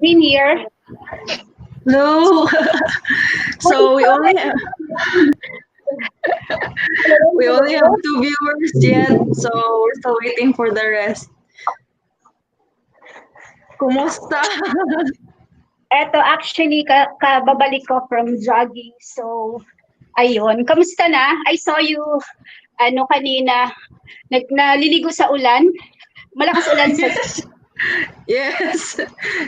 In here. No. So we only have two viewers yet, so we're still waiting for the rest. Kumusta? Eto, actually, kababalik ko from jogging. So, ayun. Kamusta na? I saw you, ano, kanina, naliligo sa ulan. Malakas ulan sa Yes.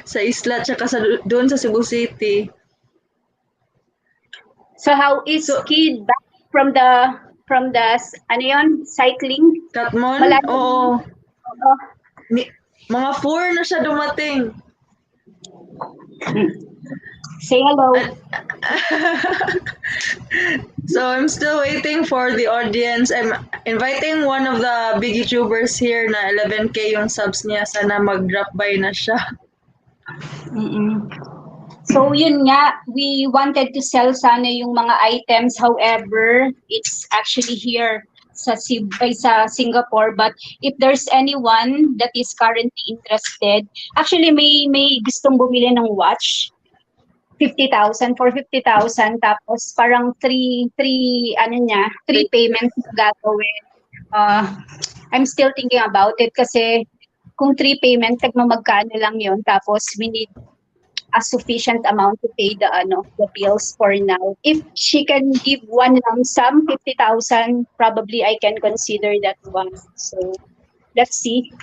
Sa isla, tsaka doon sa Cebu City. So, how is Kid back from the, ano yun, cycling? Katmon? Malayo. Oo. Oo. Mga 4 na siya dumating. Say hello. So I'm still waiting for the audience. I'm inviting one of the big YouTubers here na 11K yung subs niya. Sana mag-drop by na siya. So yun nga, we wanted to sell sana yung mga items. However, it's actually here sa Cebu, ay, sa Singapore. But if there's anyone that is currently interested, actually may gustong bumili ng watch. 50,000 for 50,000, tapos parang three ano niya, three payments gagawin. I'm still thinking about it kasi kung three payments, tagmamagkano lang yon, tapos we need a sufficient amount to pay the ano, the bills for now. If she can give one lump sum, 50,000, probably I can consider that one. So let's see.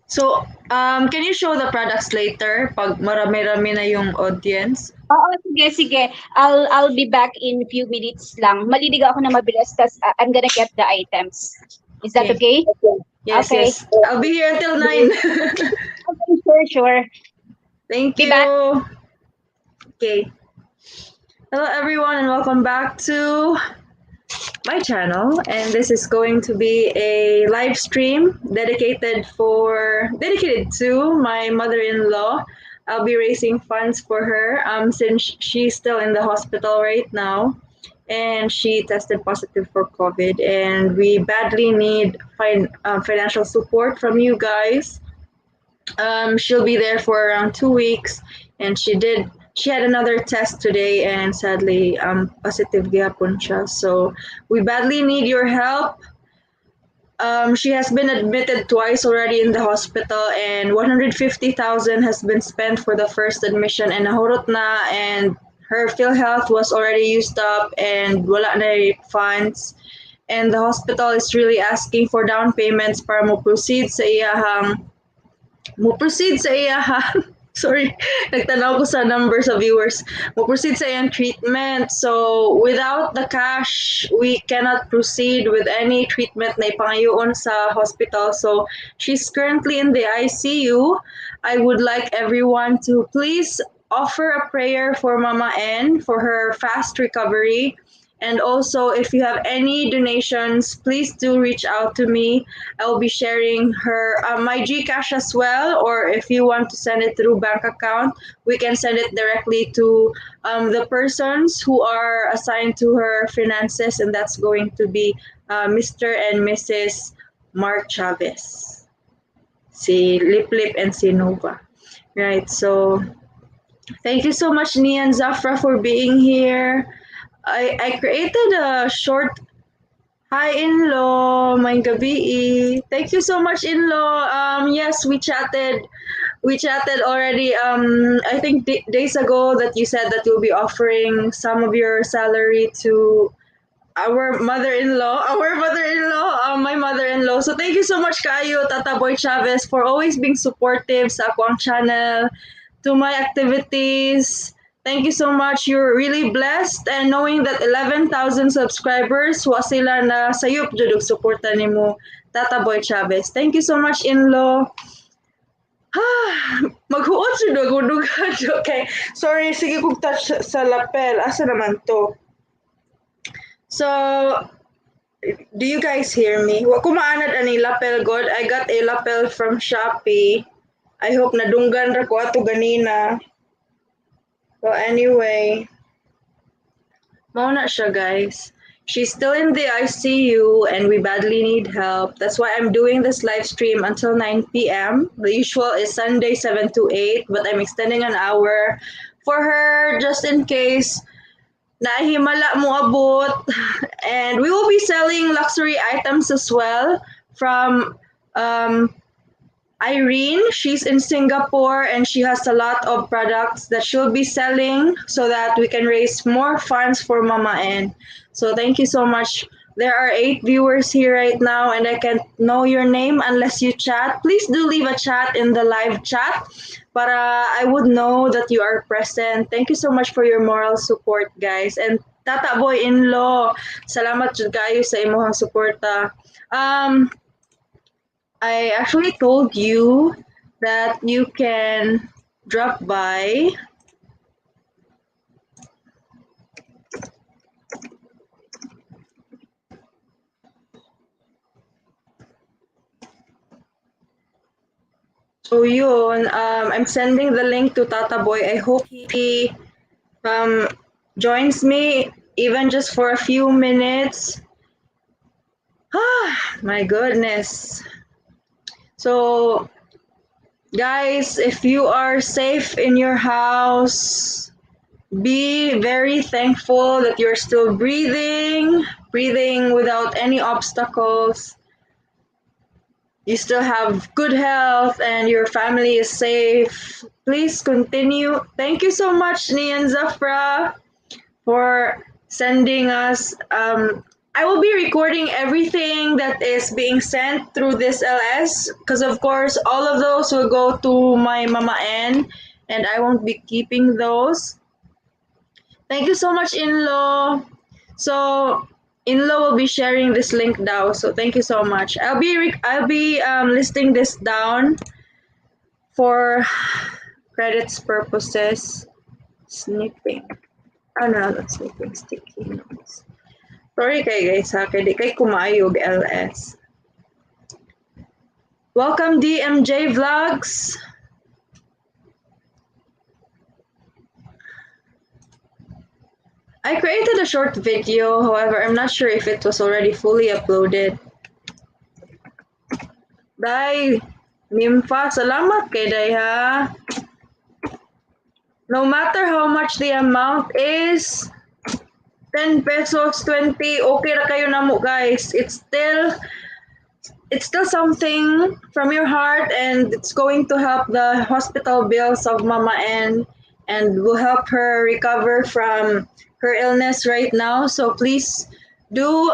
So, can you show the products later pag marami-rami na yung audience? Oo, sige, sige. I'll be back in few minutes lang. Maliligo ako na mabilis, tas I'm gonna get the items. Is that okay? Yes, Okay. yes. I'll be here until 9. Okay, sure. Thank Be you. back. Okay. Hello, everyone, and welcome back to my channel. And this is going to be a live stream dedicated to my mother-in-law. I'll be raising funds for her since she's still in the hospital right now and she tested positive for COVID, and we badly need financial support from you guys. She'll be there for around 2 weeks, and she had another test today, and sadly, positive gyapon siya. So we badly need your help. She has been admitted twice already in the hospital, and 150,000 has been spent for the first admission, and nahurot na, and her PhilHealth was already used up, and wala na funds. And the hospital is really asking for down payments para mo proceed sa iyahang, sorry, nagtanaw ko sa numbers of viewers, mo proceed sa iyang treatment. So without the cash, we cannot proceed with any treatment na ipangayoon sa hospital. So she's currently in the ICU. I would like everyone to please offer a prayer for Mama N for her fast recovery. And also, if you have any donations, please do reach out to me. I will be sharing her my GCash as well, or if you want to send it through bank account, we can send it directly to the persons who are assigned to her finances, and that's going to be Mr. and Mrs. Mark Chavez, si Lip Lip and si Nova. Right, so thank you so much, Nian Zafra, for being here. I created a short. Hi, in-law. Maayong gabii. Thank you so much, in-law. Yes, we chatted. We chatted already. I think days ago that you said that you'll be offering some of your salary to our mother-in-law, my mother-in-law. So thank you so much kaayo, Tata Boy Chavez, for always being supportive sa akoang channel, to my activities. Thank you so much. You're really blessed, and knowing that 11,000 subscribers, wa sila na sayop jud og suporta nimo, Tata Boy Chavez. Thank you so much, in-law. Maghuot jud og dughan. Okay. Sorry, sige kog touch sa lapel. Asa naman to? So, do you guys hear me? Wa ko maanad ani lapel god. I got a lapel from Shopee. I hope nadunggan ra ko ato ganina. Well, anyway, mao na siya, guys. She's still in the ICU and we badly need help. That's why I'm doing this live stream until 9 p.m. The usual is Sunday 7 to 8, but I'm extending an hour for her just in case nahimala mo abot. And we will be selling luxury items as well from Irene. She's in Singapore and she has a lot of products that she'll be selling so that we can raise more funds for Mama N. So thank you so much. There are eight viewers here right now and I can't know your name unless you chat. Please do leave a chat in the live chat para I would know that you are present. Thank you so much for your moral support, guys. And Tata Boy in-law, salamat jud kayo sa imong suporta. I actually told you that you can drop by. So yun, I'm sending the link to Tata Boy. I hope he joins me even just for a few minutes. Ah, my goodness. So, guys, if you are safe in your house, be very thankful that you're still breathing, breathing without any obstacles. You still have good health and your family is safe. Please continue. Thank you so much, Nian Zafra, for sending us. I will be recording everything that is being sent through this LS because, of course, all of those will go to my Mama N and I won't be keeping those. Thank you so much, in-law. So, in-law will be sharing this link now. So, thank you so much. I'll be listing this down for credits purposes. Snipping. Oh, no, not snipping. Sticky notes. Sorry kay guys ha, kay di kay kumaayog LS. Welcome DMJ Vlogs. I created a short video, however, I'm not sure if it was already fully uploaded. Dai, Nimfa, salamat kay Dai ha. No matter how much the amount is, 10 pesos, 20, okay ra kayo namo guys. It's still something from your heart and it's going to help the hospital bills of Mama N and will help her recover from her illness right now. So please do,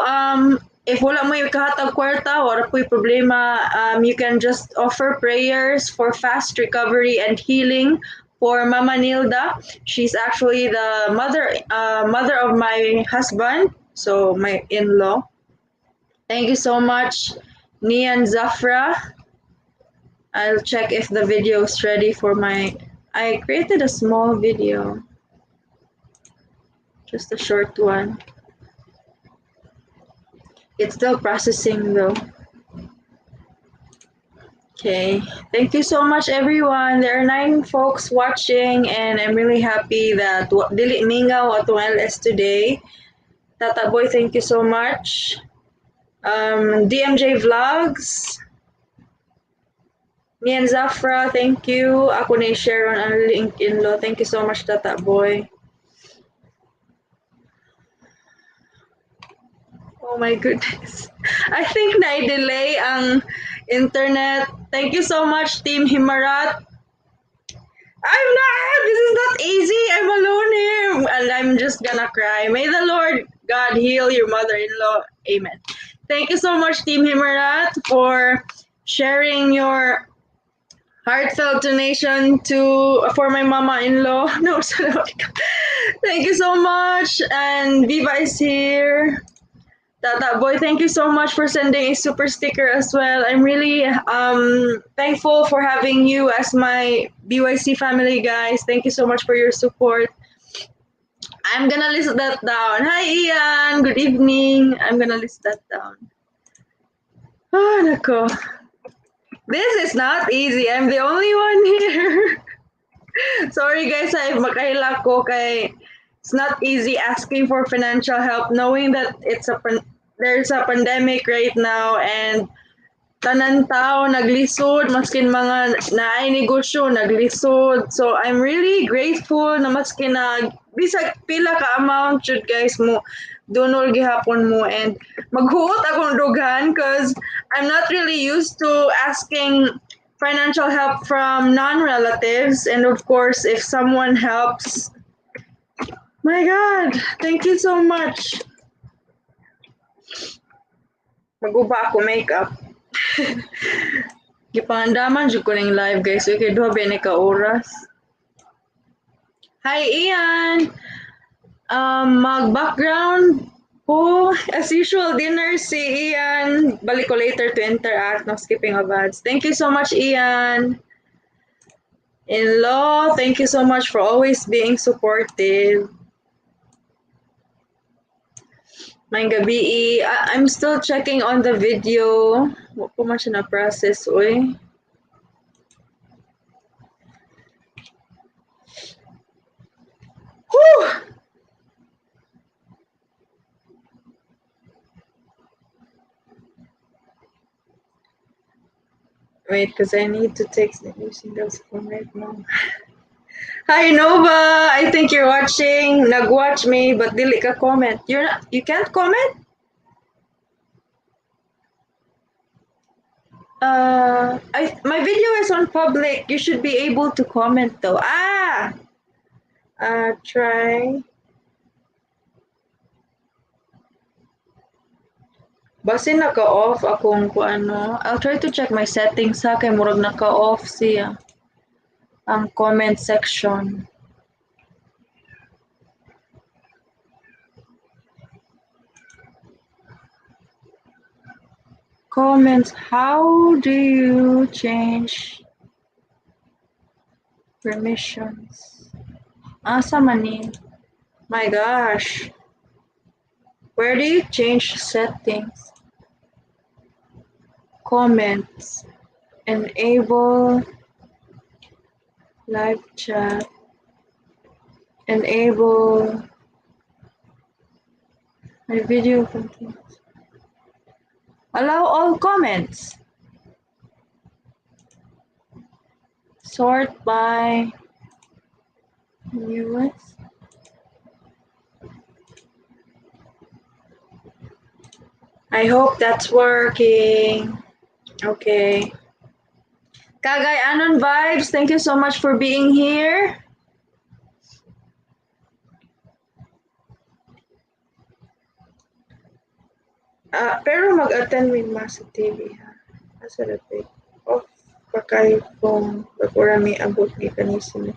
if wala mo kahatag kwarta, wala po'y problema, you can just offer prayers for fast recovery and healing for Mama Nilda. She's actually the mother of my husband, so my in-law. Thank you so much, Nian Zafra. I'll check if the video is ready for my... I created a small video. Just a short one. It's still processing though. Okay, thank you so much everyone. There are 9 folks watching and I'm really happy that dili mingaw atong LS today. Tata Boy, thank you so much. DMJ Vlogs. Nian Zafra, thank you. Ako na share on ang LinkedIn lo. Thank you so much, Tata Boy. Oh my goodness. I think na-delay ang internet. Thank you so much, Team Himarat. I'm not! This is not easy. I'm alone here. And I'm just gonna cry. May the Lord God heal your mother-in-law. Amen. Thank you so much, Team Himarat, for sharing your heartfelt donation to for my mama-in-law. No, sorry. Thank you so much. And Viva is here. Tata Boy, thank you so much for sending a super sticker as well. I'm really thankful for having you as my BYC family, guys. Thank you so much for your support. I'm gonna list that down. Hi, Ian. Good evening. I'm gonna list that down. Oh, nako. This is not easy. I'm the only one here. Sorry, guys. Ay, makahila ko kay It's not easy asking for financial help knowing that it's a there's a pandemic right now and tanan tao naglisod, maskin mga naay negosyo naglisod. So I'm really grateful na maskin na bisag pila ka amount jud, guys, mo dunol gihapon mo and maghuot akong dughan 'cause I'm not really used to asking financial help from non-relatives. And of course, if someone helps, my God, thank you so much. Maguba ako makeup. Gipangandaman jud ko ning live, guys. Okay, duha ba ni ka oras? Hi, Ian. Mag-background po. As usual, dinner si Ian. Balik ko later to interact. No skipping of ads. Thank you so much, Ian. In-law, thank you so much for always being supportive. Maayong gabii. I'm still checking on the video. Wa ko man siya na-process, uy. Whew! Wait, because I need to take the using those phone right now. Hi, Nova! I think you're watching. Nag-watch me, but dili ka comment. You're not, you can't comment? I my video is on public. You should be able to comment though. Ah! Try. Basin naka-off akong kung ano. I'll try to check my settings ha, kay murag naka-off siya ang comment section. Comments, how do you change permissions? Asa man ni? My gosh. Where do you change settings? Comments. Enable live chat. Enable my video content. Allow all comments. Sort by newest. I hope that's working. Okay. Kagay Anon Vibes, thank you so much for being here. Ah, pero mag-attend with mass sa TV ha. Asa na to? Off pa kay phone. Bag-ora may abot ni kanisimo.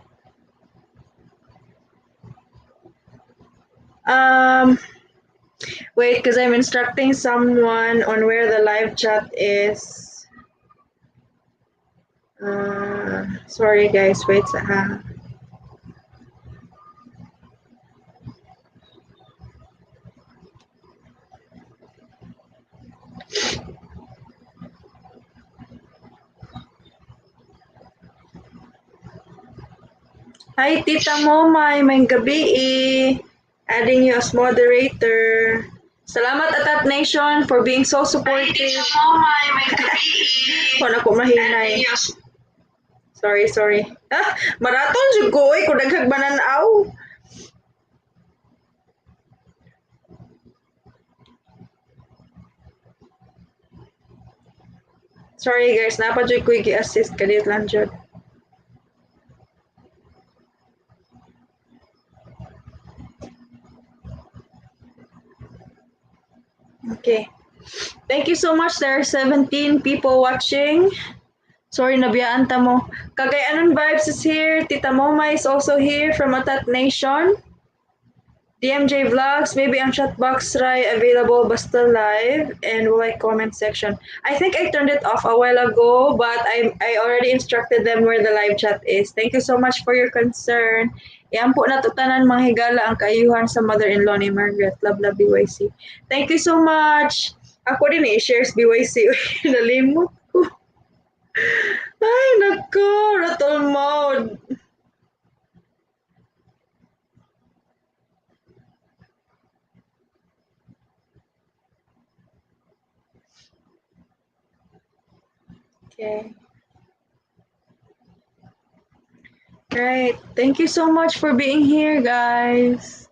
Wait, because I'm instructing someone on where the live chat is. Sorry guys, wait ha. Hi, Tita Momay, maayong gabii. Adding you as moderator. Salamat, Atat Nation, for being so supportive. Kung ako mahinay. Sorry, sorry. Ah, maraton jud ko oy kung daghag bananaw. Sorry guys, naa pa jud ko gi-assist kadiyot lang jud. Okay. Thank you so much. There are 17 people watching. Sorry, nabiyaan ta mo. Kagay Anon Vibes is here. Tita Moma is also here from Atat Nation. DMJ Vlogs, maybe ang chat box ray available basta live and like comment section. I think I turned it off a while ago, but I already instructed them where the live chat is. Thank you so much for your concern. Iampo nato tanan mga higala ang kaayuhan sa mother-in-law ni Margaret. Love, love, BYC. Thank you so much. Ako din i-shares BYC. Nalimot ko. Ay, nako. Rattle mode. Okay. Right. Thank you so much for being here, guys.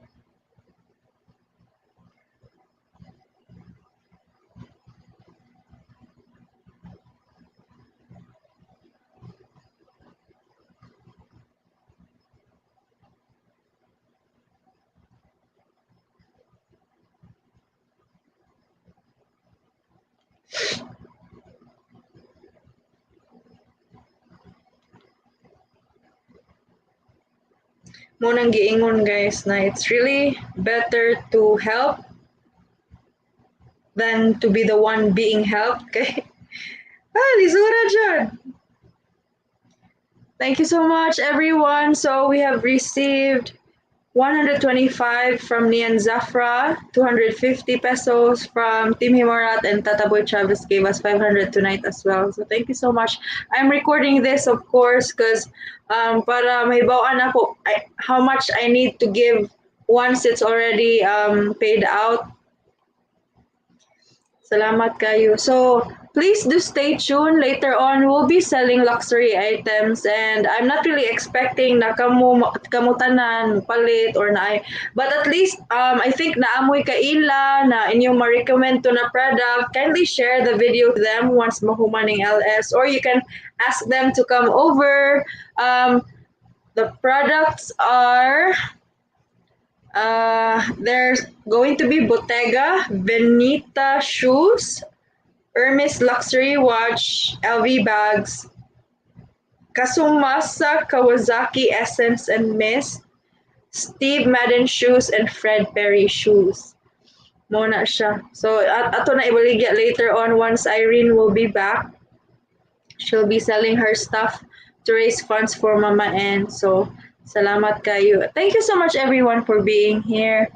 Mao nang giingon, guys, na it's really better to help than to be the one being helped. Okay? Ah, lisura dyan. Thank you so much, everyone. So we have received 125 from Nian Zafra, 250 pesos from Team Himarat, and Tata Boy Travis gave us 500 tonight as well. So thank you so much. I'm recording this, of course, because para mahibaw-an ako how much I need to give once it's already paid out. Salamat kayo. So please do stay tuned. Later on, we'll be selling luxury items, and I'm not really expecting na kamo tanan palit or na, but at least I think naamoy kaila na inyong ma-recommend to na product. Kindly share the video to them once mahuman ning LS, or you can ask them to come over. The products are there's going to be Bottega Veneta shoes, Hermes luxury watch, LV bags, Kazumasa Kawasaki essence and mist, Steve Madden shoes, and Fred Perry shoes. Mao na siya. So ato na ibaligya later on once Irene will be back. She'll be selling her stuff to raise funds for Mama N. So salamat kayo. Thank you so much, everyone, for being here.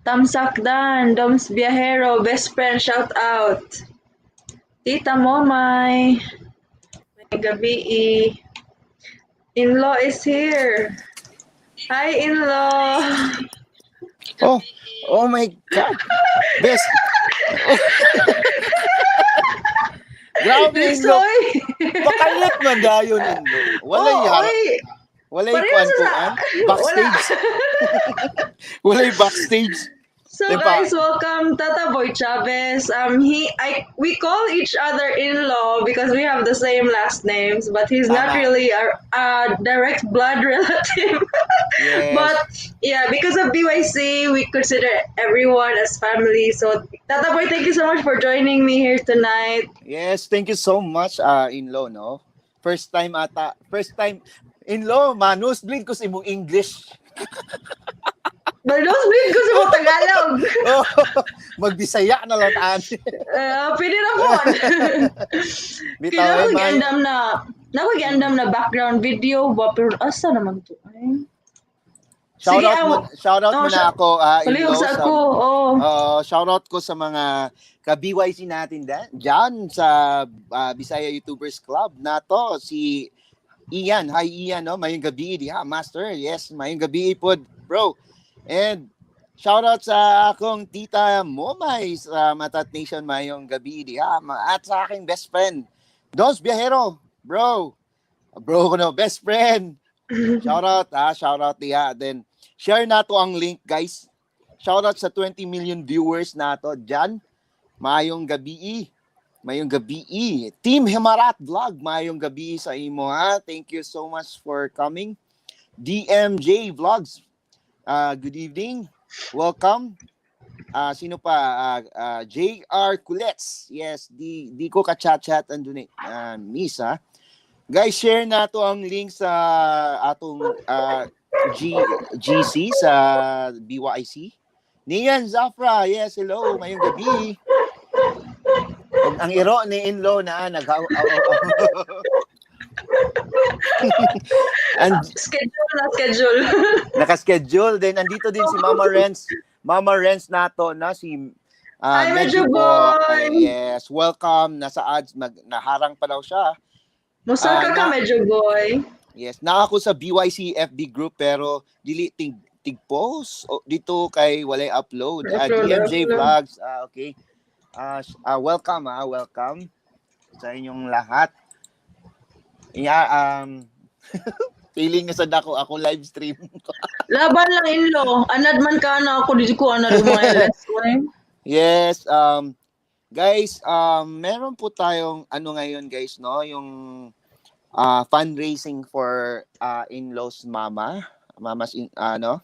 Tamsak Dan, Doms Viajero, best friend, shout out. Tita Momay, gabi. In-law is here. Hi, in-law. Oh my God. Best. Grabe, in-law. Soy. Pakalat man dayon, in-law. Walay Oh, harap. oy. Walay Pareho kuan-kuan. Backstage. Walay backstage. So Diba? guys, welcome Tata Boy Chavez. We call each other in-law because we have the same last names, but he's not Tama. really a direct blood relative. Yes. But yeah, because of BYC, we consider everyone as family. So Tata Boy, thank you so much for joining me here tonight. Yes, thank you so much, in-law, no? First time ata, first time, in-law, ma-nosebleed ko sa imong English. But nosebleed ko sa imong Tagalog. Oh, magbisaya na lang taan. Pwede na po. Bitaw, Kaya eh, ako giandam na, nako giandam na background video ba, pero asa naman to? Ay. Shout Sige, out mo, shout out oh, mo na ako, Palihog in-law, sa ako, oh. Shout out ko sa mga ka-BYC natin dyan sa Bisaya YouTubers Club na to, si Ian. Hi Ian, no? Mayong gabi diha, master. Yes, mayong gabi pod, bro. And shout out sa akong tita Momay sa Matat Nation, mayong gabi diha. At sa aking best friend, Dos Viajero, bro. Bro ko no, best friend. Shout out, shout out diha. Then share na to ang link, guys. Shout out sa 20 million viewers nato dyan. Mayong gabi. Mayong gabi. Team Himarat Vlog, mayong gabi sa imo ha. Thank you so much for coming. DMJ Vlogs, good evening. Welcome. Sino pa? JR Kulets. Yes, di ko ka-chat-chat andun eh. Miss ha. Guys, share na to ang link sa atong GC sa BYC. Nian Zafra, yes, hello, mayong gabi. Ang iro ni in-law na nag And Schedule na schedule. naka-schedule din. Andito din si Mama Renz. Mama Renz nato na si Hi, Medyo Medyo Boy! Yes, welcome. Nasa ads, naharang pa daw siya. Musaka ka, Medyo Boy. Yes, na ako sa BYC FB group pero dili tig post o, dito kay walay upload. Upload, DMJ upload. Vlogs. Okay. Welcome, welcome. sa inyong lahat. Yeah, feeling nga sad ako ako live stream. Laban lang, in-law. Anad man ka na ako, di ko anad mga LS. Yes, guys, meron po tayong ano ngayon, guys, no, yung fundraising for in-laws mama, mama's in ano,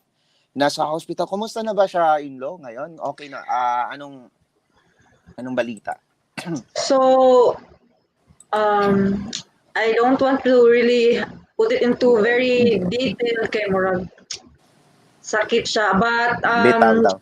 nasa hospital. Kumusta na ba siya, in-law, ngayon? Okay na. Anong balita? So, I don't want to really put it into very detail kay murag sakit siya. But Bitaw daw.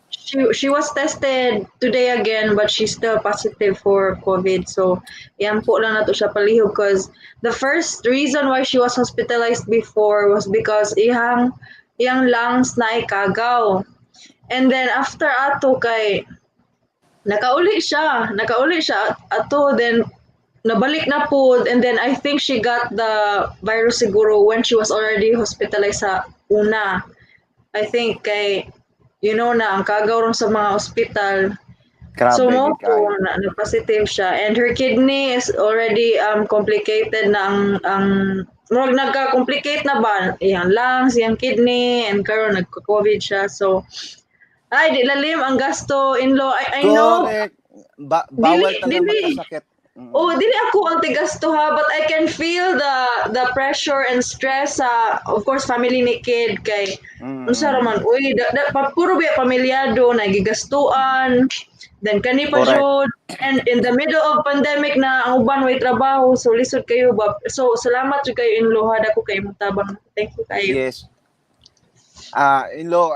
she was tested today again, but she's still positive for COVID. So, yan po lang nato siya palihog because the first reason why she was hospitalized before was because iyang lungs na kagaw. And then after ato kay nakauli siya ato, then nabalik na po, and then I think she got the virus siguro when she was already hospitalized sa una. I think kay you know na ang kagaw ron sa mga ospital. Grabe, So mo gid kaayo. Po na positive siya and her kidney is already complicated na ang murag nagka-complicate na ba iyang lungs, iyang kidney, and karon nagka-COVID siya. So ay, di lalim ang gasto, in-law. I know. Correct. Bawal Dili- talaga dili. Magkasakit. Oh, dili ako ang tigasto ha, but I can feel the pressure and stress sa, of course, family ni kid kay unsa ra man uy da, puro biya pamilyado na gigastuan, then kani pa Correct. Jud, and in the middle of pandemic na ang uban way trabaho, so lisod kayo ba. So salamat jud kayo, in-law ha, dako kay imong tabang. Thank you kayo. Yes. Ah, in-law,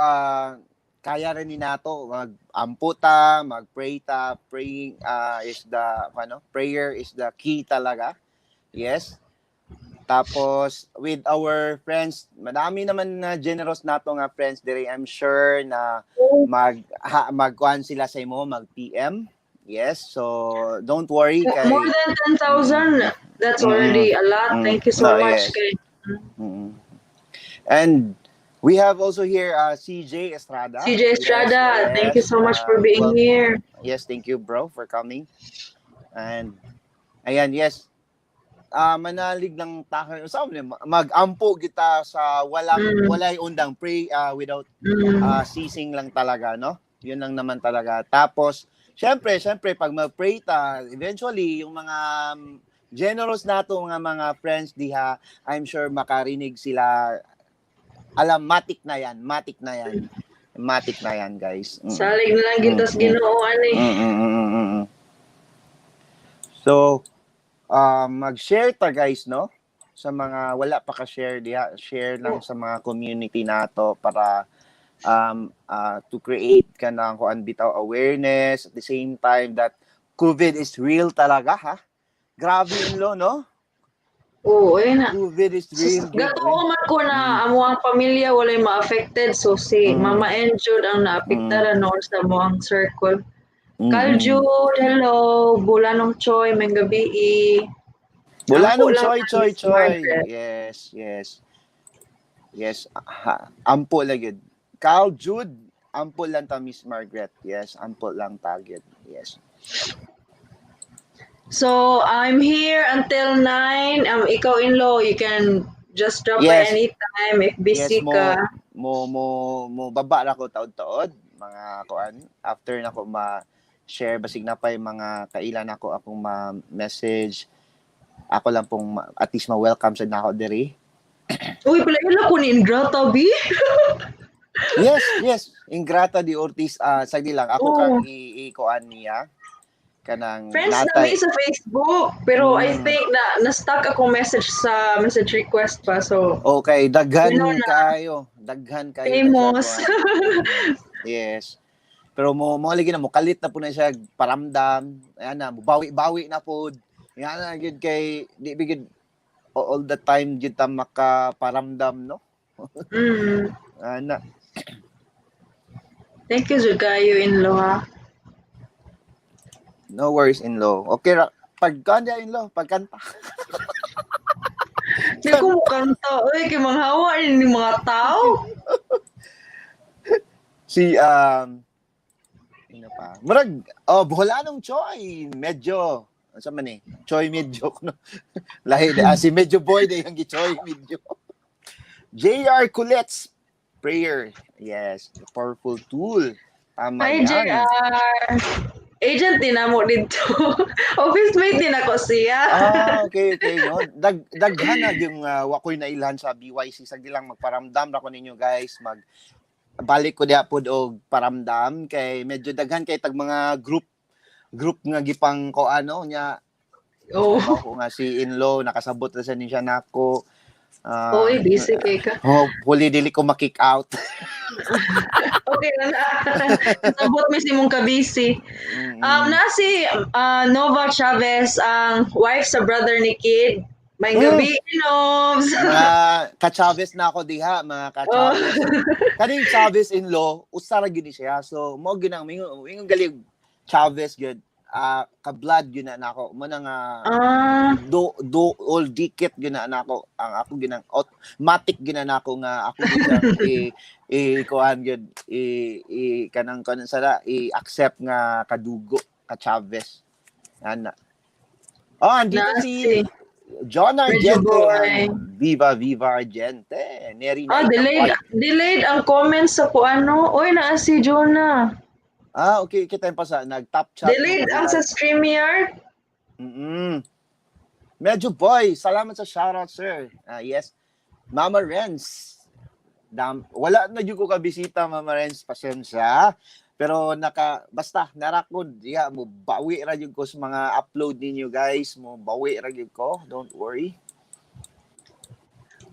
kaya rin ni nato mag-ampo ta, mag-pray ta. Praying is the ano, prayer is the key talaga. Yes. Tapos with our friends, madami naman na generous nato nga friends dire. I'm sure na magkuan sila sa imo, mag PM. Yes. So don't worry kay More than 10,000, that's already a lot. Thank you so No, much yes. kay And we have also here CJ Estrada. CJ Estrada, thank you so much for being well, here. Yes, thank you, bro, for coming. And ayan, yes. Manalig lang ta sa mag-ampo kita sa walang walay undang, pray without ceasing lang talaga, no? Yun lang naman talaga. Tapos, syempre, pag mag-pray ta, eventually, yung mga generous nato mga friends diha, I'm sure makarinig sila. Alam, matik na yan, matik na yan. Matik na yan, guys. Salig na lang kita sa Ginoo ani. So, mag-share ta, guys, no? Sa mga wala pa ka-share diha, share lang sa mga community nato para to create kanang kuan bitaw, awareness at the same time that COVID is real talaga, ha. Grabe, in-law, no? Oo, ayun na. COVID is real. Gatuo man ko na amo ang pamilya walay ma-affected, so si Mama Enjud ang naapektaran noon sa amoang circle. Kal Jude, hello. Bulanong Choy, maayong gabii. Bulanong Ampo lang Choy, ang Choy, Miss Choy. Margaret. Yes. Ha, ampo lang yun. Carl Jude, ampo lang ta, Miss Margaret. Yes, ampo lang ta gyud. Yes. So, I'm here until 9. Ikaw, in-law, you can just drop by anytime if busy Yes, mo ka. mo baba ra ko taod-taod mga kuan after na ko ma-share, basig na pa yung mga kailan ako akong ma-message, ako lang pong at least ma-welcome sad nako diri. Uy, pala ila ko ni Ingrata, B. Yes, Ingrata di Ortiz, sagdi lang ako Oo. Kang i-kuan niya kanang Friends na natay mi sa Facebook. Pero I think na na-stuck akong message sa message request pa. So, Okay, daghan You know na. kayo, daghan kayo Famous. na siya, kuan. Yes. Pero mo lagi na mo kalit na po na siya paramdam. Ayan na, bawi-bawi na pod. Yan na gyud kay di bigid all the time gyud ta makaparamdam, no? Ana. Thank you, jud kayo, in-law, ha. No worries, in-law. Okay ra pagkanta, in-law, pagkanta. Di ko mo kanta. Uy, kay manghawa ni mga tao. Si ano pa? Murag oh Boholanong Choy, medyo Unsa man ni? Choi Medyo no. Lahi si Medyo Boy day ang gi-Choi Medyo. JR Kulets, prayer. Yes, a powerful tool. Tama Hi, yan. JR. Agent din namo dito. Office mate din ako siya. Ah, okay. No? Daghan na yung wakoy na ilhan sa BYC. Sagdi lang, magparamdam ra ko ninyo, guys. Mag balik ko diha pod og paramdam kay medyo daghan kay tag mga group group nga gipang ko ano nya. Ako nga si in-law nakasabot ra sa ni siya nako. Ah, Oy, busy kay ka. Hopefully dili ko ma-kick out. Okay na na. Sabot mi si mong kabisi. Na si Nova Chavez, ang wife sa brother ni Kid. May gabi, Inovs. Mga ka-Chavez na ako diha, mga ka-Chavez. Kaning Chavez in-law, usa ra gyud ni siya. So mo gyud ang mingon, ingon gali Chavez gyud. Ah, ka-blood gyud na nako. Mo na nga do do all dikit gyud na nako. Ang ako gyud ang automatic gyud na nako nga ako gyud siyang i kuan gyud i kanang kanang sala i-accept nga kadugo ka Chavez. Ana. Oh, andito Na si si John Medyo Argente. Boy. Viva Viva Argente. Neri na Ah, delayed, delayed ang comments sa kuano. Oy, naa si Jonah. Ah, okay. Kita pa sa nag-top chat. Delayed ang sa StreamYard. Medyo Boy, salamat sa shoutout, sir. Ah, yes. Mama Renz. Dam, wala na jud ko kabisita, Mama Renz, pasensya. Pero naka basta narakod ya mo bawi ra jud ko sa mga upload ninyo, guys, mo bawi ra jud ko. Don't worry.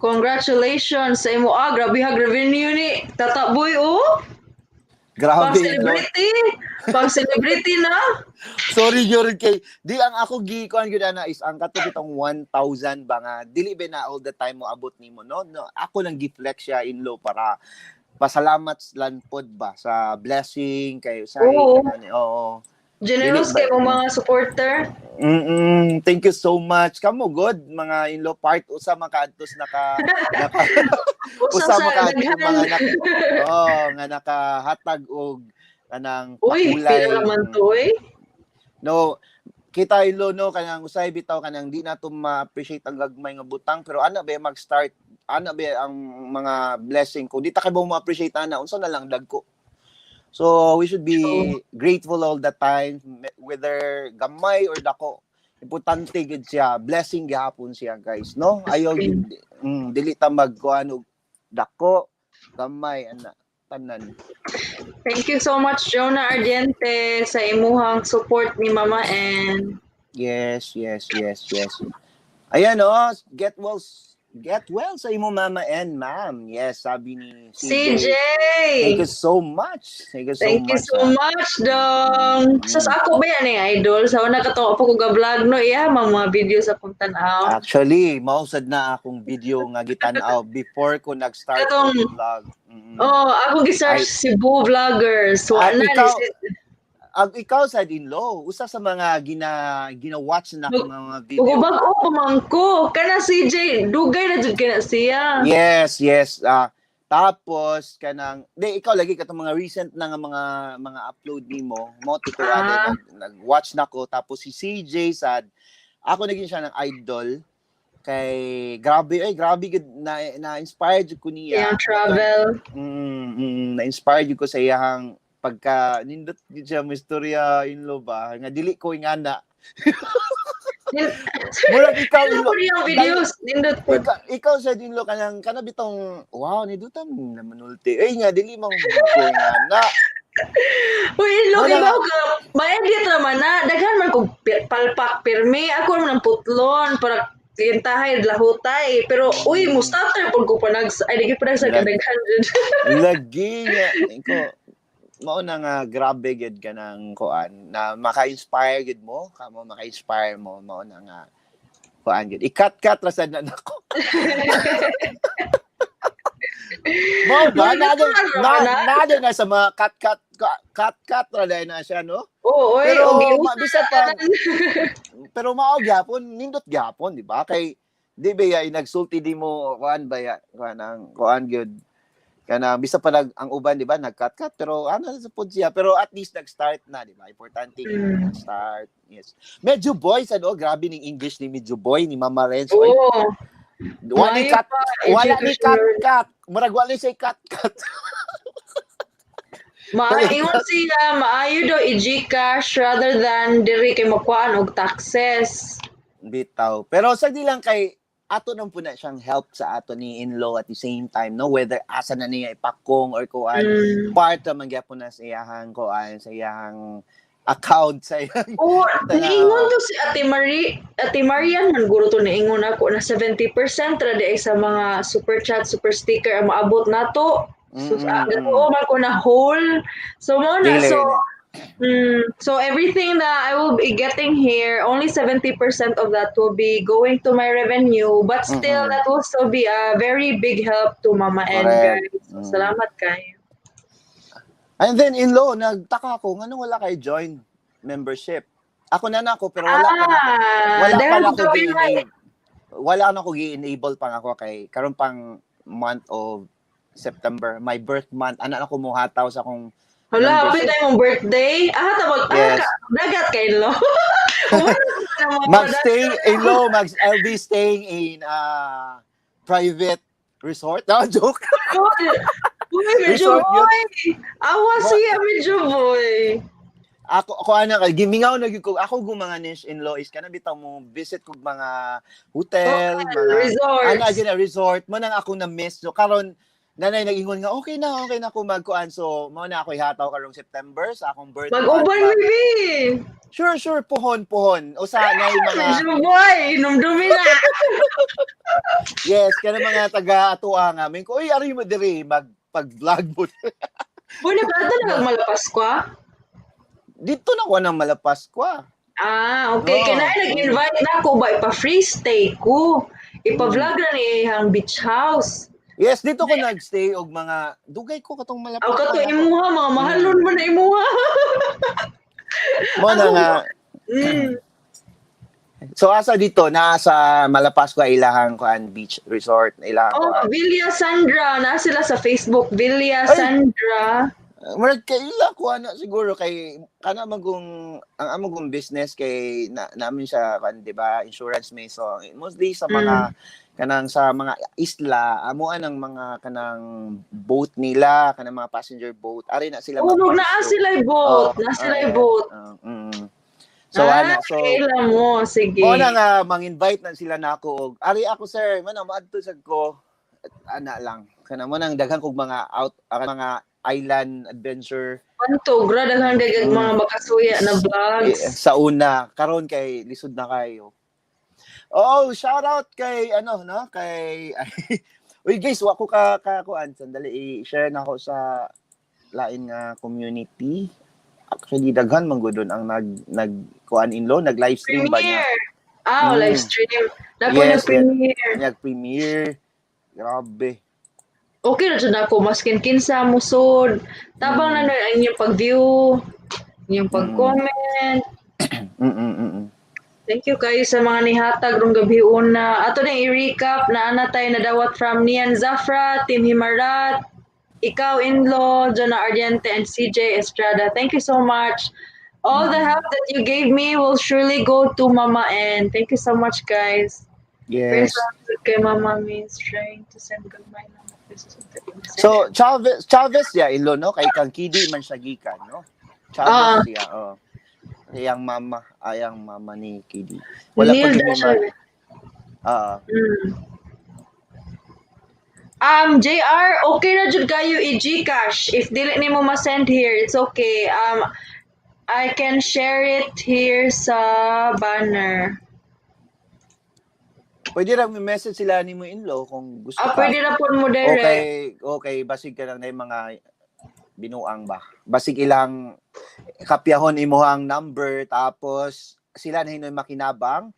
Congratulations sa imo. Ah, grabe ha, revenue ni Tata Boy, oh. Grabe. Pang No? celebrity. Pang celebrity na. Sorry gyud kay di ang ako gi kuan gyud ana is ang kato bitong 1,000 ba nga dili ba na all the time mo abot nimo, no? Ako lang gi-flex siya in low para pasalamat lan pod ba sa blessing kay sa Oo. Generous Dili kay mo mga supporter. Thank you so much. Kamo good mga in-law, part usa makaadtos naka Usa usa sa makaadto daghan. mga naka, oh, nga nakahatag og kanang Uy, pakulay. pila naman to, eh. No, kita ilo no kanang usay bitaw kanang di nato ma-appreciate ang gagmay nga butang, pero ana ba mag-start, ana ba ang mga blessing kung di ta kay mo ma-appreciate ana, unsa na lang dagko? So we should be grateful all the time, whether gamay or dako, importante gid siya, blessing gihapon siya, guys, no? Ayaw gid dili ta magkuan og dako, gamay, ana tanan. Thank you so much, Jonah Ardiente, sa imuhang support ni Mama N. Yes. Ayan oh, get well sa imo mama and ma'am. Yes, sabi ni CJ! Thank you so much. Thank you so Thank you much. so ah. much, dong. Sa ako ba yan eh, idol? Sa una kato pa ko ga-vlog, no? Iya, mga videos akong tan-aw. Actually, mausad na akong video nga gitan-aw before ko nag-start og vlog. Oh, ako gi-search Ay. Cebu vloggers. So, Ah, ana ni Ang ikaw sa in-law, usa sa mga gina-watch na akong mga video. Ug bag-o pa man ko. Kana CJ, dugay na jud kana siya. Yes. Ah, tapos kanang di ikaw lagi katong mga recent na nga mga upload nimo, mo ti ko nag-watch na ko. Tapos si CJ sad ako naging siya ng idol kay grabe ay grabe gud na na-inspired jud ko niya. Iyang travel. Na-inspired jud ko sa iyang pagka nindot jud siya mo istorya in-law ba nga dili ko ingana. Murag ikaw Nindot in-law po niyang videos. Nindot po. Ikaw sa dinlo kanang kana bitong wow ni dutam naman ulti eh nga dili man ko nga na. Uy, ilo Wala. ibaw ka. Ma-edit naman na. Daghan man kog palpak pirmi. Ako naman ang putlon para kintahay lahutay. Pero uy, mo starter pud ko pa nags ay di pa sa kadaghan jud. Lagi nga ko mao na nga grabe gid kanang kuan na maka-inspire gid mo kamo, maka-inspire mo, mao na nga kuan gid ikat-kat ra sad na nako mo ba na na na na sa mga cut cut cut cut ra dai na siya, no? Oo, oy, Pero okay. bisa pa pero mao gyapon, nindot gyapon, di ba? Kay di ba ya nagsulti di mo kuan ba ya kuan ang kuan gyud Kana bisa pa nag ang uban, di ba, nag-cut-cut, pero ano sa pud siya, pero at least nag-start na, di ba? Importante nag-start. Yes. Medyo boys, ano, grabe ning English ni medyo boy ni Mama Renz. Oy, Oo. wala ni Maayo cut, pa, wala ni cut education. Cut. Murag wala ni say cut cut. Maayo siya, maayo daw i-GCash rather than diri kay makuhaan og taxes. Bitaw. Pero sa di lang kay ato nang puna siyang help sa ato ni in-law at the same time, no, whether asa na niya ipakong or kuan, part man gyapon na sa iyahang kuan, sa iyahang account, sa iyang Oo, Tanaw. niingon to si Ate Marie, Ate Marian man guro to niingon ako na 70% ra di ay sa mga super chat, super sticker ang maabot nato. So, mm, man ko na whole. So mo na Dili, so so everything that I will be getting here, only 70% of that will be going to my revenue, but still that will still be a very big help to Mama N, Correct. guys. So, salamat kayo. And then in-law, nagtaka ako nganong wala kay join membership. Ako na na ako pero wala pa na Ah, wala pa dahil na ako gawin na gi-enable. Wala na ako gi-enable pang ako kay karon pang month of September, my birth month. Ana na ko muhataw sa akong Hala, happy membership. tayo mong birthday. Ah, tawag, ah, Yes. ka, dagat kay lo. Mag-stay in-law, mag I'll be staying in private resort. No, joke. Uy, medyo Resort yun. boy. Awa siya, medyo boy. Ako ana kay gimingaw na gyud ko. Ako gung mga niche in-law is kana bitaw mo visit kog mga hotel, mga Resorts. ana gyud na resort mo nang ako na miss. So karon nanay nag-ingon nga okay na ako magkuan, so mao na ako ihataw karong September sa akong birthday. Mag-uban, baby. Sure, pohon pohon. O sa nay mga Medyo boy, numdumi na. Yes, kana mga taga atoa nga min ko, "Uy, ari mo diri mag pag-vlog mo." Uy, nagkata na malapas ko ah. Dito na ko nang Malapaskwa. Ah, okay. Oo. Kaya na nag-invite na ako ba ipa-free stay ko. Ipa-vlog na ni ang beach house. Yes, dito ko nagstay og mga dugay ko katong Aw Malapaskwa. kato imuha mga mahalon mo na imuha. Mo na nga. So asa dito na sa Malapascua ilahang kuan beach resort ilahang Oh, kuan. Villa Sandra. Na sila sa Facebook. Villa Ay! Sandra. Murag kaila ko ana siguro kay kana magong ang amo kong business kay na, namin siya kan, di ba, insurance may, so mostly sa mga kanang sa mga isla amo ang mga kanang boat nila, kanang mga passenger boat, ari na sila Oh, magpwesto. naa sila boat. Oh, Na sila ah, boat. So Ah, ana, so kaila mo. Sige. mo na nga mang-invite na sila nako og ari ako, sir, man maadto sad ko ana lang kana mo nang daghan kog mga out mga island adventure. Panto, gra daghan kay mga makasuya na vlogs. Eh, sa una karon kay lisod na kayo. Oh, shout out kay ano no kay. Uy guys, wa ko ka ka kuan, sandali, i-share na ako sa lain nga community. Actually daghan man gud ang nag nag kuan in law, nag live stream ba niya. Premiere. Ah, live stream. Nako Yes, na premiere. Nag premiere, grabe. Okay na jud ako maskin kinsa musod. Tabang na nun ang inyong pag-view, inyong pag-comment. Thank you kayo sa mga nihatag rong gabi una. Ato na i-recap na ana tayo nadawat from Nian Zafra, Team Himarat, ikaw in-law, Jonah Ardiente, and CJ Estrada. Thank you so much. All the help that you gave me will surely go to Mama N. Thank you so much, guys. Yes. Praise kay Mama means trying to send gamay na mga pesos. So Chavez Chavez ya in-law, no, kay kang Kidi man siya gikan, no. Chavez siya, oh. Ayang mama, ayang mama ni Kidi. Wala pa Neil gid mo ma Dasher. Ah. JR, okay na jud kayo i-GCash. If dili nimo ma-send here, it's okay. I can share it here sa banner. Pwede ra message sila ni mo in-law kung gusto Ah, ka. pwede ra pud mo direct. Okay, basig ka lang na yung mga binuang ba. Basig ilang kapyahon imuhang number tapos sila na hinoy makinabang.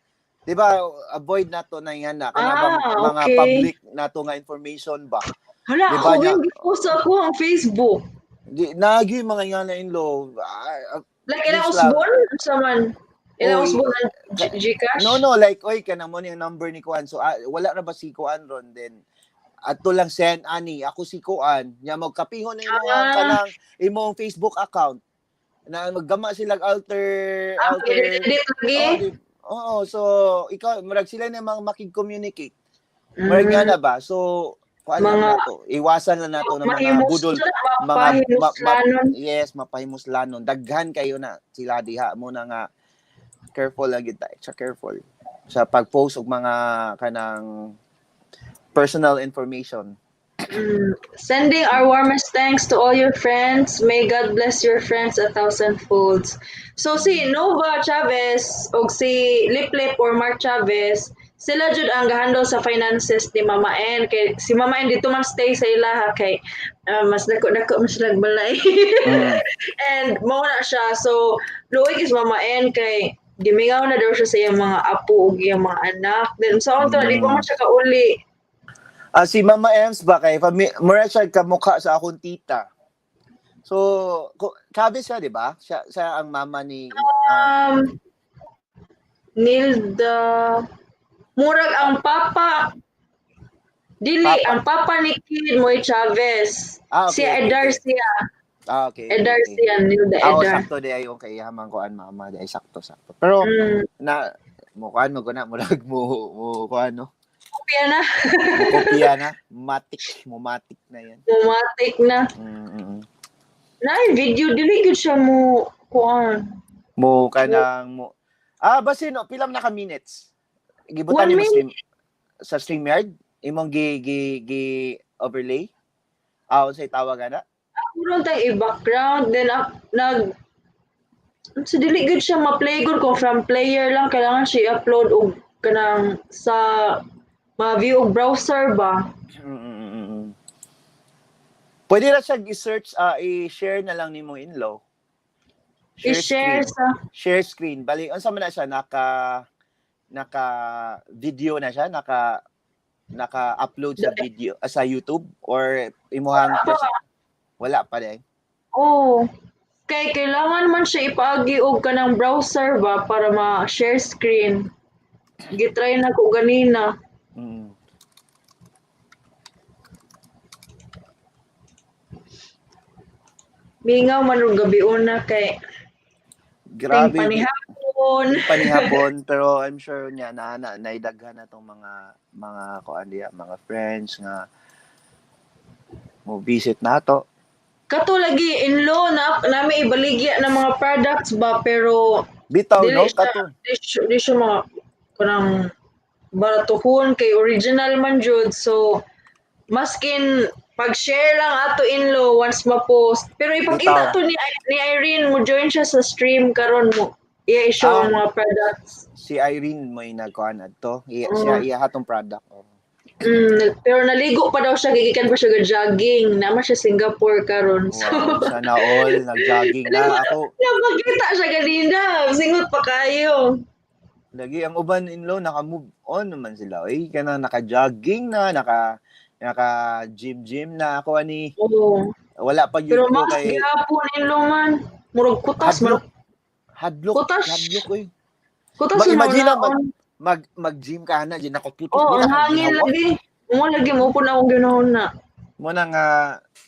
'Di ba? Avoid na to na yan na kanabang mga public na to nga information ba. Hala, Di ba ako niya- yung gipost ako ang Facebook. Di nagi mga nga na in-law. Ah, ah, Like ilang Please lang. usbon sa man. Ilang Oy. usbon ang GCash? No, like oy kana mo ni ang number ni Kuan. So ah, wala ra ba si Kuan ron then Adto lang send ani ako si kuan nya magkapihon na imong kanang imong Facebook account na maggama sila alter alter. Edit lagi. Oo, oo, so ikaw murag sila na mga makig-communicate. Murag nga na ba? So kuan lang nato. Iwasan lang nato ng mga Mahimus budol na, mga mapahimuslanon. Yes, mapahimuslanon. Daghan kayo na sila diha mo na nga careful lang gyud tayo. Extra careful sa pag-post og mga kanang personal information. Sending our warmest thanks to all your friends. May God bless your friends a thousand folds. So si Nova Chavez og si Liplip or Mark Chavez, sila jud ang gahandle sa finances ni Mama N. Kay si Mama N dito man stay sa ilaha kay mas dako-dako man sila balay. And mao na siya. So luoy is Mama N kay gimingaw na daw siya sa iyang mga apo ug iyang mga anak. Then sa so, di pa man siya kauli. Ah, si Mama Ems ba kay mura siya kamukha sa akong tita. So, Chavez siya, di ba? Siya ang mama ni Nilda, murag ang papa dili Papa. Ang papa ni Kid Moy Chavez. Ah, okay, Si Edar siya. Ah, okay. Edar siya, Nilda Ah, oh, Edar. sakto di ay okay yaman ko an mama di ay sakto sakto. Pero na mo kuan mo guna murag mo mo kuan no. Kopya na. Mo kopya na, matik, mo matik na yan. Mumatik na. Na video dili gyud siya mo kuan. Mo kanang mo. Ah, basin no, pila man na ka minutes? Gibutan One nimo stream sa StreamYard imong gi gi gi overlay. Ah, unsay tawag ana? Puro tang i-background then nag so dili gyud siya ma-play gud kung from player lang kailangan siya i-upload og kanang sa ma-view og browser ba. Pwede ra siya i-search, i-share na lang nimo in-law. I-share Screen. sa Share screen. Bali, unsa man na siya naka naka video na siya, naka naka-upload sa video sa YouTube or imuhang wala pa din. Oh. Kay kailangan man siya ipaagi og kanang browser ba para ma-share screen. Gitry na ko ganina. Mingaw man og gabi una kay Grabe. ting panihapon. Panihapon pero I'm sure niya na na naidaghan na tong mga kuan diya, mga friends nga mo visit nato. Kato lagi in-law na nami ibaligya ng mga products ba pero Bitaw dili no siya, kato. di siya mga kanang baratuhon kay original man jud, so maskin pag-share lang ato in-law once ma-post pero ipakita Bitaw. to ni Irene mo join siya sa stream karon mo iya i-show ang mga products. Si Irene mo nagkuan adto. Iya, siya iya hatong product. Oh. Pero naligo pa daw siya gigikan pa siya ga jogging naman siya Singapore karon, so Wow, sana all nag-jogging na ako. napakita siya ganina, singot pa kayo. Lagi ang uban in-law naka-move on naman sila. Oy, kana naka-jogging na, naka naka gym gym na ako ani. Oo. Wala pa Pero yun ko mas kay gihapon in-law man. Murag kutas man. Hadlok. Hadlok, Kutas. hadlok oy. Kutas Mag man imagine na una. mag mag gym ka na di nako tutok Oo, di ang na hangin ginawa. lagi. Mo lagi mo po na akong ginahon na. Mo na nga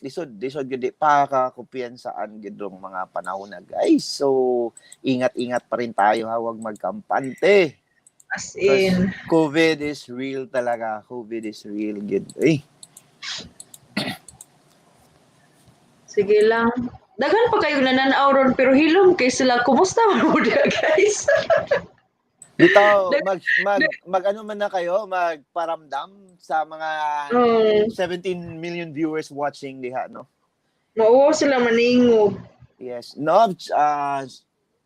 lisod lisod gyud di pa ka kumpiyansaan gyud rong mga panahon na guys. So ingat-ingat pa rin tayo ha, wag magkampante. As in. COVID is real talaga. COVID is real gyud. Ay, Sige lang. Daghan pa kayo nananaw ron pero hilom kay sila. Kumusta man mo diya, guys? Bitaw, mag, mag, mag ano man na kayo, magparamdam sa mga 17 million viewers watching diha, no? Mauwaw sila maningog. Yes. Nobs,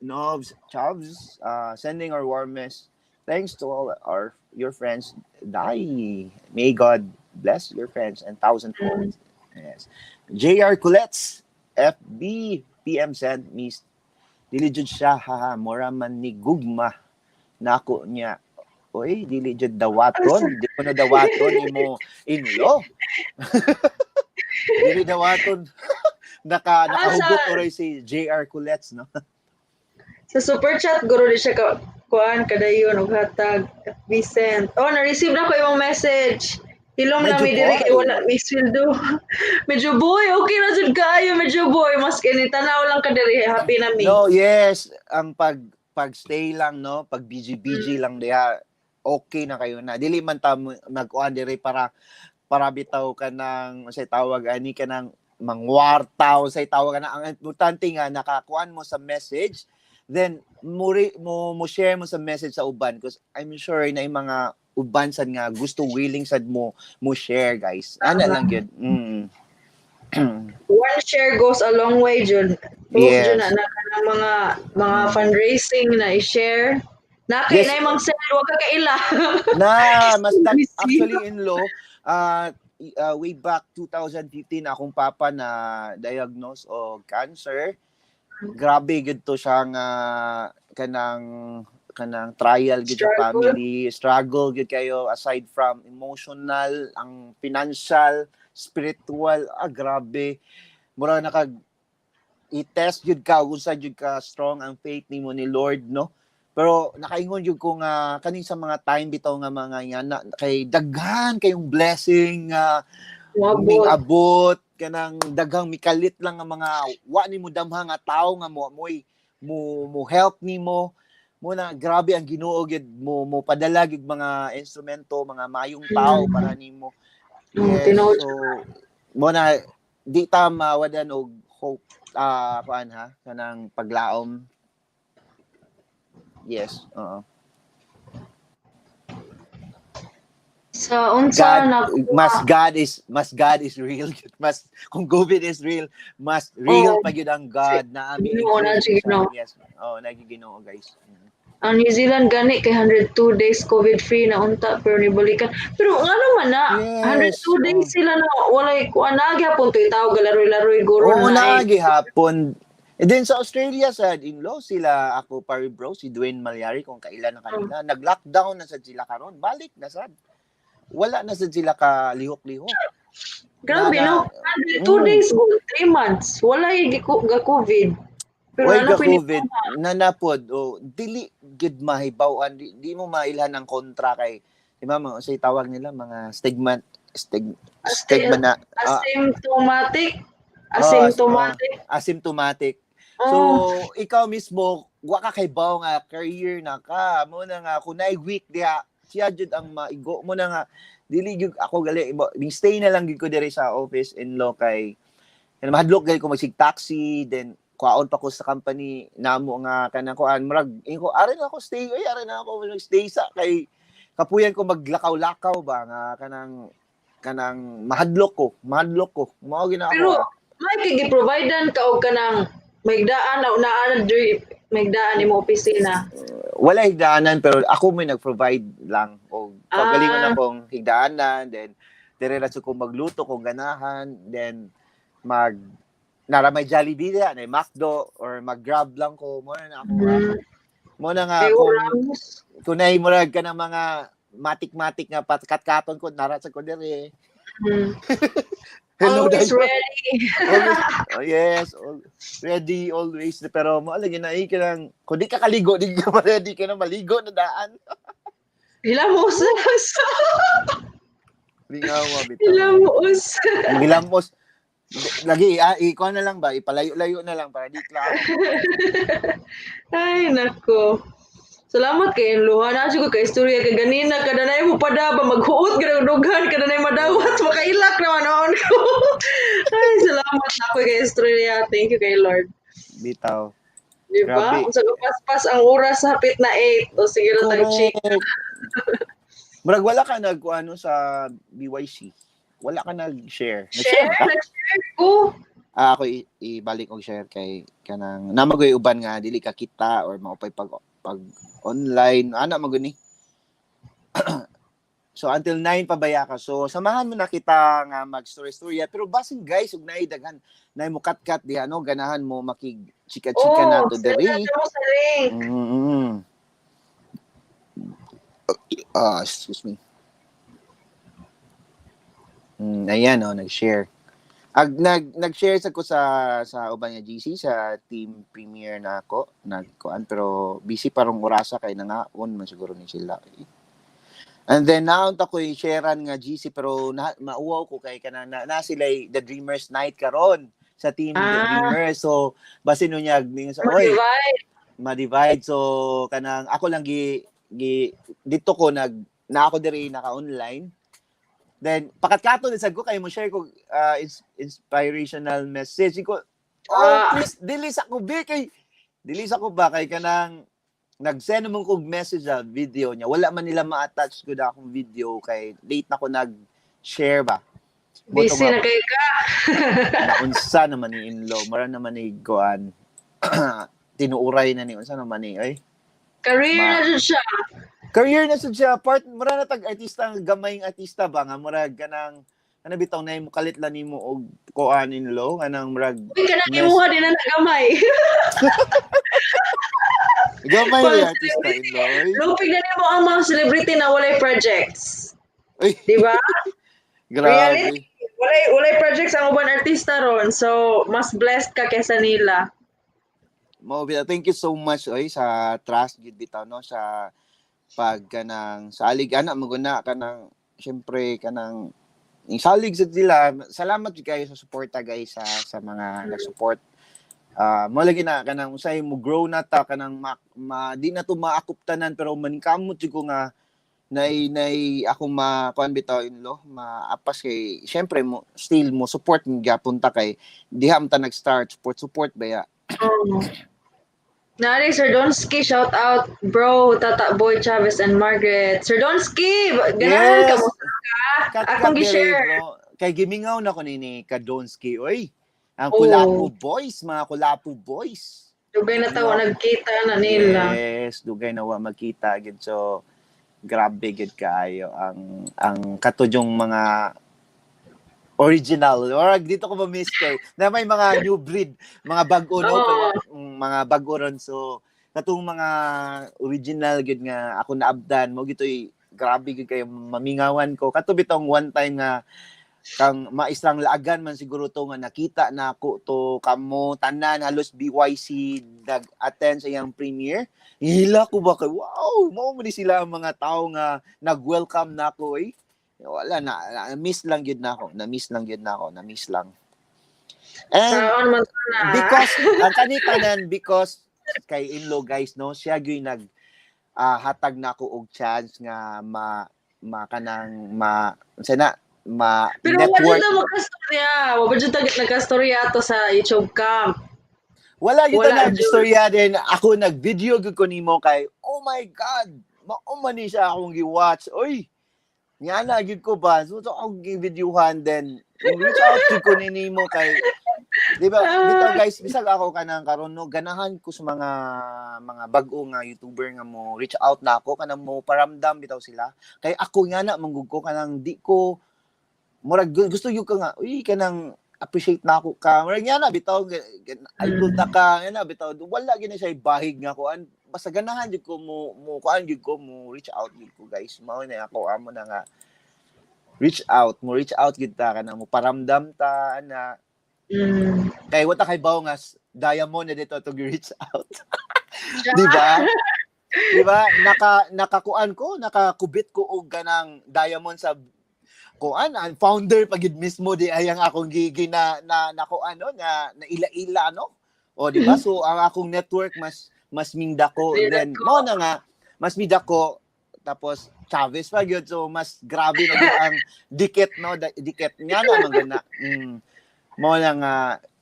Nobs, Chubbs, sending our warmest thanks to all our your friends. Die. May God bless your friends and thousandfold. Yes. JR Culettes, FB, PM sent me, dili jud siya, haha, mura man ni gugma. Nako niya. Oy, dili jud dawaton, di ko na dawaton imo in-law. Dili dawaton. Nakahugot oray si JR Culettes, no? Sa super chat guro di siya ka kuan kadayon og hatag FB sent. Oh, na-receive na ko imong message. Hilom na Medyo mi diri kay boy. Wala mi sweldo. Medyo boy, okay na jud kaayo medyo boy. Mas kini tanaw lang ka diri, happy na mi. No, yes, ang pag stay lang, no, pag busy busy lang diha, okay na kayo na. Dili man ta mag-kuan diri para bitaw ka ng unsay tawag ani, ka ng mangwarta, unsay tawag na. Ang importante nga nakakuan mo sa message, then mo share mo sa message sa uban, because I'm sure na yung mga uban sad nga gusto, willing sad mo share, guys. Ana lang gyud. One share goes a long way jud. Proof jud na kanang mga fundraising na i-share. Na kay na imong send, wa ka kaila. Na mas Busy. Actually, in law, way back 2015, akong papa na diagnose og cancer. Grabe gud to siya nga kanang trial gud sa Struggle. family, struggle gud kayo, aside from emotional, ang financial, spiritual. Ah, grabe, mura nakag i-test jud ka kung sa jud ka strong ang faith nimo ni Lord, no? Pero nakaingon jud ko nga kaning sa mga time bitaw nga mga yan na, kay daghan kayong blessing nga Moabot. ming abot, kanang daghang mikalit lang nga mga wa nimo damha nga tawo nga mo moy mo mo help nimo mo na. Grabe ang Ginoo gyud mo padala gyud mga instrumento, mga mayong tao para nimo. Yes, tinuod. so mo na di ta mawadan og hope, kuan ha, kanang paglaom. Yes, oo. Sa unsa God, na mas God is real. Mas kung COVID is real, mas real pa gyud ang God na ami. Ginoo na, Ginoo. Yes. Oh, nagigginoo, guys. Ang New Zealand gani kay 102 days COVID free na unta, pero nibalikan. Pero ngano man na 102 days sila na walay kuan, na gyapon to'y tao galaroy-laroy guro Oo na. Na gihapon. And then sa Australia sa in-law sila ako pari bro si Dwayne Malyari, kung kailan na kanila nag-lockdown na sad sila, karon balik na sad. Wala na sad sila ka lihok-lihok. Grabe no. 102 days go 3 months. Wala ga COVID. Pero Way ano ga COVID na napod o dili gid mahibaw-an, di mo mailhan ang kontra kay di ba mga unsay tawag nila, mga stigma, stigma na Asymptomatic. Asymptomatic. Asymptomatic. So, ikaw mismo, wa ka kaybaw nga carrier na ka. Mo na nga, kung naay weak diha, siya jud ang maigo. Mo na nga, dili jud ako gali. Stay na lang gid ko diri sa office in law kay mahadlok gali ko magsig taxi, then kuhaon pa ko sa company namo nga kanang kuan, murag ingon ko ari na ako stay, oy, ari na ako stay sa kay kapuyan ko maglakaw-lakaw ba nga kanang mahadlok ko mao gina ako. Pero may kay gi-providean ka og kanang may daan na unaan diri, may daan imo opisina? Wala higdaanan, pero ako may nag-provide lang og kagalingon akong higdaanan, then dire ra ko magluto kung ganahan, then mag nara may Jollibee diha, na McDo or mag-Grab lang ko. Mo na ako. Mo na nga Kay kung Ramos. Kung naay murag ka ng mga matik-matik nga patkat-katon ko nara sa ko dire. Hello, Always Dai. ready. Always, oh, yes, ready always, pero mo lagi na ka lang kung di ka kaligo, di ka ready ka na maligo na daan. Hilamos na lang sa. Lingaw bitaw. Hilamos. Gilamos. Lagi, ikaw na lang ba? Ipalayo-layo na lang para di klaro. Ay, nako. Salamat kay Luha na ko kay istorya kay ganina kada nay mo pada ba maghuot kada dughan kada nay madawat makailak na noon ko. Ay, salamat na ako kay istorya. Thank you kay Lord. Bitaw. Di ba? Grabe. Unsa paspas ang oras sa hapit na 8. O sige lang tayo check. Correct. Murag wala ka nag ano sa BYC. Wala ka nag-share. Share, Nag-share ka? nag-share ko. Ah, ako ibalik og share kay kanang namagoy uban nga dili ka kita or maupay pag online ana maguni. So until 9 pa baya ka. So samahan mo na kita nga mag story storya, pero basin guys ug naay daghan naay mo kat-kat diha no, ganahan mo makig chika-chika Oh, nato diri. send mo sa link. Ah, excuse me. Ayan oh, nag-share. Nag-share sa ko sa uban nga GC sa team premier na ako, nagkuan, pero busy parong orasa kay nangaon man siguro ni sila. And then naunta ko yung sharean nga GC, pero na, mauwaw ko kay kanang na sila The Dreamers Night karon sa team The Dreamers. So basin unyag ningon sa, oy, Ma-divide. Ma-divide. So kanang ako lang gi gi dito ko nag na ako diri naka-online. Then pakatkato din sad ko kay mo share ko inspirational message ko. Oh, please dili sa ko be, kay dili sa ko ba, kay kanang nag-send mo kog message sa video niya. Wala man nila ma-attach ko na akong video kay late na ko nag-share ba. Mo to Busy na kayo ka. Naunsa naman ni in-law, mara naman ni kuan, tinuuray na ni, unsa naman ni ay. Career na jud siya. Career na sad siya, part mura na tag artista, gamayng artista ba nga murag kanang ano bitaw na mo kalit lang nimo og kuan, in-law, kanang murag Uy, kanang imuha din na nagamay. Gamay Pag ni artista, in-law, oy. Lupig na nimo ang mga celebrity na walay projects. Uy. Di ba? Grabe. Reality. Walay projects ang uban artista ron. So, mas blessed ka kaysa nila. Mo bitaw, thank you so much, oy, sa trust gid bitaw, no, sa pag kanang salig ana mo guna, kanang syempre kanang yung salig sa sila. Salamat jud kayo sa suporta, guys, sa mga nag-support. Ah, mo lagi na kanang usay mo grow na ta, kanang ma, di na to maakop tanan, pero maningkamot jud ko nga nay nay ako ma kuan bitaw, in-law, maapas kay syempre mo still mo support gyapon ta kay diha man ta nag-start, support support ba ya. Oh. Nari, Sir Donsky, shout out, bro, Tata Boy Chavez and Margaret. Sir Donsky, ganahan ka mo. Kat Akong kat dere, gi-share. bro. Kay gimingaw na ko ni Kadonsky, oy. Ang Kulapo Boys, mga Kulapo Boys. Dugay na tawa nagkita na nila. Yes, dugay na wa magkita gid, so grabe gid kaayo ang katudyong mga original. Or dito ko ma-miss kay na may mga new breed, mga bag-o, no, Oo. pero, mga bag-o ron, so katong mga original gid nga ako naabdan mo gitoy, grabe gid kayo mamingawan ko. Kato bitong one time nga kang maistrang laagan man siguro to nga nakita na ako to kamo tanan, halos BYC nag-attend sa iyang premiere. Hila ko ba kay wow, mao man ni sila ang mga tao nga nag-welcome na ako eh. Wala na, na miss lang gyud na ako, na miss lang gyud na ako, na miss lang. And Saan man to na. Because ang kani tanan, because kay in-law, guys, no, siya gyud nag hatag na ako og chance nga ma ma kanang ma unsa na ma Pero wala network. jud ta magkastorya. Wala jud ta nagkastorya to sa YouTube camp. Wala gyud Wala na nag-istorya din. Ako nag-video gyud ko nimo kay oh my God, mao man ni siya akong gi-watch. Oy. Nga na gyud ko ba? So akong gi-videohan, then reach out gyud ko ni nimo kay di ba dito, guys, bisag ako kanang karon, no, ganahan ko sa mga bag-o nga YouTuber nga mo reach out na ako, kanang mo paramdam bitaw sila, kay ako nga na manggug ko, kanang di ko murag gusto gyud ka nga, uy, kanang appreciate na ako ka, murag nga na bitaw, idol ta ka, nga na bitaw, wala gyud na siya bahig nga kuan, basta ganahan jud ko mo kuan jud ko, mo reach out jud ko, guys. Mao na ako amo na nga reach out mo, reach out gid ta, kanang mo paramdam ta na kay wala kay bawo nga diamond na dito to reach out. Di ba? Di ba? Nakakuan ko, nakakubit ko og ganang diamond sa kuan, ang founder pag gid mismo di ay ang akong gigi na na na kuan, no, na, na ila-ila, no. O di ba? So ang akong network mas mas mingdako, then mo na nga mas midako, tapos Chavez pa gyud, so mas grabe na gyud ang dikit, no, dikit nga na man na. Mo na nga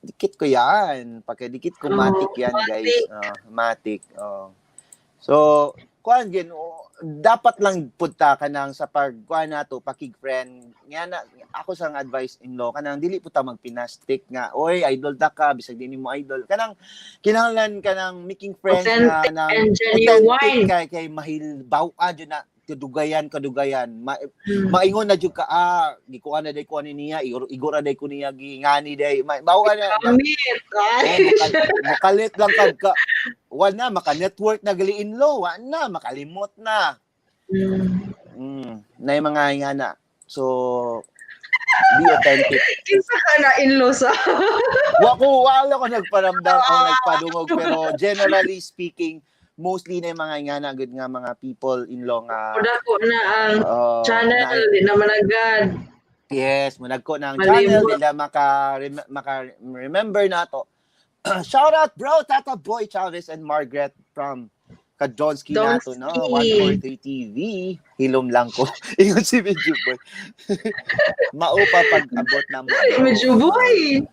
dikit ko yan, pagka dikit ko Oh, matik yan, guys. Oh, matik, oh. So kuan gin, oh, dapat lang punta ka nang sa pag kuan nato, pakig friend nga na ako sang advice, in law, kanang dili po ta magpinastik nga, oy, idol ta ka, bisag di nimo idol, kanang kinahanglan kanang making friends Authentic na and authentic genuine. Kay mahilbaw jud na kadugayan kadugayan maingon na jud ka, ah, gikuan na day kuan ni niya, igora day ko niya gingani day baw na. Amit. Oh, mukalit lang kag ka wa na maka-network na gali, in law, wa na makalimot na. Na yung mga nga na, so be authentic. Kinsa ka na in-law sa? Wa ko, wala ko nagparamdam o nagpadungog, pero generally speaking mostly na yung mga ingana gud nga mga people in law nga Dako na ang channel, di naman agad. Yes, munagko na ang Malimot. Channel nila maka remember na to. Shout out, bro, Tata Boy Chavez and Margaret from Kadonsky nato, no? Donski. 143 TV. Hilom lang ko. Ingon si Medyo Boy. Mao pa pag abot na mo. Medyo boy.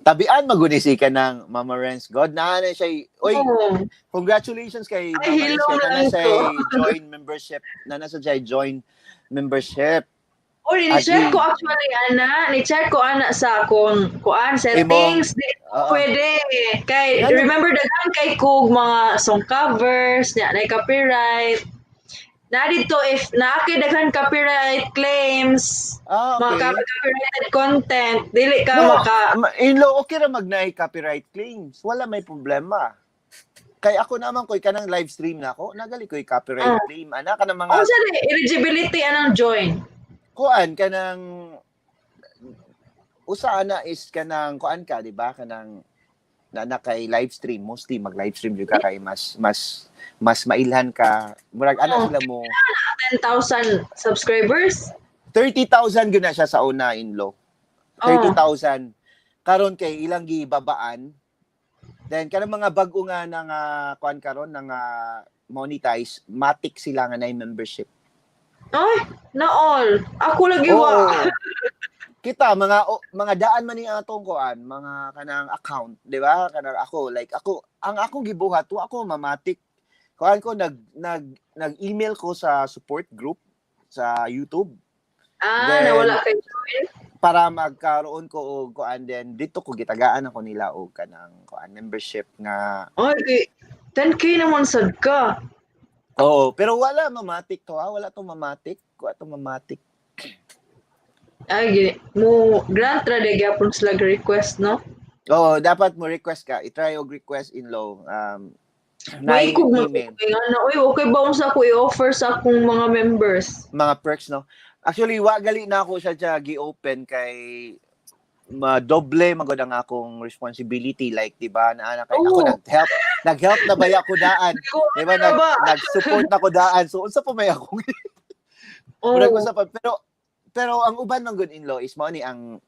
Tabian magunisi ka ng Mama Renz God. Na na siya. Oy, Oh. congratulations kay Ay, Mama Renz. hilom Na na lang siya ko. Join membership. Na sa siya join membership. Oh, ni-check Agi. ko actually, ana. Ni-check ko, ana, sa akong kuan settings. Di Oo. pwede. Kay, Ano? remember, daghan kay kog mga song covers, nya na copyright. Na dito if naa kay daghan copyright claims, mga copyrighted content, dili ka No, maka in-law, okay ra mag naay copyright claims. Wala may problema. Kay ako naman ko'y kanang live stream na ako, nagali ko'y copyright claim. Ana ka ng mga Unsa ni eligibility anang join? Kuan kanang usa ana is kanang kuan ka, di ba? Kanang na kay live stream, mostly mag live stream jud ka kay mas mailhan ka. Murag ana sila mo. 10,000 subscribers? 30,000 gyud na siya sa una, in-law. 30,000. Karon kay ilang gibabaan. Then kanang mga bag-o nga nang kuan karon nang monetize, matic sila nga na membership. Ay, na all. Ako lagi Oo. wa. Kita mga daan man ni atong kuan, mga kanang account, di ba? Kanang ako, like ako, ang akong gibuhat, wa ako mamatik. Kuan ko nag nag nag-email ko sa support group sa YouTube Ah, Then, nawala kay join. Para magkaroon ko og kuan, then dito ko gitagaan ako nila og kanang kuan membership nga. Ay, kay 10K naman sad ka. Oo, pero wala mamatik to ha, wala to mamatik, wala to mamatik. Ay, mo grant ra di gyapon sila request, no? Oo, dapat mo request ka, i-try og request in law. May Na kog mo email. Ano, uy, okay ba unsa ko i-offer sa akong mga members? Mga perks, no? Actually, wa gali na ako siya siya gi-open kay madoble magod ang akong responsibility, like, di ba, na kay ako nag-help na baya ko daan, di ba? Ano ba? Nag-support na ko daan, so unsa pa may akong murag usa pa. Pero ang uban man gud, in-law, is mao ni ang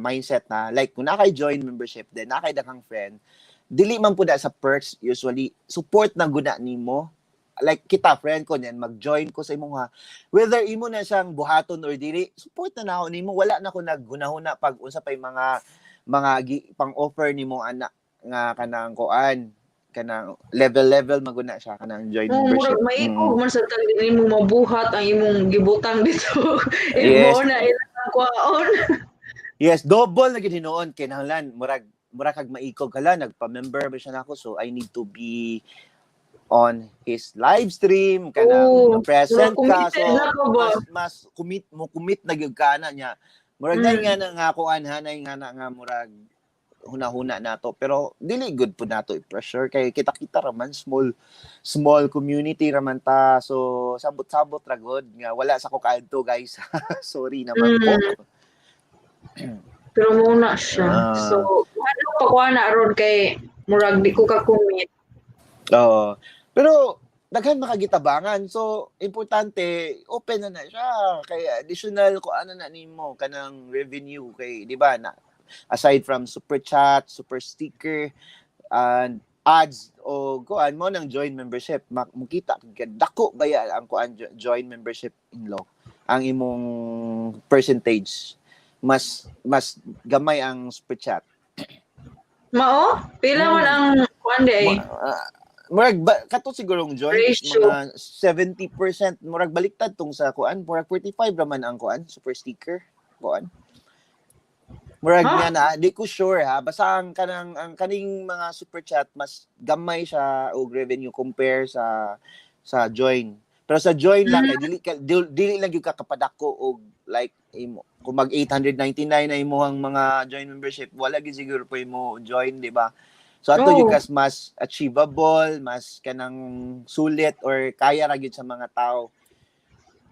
mindset na like kung naa kay join membership, then naa kay daghang friend, dili man pud na sa perks, usually support na gud na nimo. Like kita, friend ko niyan, mag-join ko sa imong ha, whether imo na siyang buhaton or dili, support na nako nimo. Wala na ko naghunahuna pag unsa pay mga pang-offer nimo ana nga kanang kuan, kanang level level maguna siya kanang join Oh, membership. murag maikog man sa tag nimo mabuhat ang imong gibutang dito. Imo na ilang kuhaon. Yes, double na gid hinuon, kinahanglan murag kag maikog, hala, nagpa-member ba siya nako, so I need to be on his live stream, kanang present Murag ka, so committed na ka ba? Mas commit mo, commit na gyud ka na niya. Murag nga na nga kuan hanay nga na nga murag huna-huna nato, pero dili good po nato i-pressure kay kita-kita raman, small small community raman ta, so sabot-sabot ra gud nga wala sa ko kaadto, guys, sorry naman po. Pero muna siya. So, ano pa kuha na ron kay murag di ko ka commit. Oo. Pero daghan makagitabangan. So importante open na na siya kay additional ko ano na nimo kanang revenue kay, di ba, na aside from super chat, super sticker and ads o kuan mo ng join membership, makita ka dako baya ang kuan join membership, in law, ang imong percentage mas gamay ang super chat. Mao? Pila man ang kuan di ay? Murag ba, kato sigurong join Ratio. mga 70%, murag baliktad tong sa kuan, murag 45 raman ang kuan super sticker kuan. Murag Huh? nga na di ko sure ha, basta ang kanang ang kaning mga super chat mas gamay siya og revenue compare sa join. Pero sa join lang kay dili lang gyud ka kapadako og like imo kung mag 899 na imong mga join membership, wala gyud siguro po imo join, di ba? So ato Oo. gyud kas mas achievable, mas kanang sulit or kaya ra gyud sa mga tao.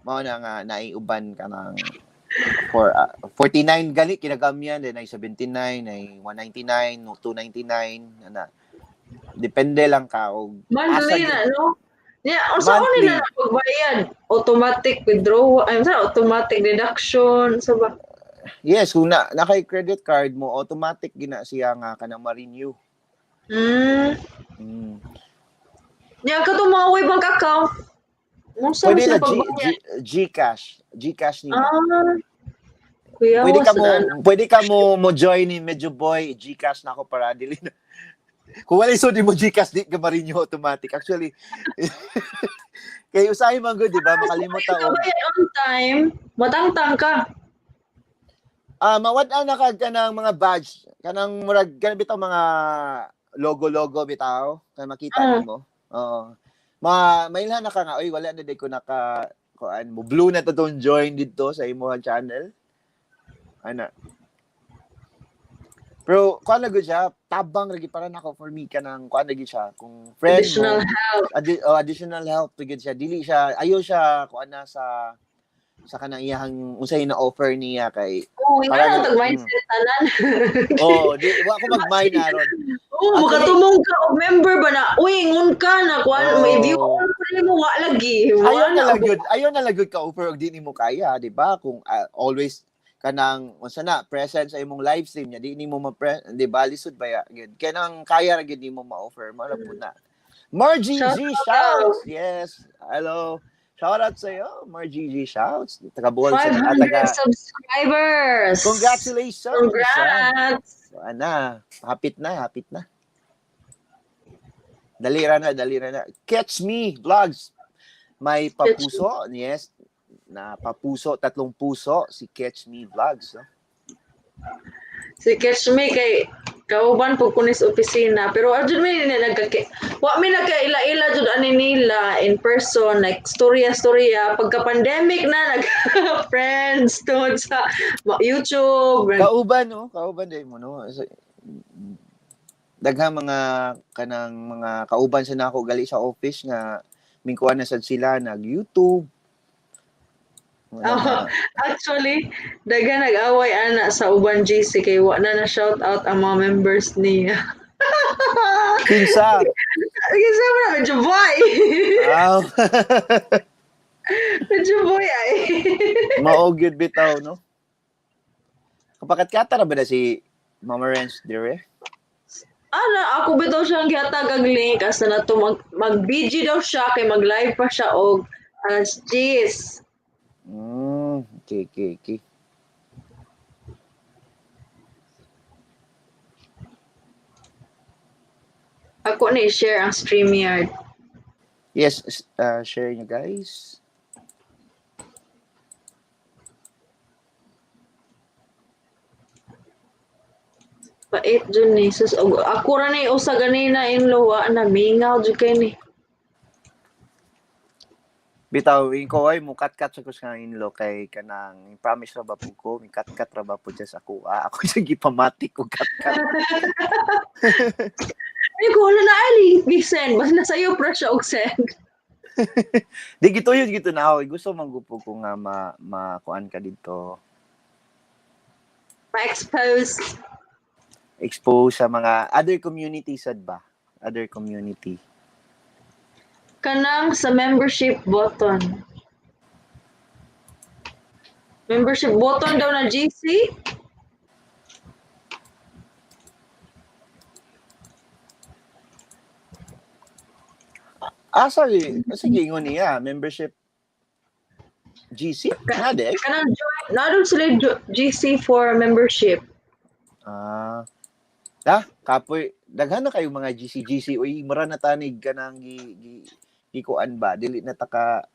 Mao na nga naiuban kanang for 49 gali kinagamyan, then ay 79, ay 199, no, 299 ana. Depende lang ka og Monthly asa na, no? Yeah, unsa ko Monthly. nila na pagbayad? Automatic withdrawal, ay unsa, automatic deduction, sa ba? Yes, kung na nakay credit card mo, automatic gina siya nga kanang ma-renew. Yeah, katong mga way bank account. Unsa Pwede sila na pagbayad? GCash. GCash nimo. Ah. Kuya, Pwede ka was mo na- pwede ka mo mo join ni Medyo Boy GCash na ako para dili na. Kung wala isod mo GCash, di ka ma-renew automatic. Actually, kay usahay man gud, di ba? Makalimot Kung ta og bayad on time, matangtang ka. Mawad-an na ka kanang mga badge, kanang murag kanang bitaw mga logo-logo bitaw, kan makita nimo. Oo. Ma mailhan na ka nga, oy, wala na di ko naka kuan mo blue na to tong join dito sa imong channel. Ana. Pero kuan na gud siya, tabang lagi para nako for me kanang kuan lagi siya kung friend Additional mo, help. Oh, additional help to gid siya. Dili siya ayo siya kuan na sa kanang iyahang unsay na offer niya kay Oh, wala Parang- na tag mindset tanan. Oh, di wa ko mag-mind aron. Oh, makatumong ka og member ba na? Uy, ingon ka na kuan, Oh. may view on pa nimo wa lagi. Wa Ayaw na na. lang yun. Ayaw na lang yun ka offer og di nimo kaya, di ba? Kung always kanang unsa na present sa imong live stream niya, di nimo ma, di ba, lisod ba ya gyud. Kanang kaya ra gyud nimo ma-offer, mao ra pud na. Margie Shout G out. shouts. Yes. Hello. Shout out sa iyo, Margie G shouts. Taga Bohol sa 500 taga. subscribers. Congratulations. Congrats. Ana, hapit na, hapit na. Dalira na, dalira na. Catch Me Vlogs. May papuso, yes. Na papuso, tatlong puso si Catch Me Vlogs. No? Si Catch Me kay kauban po kunis opisina, pero adjud mi na nagka wa mi nagkaila-ila jud ani nila in person, like storya storya. Pagka pandemic na nag friends tungod sa YouTube. Kauban, no? Kauban din mo, no? So, daghang mga kanang mga kauban sa nako gali sa office nga mingkuan na sad sila nag YouTube. Oh, actually, daghan nag-away ana sa uban GC kay wa na na shout out ang mga members niya. Kinsa? Kasi mo na medyo boy. Aw. Medyo boy ay. Mao gyud bitaw, no? Kapakatkata ra ba na si Mama Renz dire? Ana, ako bitaw siyang gihatag ang link asa na to mag BG daw siya kay mag-live pa siya og alas 10. Okay. Ako na i-share ang StreamYard. Yes, share nyo guys. Pait jud ni sus og ako ra ni usa ganina in wa na mingaw jud kay ni. Bitaw, ko ay mo kat-kat sa kus nga inlo kay kanang promise ra ba po ko, mi kat-kat ra ba po dyan sa ako. Ah, ako sa gipamatik og kat-kat. Ay ko wala na ali gi-send basta na sayo pra siya og send. Di gituyod gito na ako. Gusto man gud po ko nga ma makuan ka dito. Ma-expose. Expose sa mga other community sad ba? Other community. Kanang sa membership button. Membership button daw na GC? Ah, sorry. Sige, ingon niya. Membership GC? Na, de? Kanang join. Na doon sila GC for membership. Ah. Kapoy. Daghan na kayo mga GC, GC. Uy, mura na tanig ka nang gikuan ba? Dili na taka...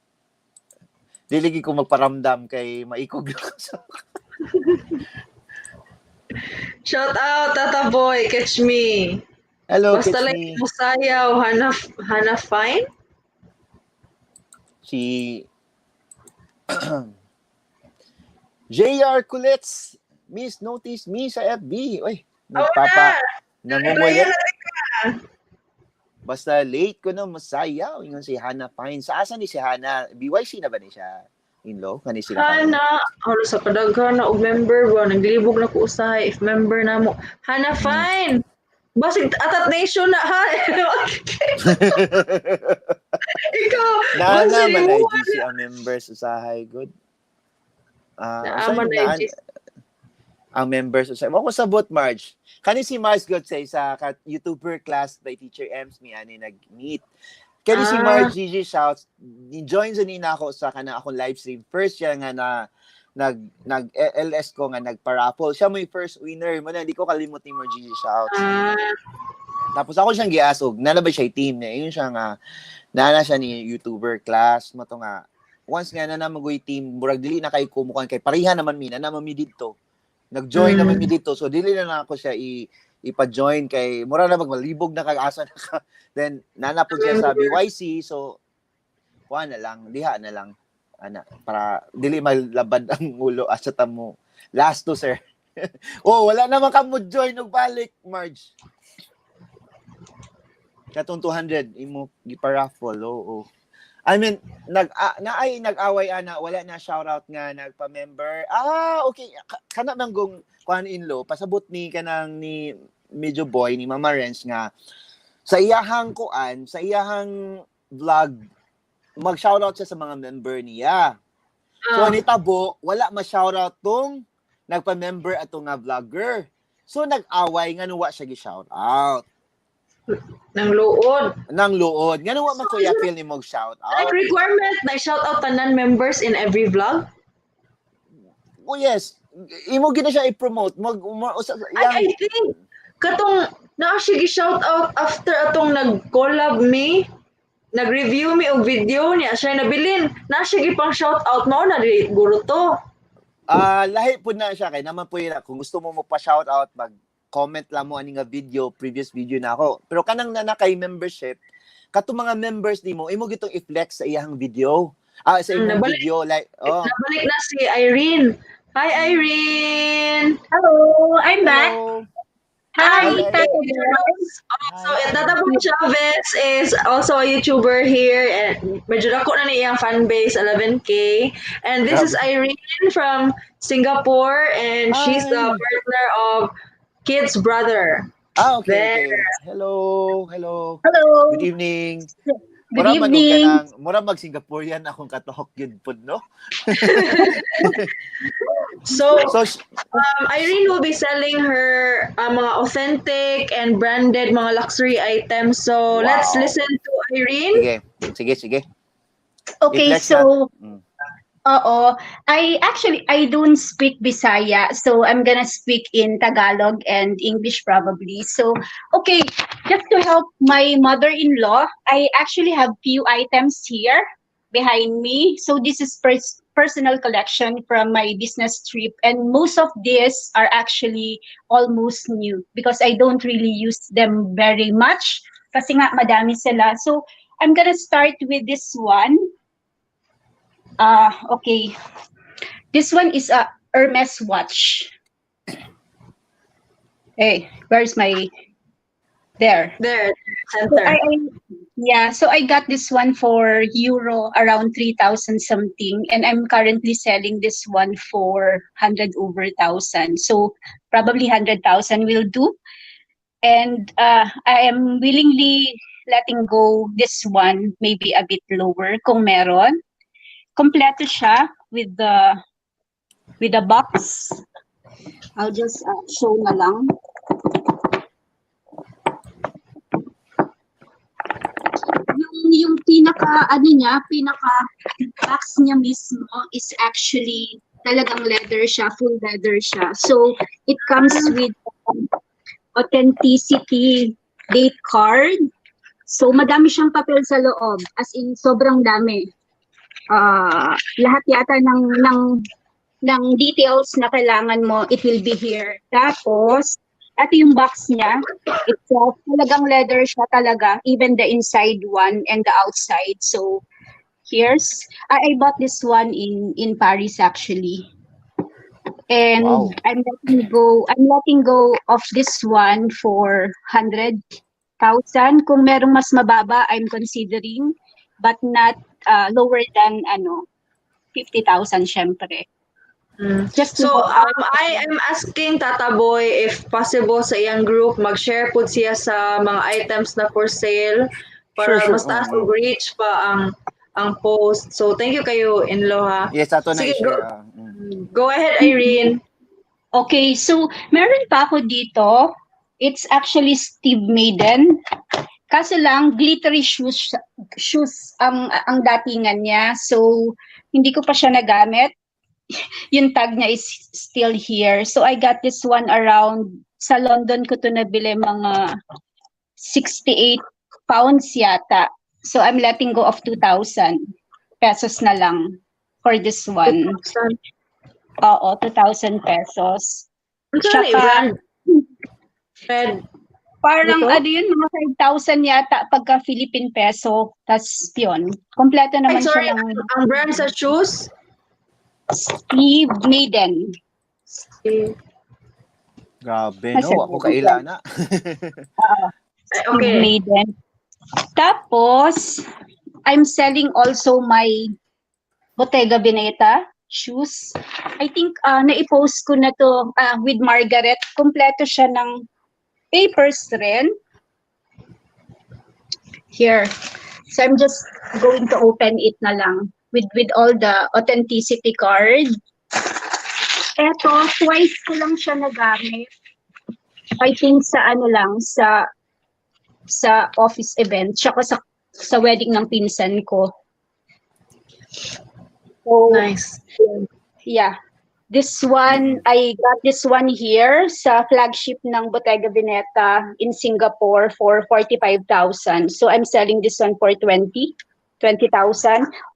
Dili gi ko magparamdam kay maikog na ko sa... Shout out, Tata Boy. Catch me. Hello, Basta catch like me. Musayaw, Hana Fine? Si JR Kulets, Miss Notice Me sa FB. Uy, nagpapa, nangungulit. Basta late ko na masayaw. Ingon si Hannah Pine. Sa asa ni si Hannah? BYC na ba ni siya? In-law? Kani sila karon? Hana, ano sa kadaghan na og member ba naglibog na ko usahay if member na mo. Hana Fine. Basig Atat Nation na ha. Ikaw, Naa basig na man mo. ay GC ang members usahay good. Ah, Naa usahay man ay naan GC. Ang members usahay. Mo ko sabot, Marge. Kani si Marge good say sa YouTuber class by Teacher Ems mi ani nag-meet. Kani si Marge Gigi shouts, ni join sa nina ako sa kana akong live stream. First siya nga na nag nag LS ko nga nagpa-raffle. Siya mo yung first winner mo na di ko kalimot ni Marge Gigi shouts. Tapos ako siyang giasog, nana ba siya team niya? Yun siya nga, nana siya ni YouTuber class, mo to nga, once nga na magoy team, murag dili na kay kumukan kay pareha naman mi, na naman mi didto. Nag-join naman mi didto, so dili na nako siya ipa-join kay mura na magmalibog na kag asa na ka. Then nana po siya sa BYC, so kuha na lang, diha na lang ana para dili malabad ang ulo asa ta mo. Last two, sir. Oh, wala naman ka mo join og balik, Marge. Katong 200 imo giparaffle, oo. I mean, nag naay nag-away ana, wala na shoutout nga nagpa-member. Ah, okay. Kana man gong kuan in-law, pasabot ni kanang ni medyo boy ni Mama Renz nga sa iyahang kuan, sa iyahang vlog, mag-shoutout siya sa mga member niya. So ni tabo, wala ma-shoutout tong nagpa-member ato nga vlogger. So nag-away nga wa siya gi-shoutout. Nang luod. Nang luod. Nga wa man kuya feel ni mo shout Like out. Requirement na shout out tanan members in every vlog? Oh yes. Imo gina siya i-promote. Mag usa, Ay, I think katong naa siya gi-shout out after atong nag-collab mi, nag-review mi og video niya siya nabilin. Naa siya gipang shout out mao na dili guro to. Ah, lahi pud na siya kay naman po yun. Kung gusto mo mo pa shout out, mag comment lang mo ani nga video, previous video na ako. Pero kanang na kay membership, katong mga members nimo, imo gitong i-flex sa iyang video. Ah, sa imong video like oh. Nabalik na si Irene. Hi, Irene. Hello, I'm back. Hello. Hi, Hi. Tata Boy. So, Tata Boy Chavez is also a YouTuber here and medyo dako na niya iyang fan base, 11K. And this is Irene from Singapore and she's the Hi. Partner of Kid's brother. Ah, okay. There. Hello, hello. Hello. Good evening. Good Mura man og evening. Kanang, mura mag Singaporean akong katok gyud pud, no? So, So Irene will be selling her mga authentic and branded mga luxury items. So, let's listen to Irene. Sige. Sige, sige. Okay, I-flex so oo, I actually I don't speak Bisaya, so I'm gonna speak in Tagalog and English probably. So, okay, just to help my mother-in-law, I actually have few items here behind me. So this is personal collection from my business trip, and most of these are actually almost new because I don't really use them very much kasi nga madami sila. So I'm gonna start with this one. Okay. This one is a Hermes watch. Hey, where's my, there? There, So center. I yeah, so I got this one for euro around 3,000 something, and I'm currently selling this one for 100 over thousand. So probably 100,000 will do. And I am willingly letting go this one, maybe a bit lower kung meron. Kompleto siya with the box. I'll just show na lang. Yung pinaka ano niya, pinaka box niya mismo is actually talagang leather siya, full leather siya. So it comes with authenticity date card. So madami siyang papel sa loob, as in sobrang dami. Lahat yata ng details na kailangan mo, it will be here. Tapos, ito yung box niya itself. Talagang leather siya talaga, even the inside one and the outside. So, I bought this one in Paris actually. And I'm letting go of this one for 100,000. Kung merong mas mababa, I'm considering, but not lower than ano, 50,000 syempre. Just So, I am asking Tata Boy if possible sa iyang group mag-share pud siya sa mga items na for sale para Sure. mas taas Oo. Og reach pa ang post. So, thank you kayo, in-law, ha. Yes, ato na Sige, i-share. go. Go ahead, Irene. Okay, so meron pa ako dito. It's actually Steve Madden. Kaso lang, glittery shoes ang datingan niya. So, hindi ko pa siya nagamit. Yung tag niya is still here. So, I got this one around, sa London ko to nabili, mga £68 yata. So, I'm letting go of 2,000 pesos na lang for this one. Oo, 2,000 pesos. Ano na brand? Red. Parang Ito? ano yun, mga 5,000 yata pagka Philippine peso. Tas yun, kompleto Ay, naman sorry, siya ng ang brand sa shoes? Steve Madden. Grabe, Nasa no? Ako kaila na. Ay, Steve okay. Madden. Tapos, I'm selling also my Bottega Veneta shoes. I think naipost ko na to with Margaret. Kompleto siya ng papers rin. Here. So I'm just going to open it na lang with all the authenticity card. Eto, twice ko lang siya nagamit. I think sa ano lang, sa office event, tsaka sa wedding ng pinsan ko. So, Nice. Yeah. This one, I got this one here sa flagship ng Bottega Veneta in Singapore for 45,000. So I'm selling this one for 20,000.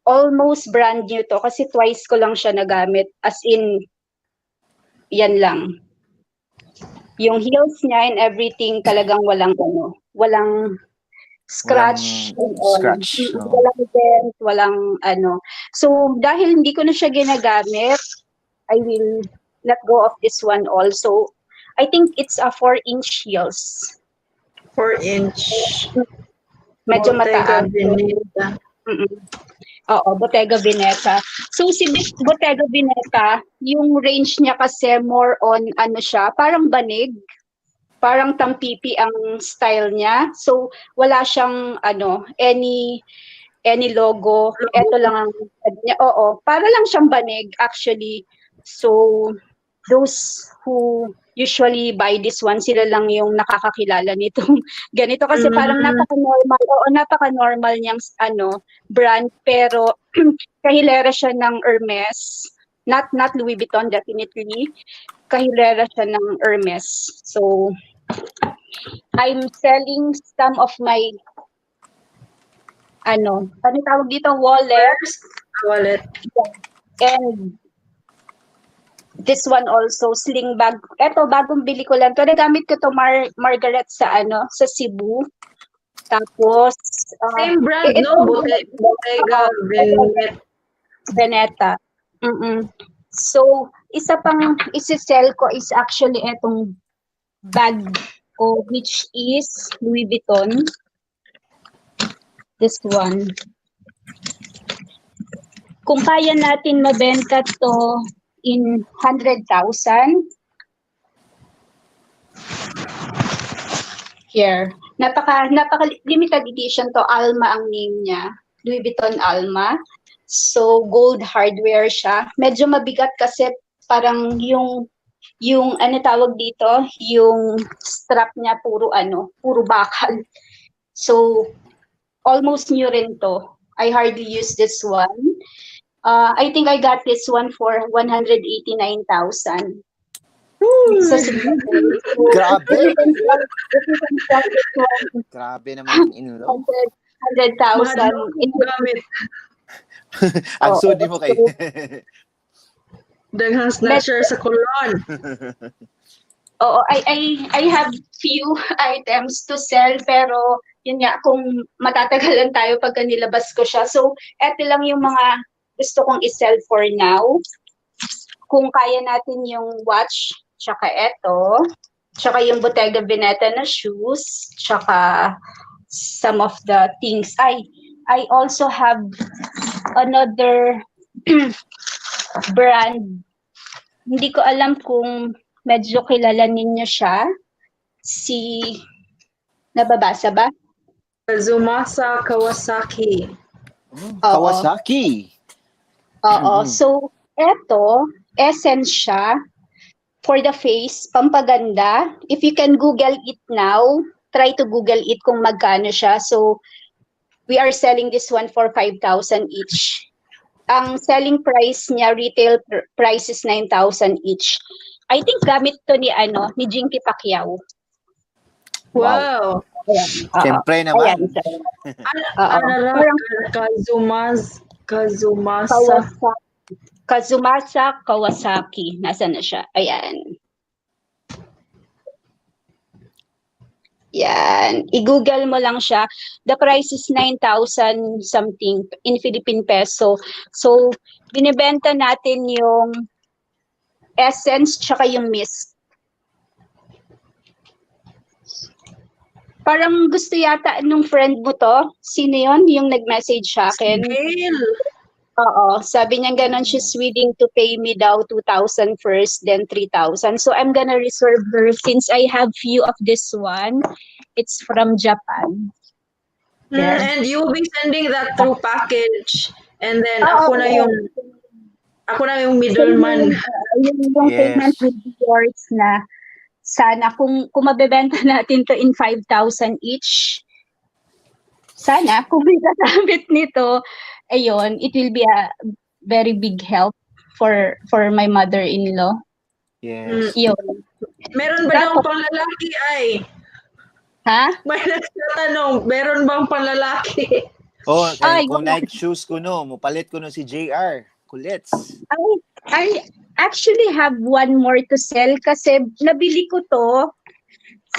Almost brand new to kasi twice ko lang siya nagamit. As in, yan lang. Yung heels niya and everything, talagang walang ano, walang scratch Walang and all. scratch, oo. Walang dent, walang ano. So, dahil hindi ko na siya ginagamit, I will let go of this one also. I think it's a 4-inch heels. 4 inch. Medyo Bottega mataas. Veneta. Oo, Bottega Veneta. So si Bottega Veneta, yung range niya kasi more on ano siya, parang banig. Parang tampipi ang style niya. So wala siyang ano, any logo. Ito lang ang ano niya. Oo, para lang siyang banig actually. So those who usually buy this one, sila lang yung nakakakilala nitong ganito kasi parang napaka-normal. Oo, napaka-normal niyang ano, brand, pero kahilera siya ng Hermes. Not Louis Vuitton, definitely. Kahilera siya ng Hermes. So I'm selling some of my ano, ano tawag dito, wallet Wallet. And this one also, sling bag. Eto, bagong bili ko lang to. Nagamit ko to, Margaret, sa ano, sa Cebu. Tapos Same brand, no? Bottega Veneta. Veneta. So, isa pang isi-sell ko is actually etong bag ko, which is Louis Vuitton. This one. Kung kaya natin mabenta to in 100,000. Here. Napaka limited edition to. Alma ang name niya. Louis Vuitton Alma. So, gold hardware siya. Medyo mabigat kasi parang yung ano tawag dito, yung strap niya puro ano, puro bakal. So, almost new rin to. I hardly use this one. I think I got this one for 189,000. So, Grabe. If you can sell this one, Grabe naman yung in-law. 100,000. Gamit. Ang Oo. sudi mo kay. Daghang snatcher sa kulon. Oo, I have few items to sell, pero yun nga, kung matatagalan tayo pagka nilabas ko siya. So, eto lang yung mga gusto kong i-sell for now. Kung kaya natin yung watch, tsaka eto, tsaka yung Bottega Veneta na shoes, tsaka some of the things. I also have another brand. Hindi ko alam kung medyo kilala ninyo siya. Si, nababasa ba? Kazumasa Kawasaki. Oh, Oo. Kawasaki. Oo. So, eto, essence siya for the face, pampaganda. If you can Google it now, try to Google it kung magkano siya. So, we are selling this one for 5,000 each. Ang selling price niya, retail price is 9,000 each. I think gamit to ni ano, ni Jinky Pacquiao. Wow. Ayan. Oo. Siyempre naman. Ayan. Oo. Ano ra? Parang Kazumas, Kazumasa. Kawasaki. Kazumasa Kawasaki. Nasaan na siya? Ayan. Yan. I-google mo lang siya. The price is 9,000 something in Philippine peso. So, binibenta natin yung essence tsaka yung mist. Parang gusto yata nung friend mo to. Sino yon? Yung nag-message sa akin. Gail. Oo, sabi niya ganun, she's willing to pay me daw 2,000 first, then 3,000. So I'm gonna reserve her since I have few of this one. It's from Japan. There. And you will be sending that through package. And then Oo. ako na yung middleman. Yung payment will be yours na sana kung mabebenta natin to in 5,000 each, sana kung may gagamit nito, ayun, it will be a very big help for my mother-in-law. Yes. Yun. Meron ba daw panlalaki ay? Ha? May nagtatanong, meron bang panlalaki? Oh, Ay, kay, kung wala. Nike shoes ko no, mupalit ko no si JR. Kulits. I actually have one more to sell kasi nabili ko to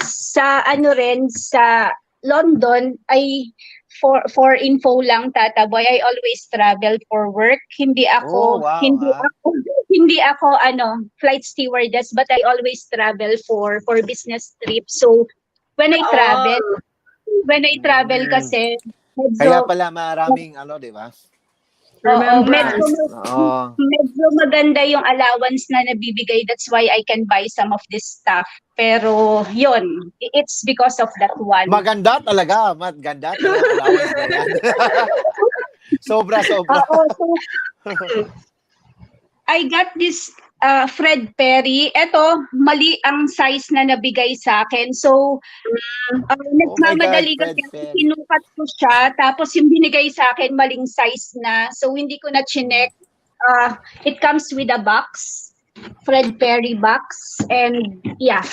sa ano rin sa London ay for info lang, Tata Boy, I always travel for work. Hindi ako Oh, wow, hindi ah. ako hindi ako ano flight stewardess, but I always travel for business trips. So when I travel kasi medyo Kaya pala maraming ano, di ba? Oo, Remembrance. Oo. Medyo maganda yung allowance na nabibigay. That's why I can buy some of this stuff. Pero yun, it's because of that one. Maganda talaga. Maganda talaga allowance na yan. Sobra, sobra. Oo, so, I got this Fred Perry. Ito, mali ang size na nabigay sa akin. So, nagmamadali Oh God, kasi Fred Perry. sinukat ko siya. Tapos yung binigay sa akin, maling size na. So, hindi ko na chinek. It comes with a box. Fred Perry box. And yeah.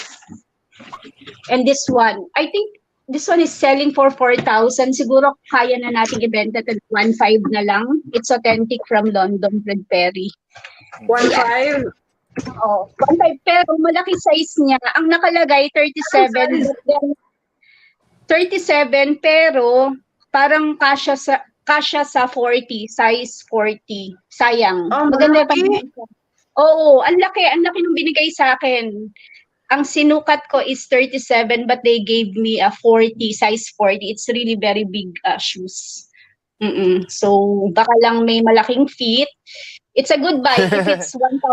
And this one, I think this one is selling for 4,000. Siguro kaya na natin ibenta to 1.5 na lang. It's authentic from London, Fred Perry. 1.5. Oo. 1.5 pero malaki size niya. Ang nakalagay 37. Anong size? But then, 37 pero parang kasya sa 40, size 40. Sayang. Oh, Maganda pa. malaki. Oo, ang laki nung binigay sa akin. Ang sinukat ko is 37, but they gave me a 40, size 40. It's really very big shoes. So, baka lang may malaking feet. It's a good buy if it's 1,500.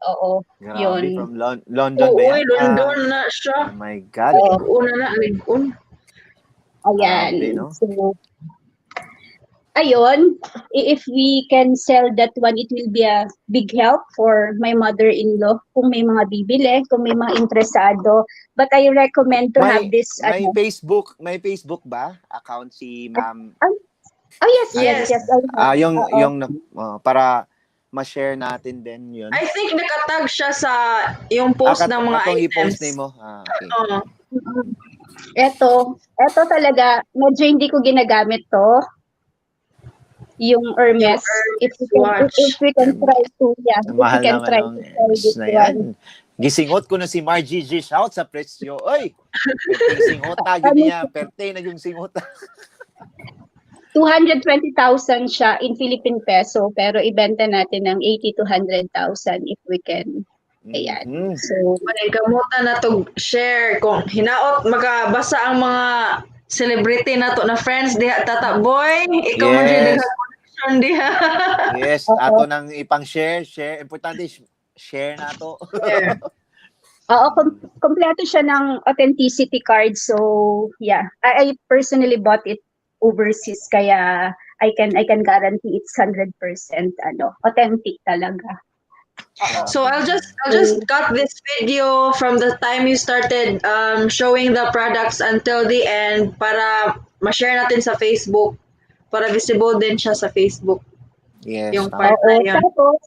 Oo. Grabe, Yun. from London Oo, ba yan? uy, London na siya. Ah, oh my God. Una na, ligon. Ayan. Grabe, no? So, ayun, if we can sell that one, it will be a big help for my mother-in-law kung may mga bibili, kung may mga interesado. But I recommend to have this. May Ano. Facebook ba? Account si Ma'am? Oh, yes, Yes. yes. I have. Ah, yung Oo. yung oh, para ma-share natin din yun. I think nakatag siya sa yung post Ah, ng mga atong items. i-post nimo. Ah, okay. Oo. Eto talaga, medyo hindi ko ginagamit to. Yung Hermes. Yung If we can, watch. if we can try to, yeah, if we Mahal can naman try ang to sell Hermes this na one. yan. Gisingot ko na si Margie G. Shout sa presyo. Oy! Perte singota yun niya. Perte na yung singota. 220,000 siya in Philippine peso, pero ibenta natin ng 80 to 100,000 if we can. Ayan. So, Paningkamutan na to share kung hinaot makabasa ang mga celebrity na to na friends diha, Tata Boy. Ikaw man jud Yes. diha connection diha. Yes, ato nang ipang share, share. Importante Share na to. Share. Oo, kompleto siya ng authenticity card. So, yeah. I personally bought it overseas, kaya I can guarantee it's 100% ano, authentic talaga. So I'll just cut this video from the time you started showing the products until the end para ma-share natin sa Facebook, para visible din siya sa Facebook yung Tama. Part na Oo, yun. tapos,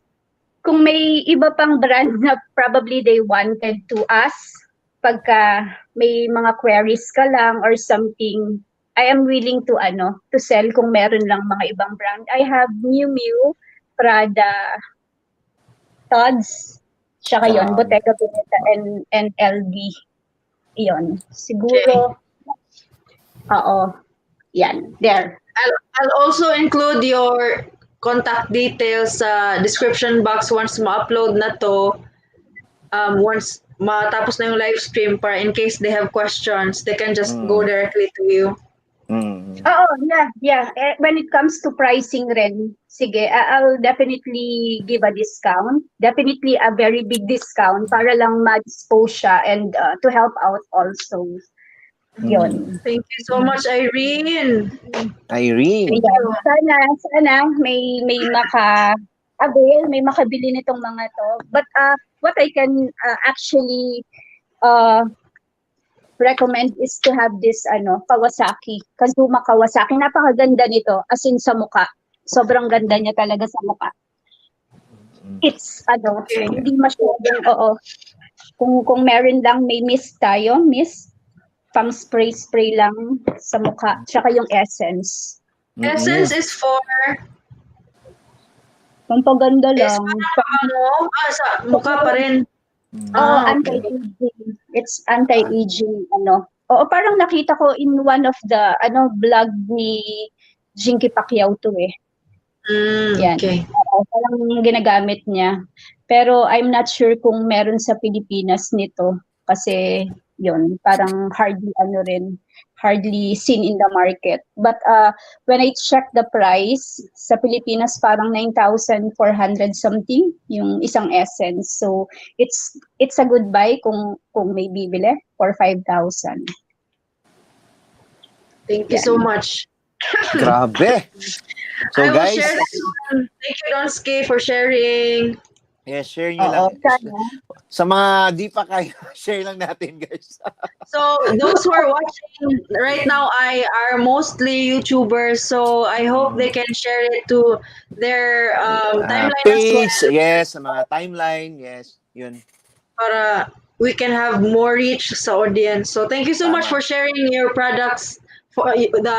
kung may iba pang brand na probably they wanted to ask, pagka may mga queries ka lang or something, I am willing to ano, to sell kung meron lang mga ibang brand. I have Miu Miu, Prada, Tod's, tsaka yun, Bottega Veneta and LV. Yun. Siguro, oo. Yan, there. I'll also include your contact details sa description box once ma-upload na to. Once matapos na yung live stream, para in case they have questions, they can just go directly to you. Oo, yeah. Eh, when it comes to pricing rin, sige, I'll definitely give a discount. Definitely a very big discount para lang ma-dispose siya and to help out also. Yun. Thank you so much, Irene. Irene. Ayan. Sana may maka avail, may makabili nitong mga to. But what I can actually recommend is to have this ano, Kawasaki, Kazuma Kawasaki. Napakaganda nito, as in sa muka. Sobrang ganda niya talaga sa muka. It's ano, hindi masyadong, oo. Kung meron lang, may mist tayo, mist, pang spray-spray lang sa mukha, tsaka yung essence. Essence is for Pampaganda is lang. Parang ano, sa mukha pa rin. Oo, Ah, okay. anti-aging. It's anti-aging, ano. Oo, parang nakita ko in one of the, ano, vlog ni Jinky Pacquiao to eh. Yan. Oo, parang ginagamit niya. Pero I'm not sure kung meron sa Pilipinas nito kasi yun, parang hardly ano rin, hardly seen in the market. But when I check the price, sa Pilipinas parang 9,400 something yung isang essence. So it's a good buy kung may bibili for 5,000. Thank you Yan. So much. Grabe. So I will guys, share this one. Thank you, Donski, for sharing. Yes, share nyo Oo, lang. sana. Sa mga di pa kayo, share lang natin, guys. So those who are watching right now, I are mostly YouTubers. So I hope they can share it to their timeline as well page, yes, sa mga timeline, yes. Yun. Para we can have more reach sa audience. So thank you so much Tama. For sharing your products, for the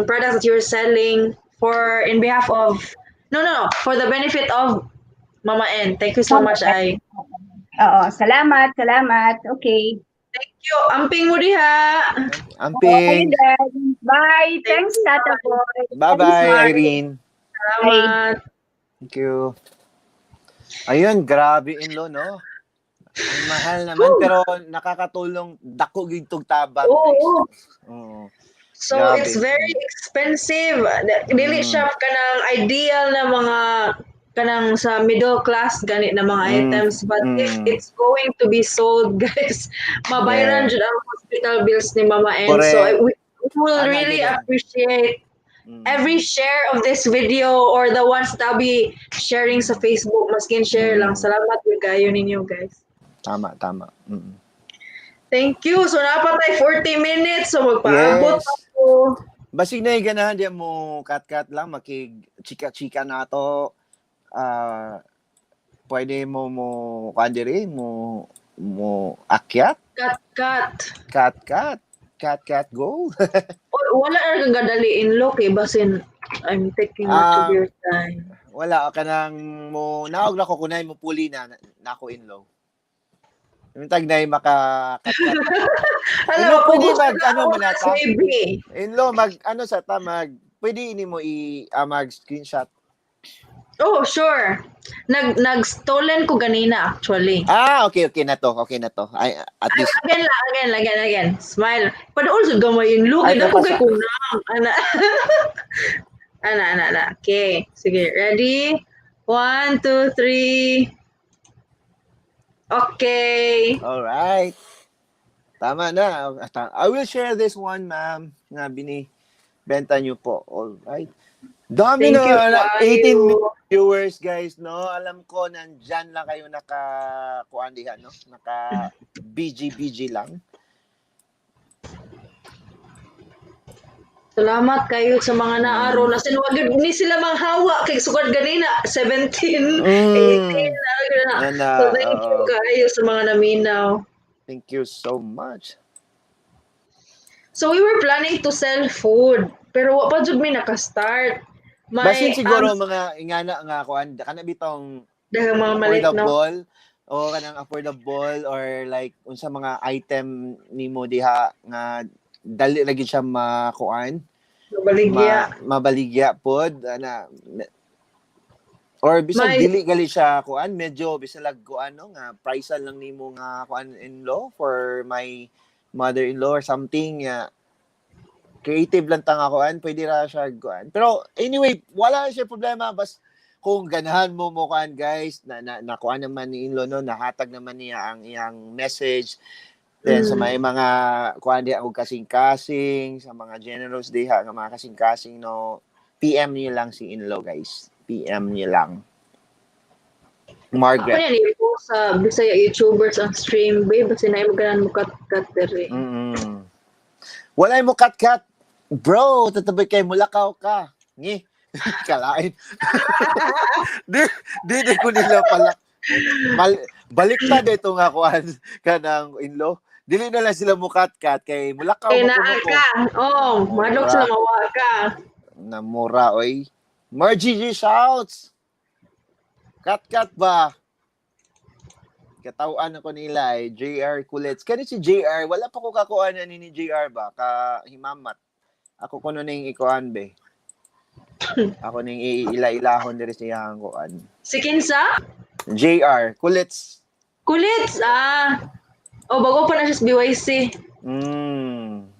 products that you're selling for in behalf of, no, for the benefit of Mama N. Thank you so Mama much, I. Oo, salamat, salamat. Okay. Thank you. Amping mo diha. Amping. Okay then. Bye. Thanks, Tata Boy. Bye-bye, Thanks, Mark. Irene. Salamat. Thank you. Ayun, grabe, in-law, no? Ang mahal naman, pero nakakatulong, dako gyud tog tabang, Oo. Guys. Oo. So Grabe. It's very expensive. Dili siya kanang ideal na mga kanang sa middle class ganit na mga items, but if it's going to be sold, guys, mabayaran jud ang hospital bills ni Mama N. So we will Ana, really gyud. Appreciate every share of this video or the ones that I'll be sharing sa Facebook, maskin share lang. Salamat gyud kayo ninyo, guys. Tama, tama. Thank you. So naa pa tay 40 minutes, so magpaabot ako. Basig na yung ganahan, di mo cut-cut lang, makig chika-chika na to. Ah, pwede mo kuan diri, mo akyat, Cut cut. Cut cut, cut cut go. Wala ra kang gadali in look eh, basin I'm taking much of your time. Wala ka nang mo naog na ko kunay mo puli na na ako in law. Yung tag na maka cut cut. Alam Ano, mo, pwede pugos mag, na ano oras, man ata? maybe. In law mag ano sa ta mag pwede ini mo i mag screenshot. Oh, sure. Nag stolen ko ganina actually. Ah, okay na to. Okay na to. Ay, at least Again lang, again, again, again. Smile. Padool sa gamay in look. Ay, Ay, ko kapasa. kay kunang. Ana. Ana, ana, ana. Okay. Sige, ready? One, two, three. Okay. All right. Tama na. I will share this one, ma'am, nga bini benta niyo po. All right. Dami Thank you, na, 18 kayo. Viewers, guys, no? Alam ko, nandyan lang kayo naka, kuan diha, no? Naka BG-BG lang. Salamat kayo sa mga naaro. Nasin wag gyud ni sila manghawa kay sukad ganina 17, 18 na gyud na. Yan na, So thank you oo. Kayo sa mga naminaw. Thank you so much. So we were planning to sell food, pero wa pa jud mi naka-start. May Basin siguro mga ingana nga kuan kana bitong dahil mga malit, no. Affordable o kanang affordable or like unsa mga item nimo diha nga dali lagi siya makuan? Mabaligya. Mabaligya pod ana or bisag dili gali siya kuan, medyo bisag lag kuan, no, nga price lang nimo nga kuan in law for my mother-in-law or something nga creative lang ta nga kuan, pwede ra siya kuan. Pero anyway, wala siya problema, bas kung ganahan mo mo kuan, guys, na nakuan naman ni in-law, no, nahatag naman niya ang iyang message. Then sa may mga kuan diha og kasing-kasing, sa mga generous diha nga mga kasing-kasing, no, PM niyo lang si in-law, guys. PM niyo lang. Ako Margaret. yan, i-post sa Bisaya YouTubers ang stream, babe. Basta na mo ganan mo cut-cut diri. Walay mo cut-cut. Bro, tatabi kay mulakaw ka. Ngi. Kalain. Di ko nila pala. Baliktad ito nga kuan kanang in-law. Dili na lang sila mukat-kat kay mulakaw Eh, mo naa kuno ko. ka. Oh, madlok sila mawa ka. Namura, oy. Margie G shouts. Cut-cut ba? Katawaan ako nila ay JR Kulets. Kani si JR, wala pa ko kakuan ani ni JR ba? Ka himamat. Ako kuno ning ikuan be. Ako ning iila-ilahon diri sa iyang kuan. Si Kinsa? JR Kulets. Kulits, ah. Oh, bago pa na siya sa BYC.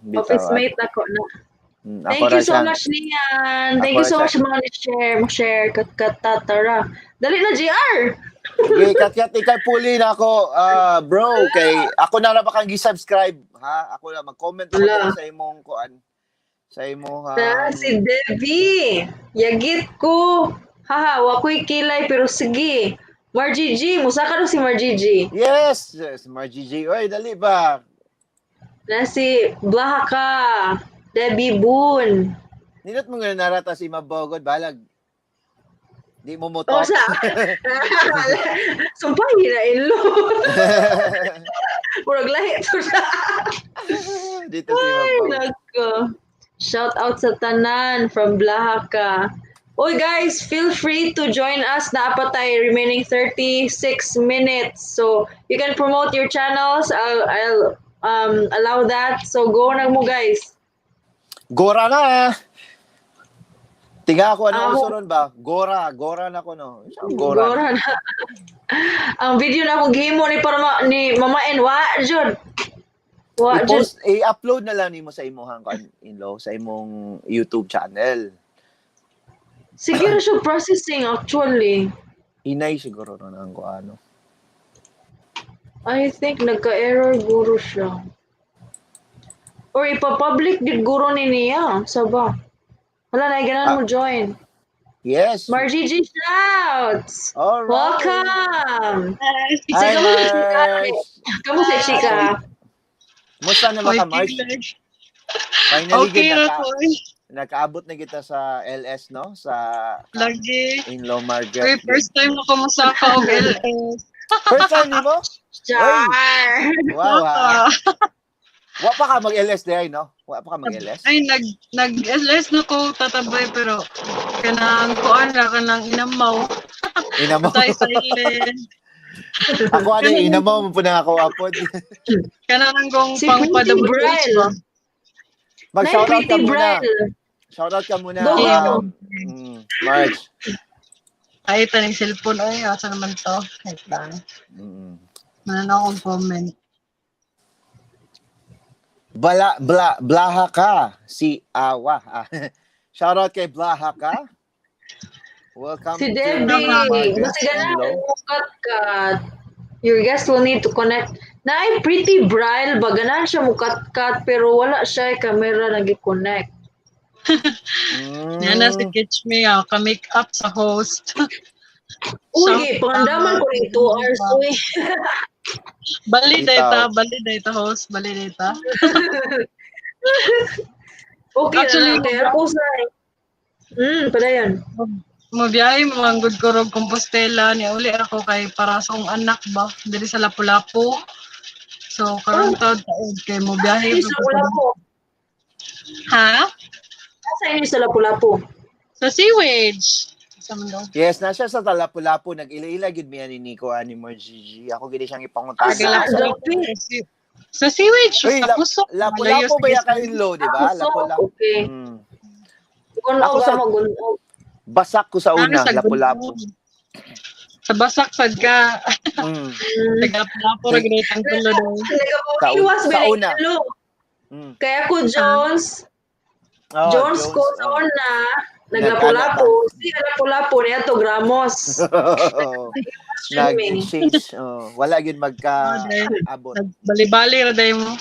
Bitaw, Office ah. mate ako na. Ako Thank ra you so much, Nian. Thank Ako you ra so much mga ni-share, mo-share, kat kat tatara. Dali na, JR! Sige, kat-kat, ikay puli na ako, ah, bro. Kay ako na ra ba kang gi-subscribe, ha? Ako na mag-comment ako Wala. diri sa imong kuan. Sa imong Na, si Debbie. Yagit ko. Haha, wako'y kilay pero sige. Margie G, musaka daw si Margie G. Yes, Margie G. Oy, dali ba? Na si Blahaka, Debbie Boone. Nindot mo nga narata si Mabogod, balag. Di mo mo O sa Sumpay na ilo. Murag lahi to siya. Dito si Ay, Mabogod. nako. Shout out sa tanan from Blahaka. Oy guys, feel free to join us na pa tayo remaining 36 minutes. So you can promote your channels. I'll allow that. So go na mo, guys. Gora na eh. Tiga ako ano Ako. uso ron ba? Gora, gora na ko, no. Gora. Gora na. Ang video na akong gihimo ni para ma, ni Mama N wa jud. Wa jud. I-post, i-upload na lang nimo sa imong kuan in-law, sa imong YouTube channel. Siguro siya processing actually. Hinay siguro ron ang kuano. I think nagka-error guro siya. Or ipa-public gid guro ni niya. Saba. Wala na, ganan mo join. Yes. Margie G shouts! All right. Welcome! Hi, Sige, Marge. Kamusta, chika? Musta naman ka, Marge? Finally, Okay gid ra naka, ko. Eh. nakaabot na kita sa LS, no? Sa Lagi. in-law Uy, Margaret. first time ako mosaka og LS. First time nimo? Char! Wow, ha. Ah, Wa pa ka mag-LS diay, no? Wa pa ka mag-LS? Ay, nag LS na ko tatabay pero kanang kuan ra kanang inamaw. Ina mo. Tay silent. Ako ano, ina mo po na ako apod. Kanang gong Si pang Pretty pa-WH Brel. ba? Mag-shoutout Nay, ka Pretty muna. Brel. Shoutout ka muna. Go, go. Marge. Ay, taning cellphone. Ay, asa naman to? Wait lang. Wala na akong comment. Bala, bla, blaha ka. Si Awa. Ah, shoutout kay Blaha ka. Welcome Si to Debbie. Margaret Basta ganan Inlaw. mo kat-kat. Your guest will need to connect. Naay Pretty Braille ba, ganahan siya mukat-kat pero wala siya camera nagi-connect. Yan na si Kitch Me, ah, ka-make up sa host. Uy, pangandaman ko rin 2 hours, uy. Bali Bitaw. Data, bali data host, bali data. Okay Actually, na lang, kaya ako sa. Padayon. Mobiyahe mo ko rog Compostela ni uli ako kay para sa akong anak ba diri sa Lapu-Lapu. So karon taud taud kay mobiyahe. Ay, sa Lapu-Lapu. Ha? Asa inyo sa Lapu-Lapu? Sa sewage. Sa mundo. Yes, na siya sa Lapu-Lapu. Nag-ila-ila gid mi ani Nico ani mo Gigi. Ako gid siyang ipangutana. Sa Lapu-Lapu. Sa sewage, Uy, sa pusok. Lapu-Lapu ba ya ka inlo, di ba? Ah, Lapu-Lapu. okay. Gunog Ako mo, gunog. Basak ko sa una, Lapu-Lapu. Sa basak sad ka. Sa Lapu-Lapu ra gid ang tulo daw. Nagapawiwas Sa ba una. ilo? Kaya ko Jones, Oh, Jones ko sa oh. una, naglapu-lapu. Si Lapu-Lapu niya to Gramos. Nag-exchange. Oh, wala gyud magka-abot. Bali-bali ra day mo.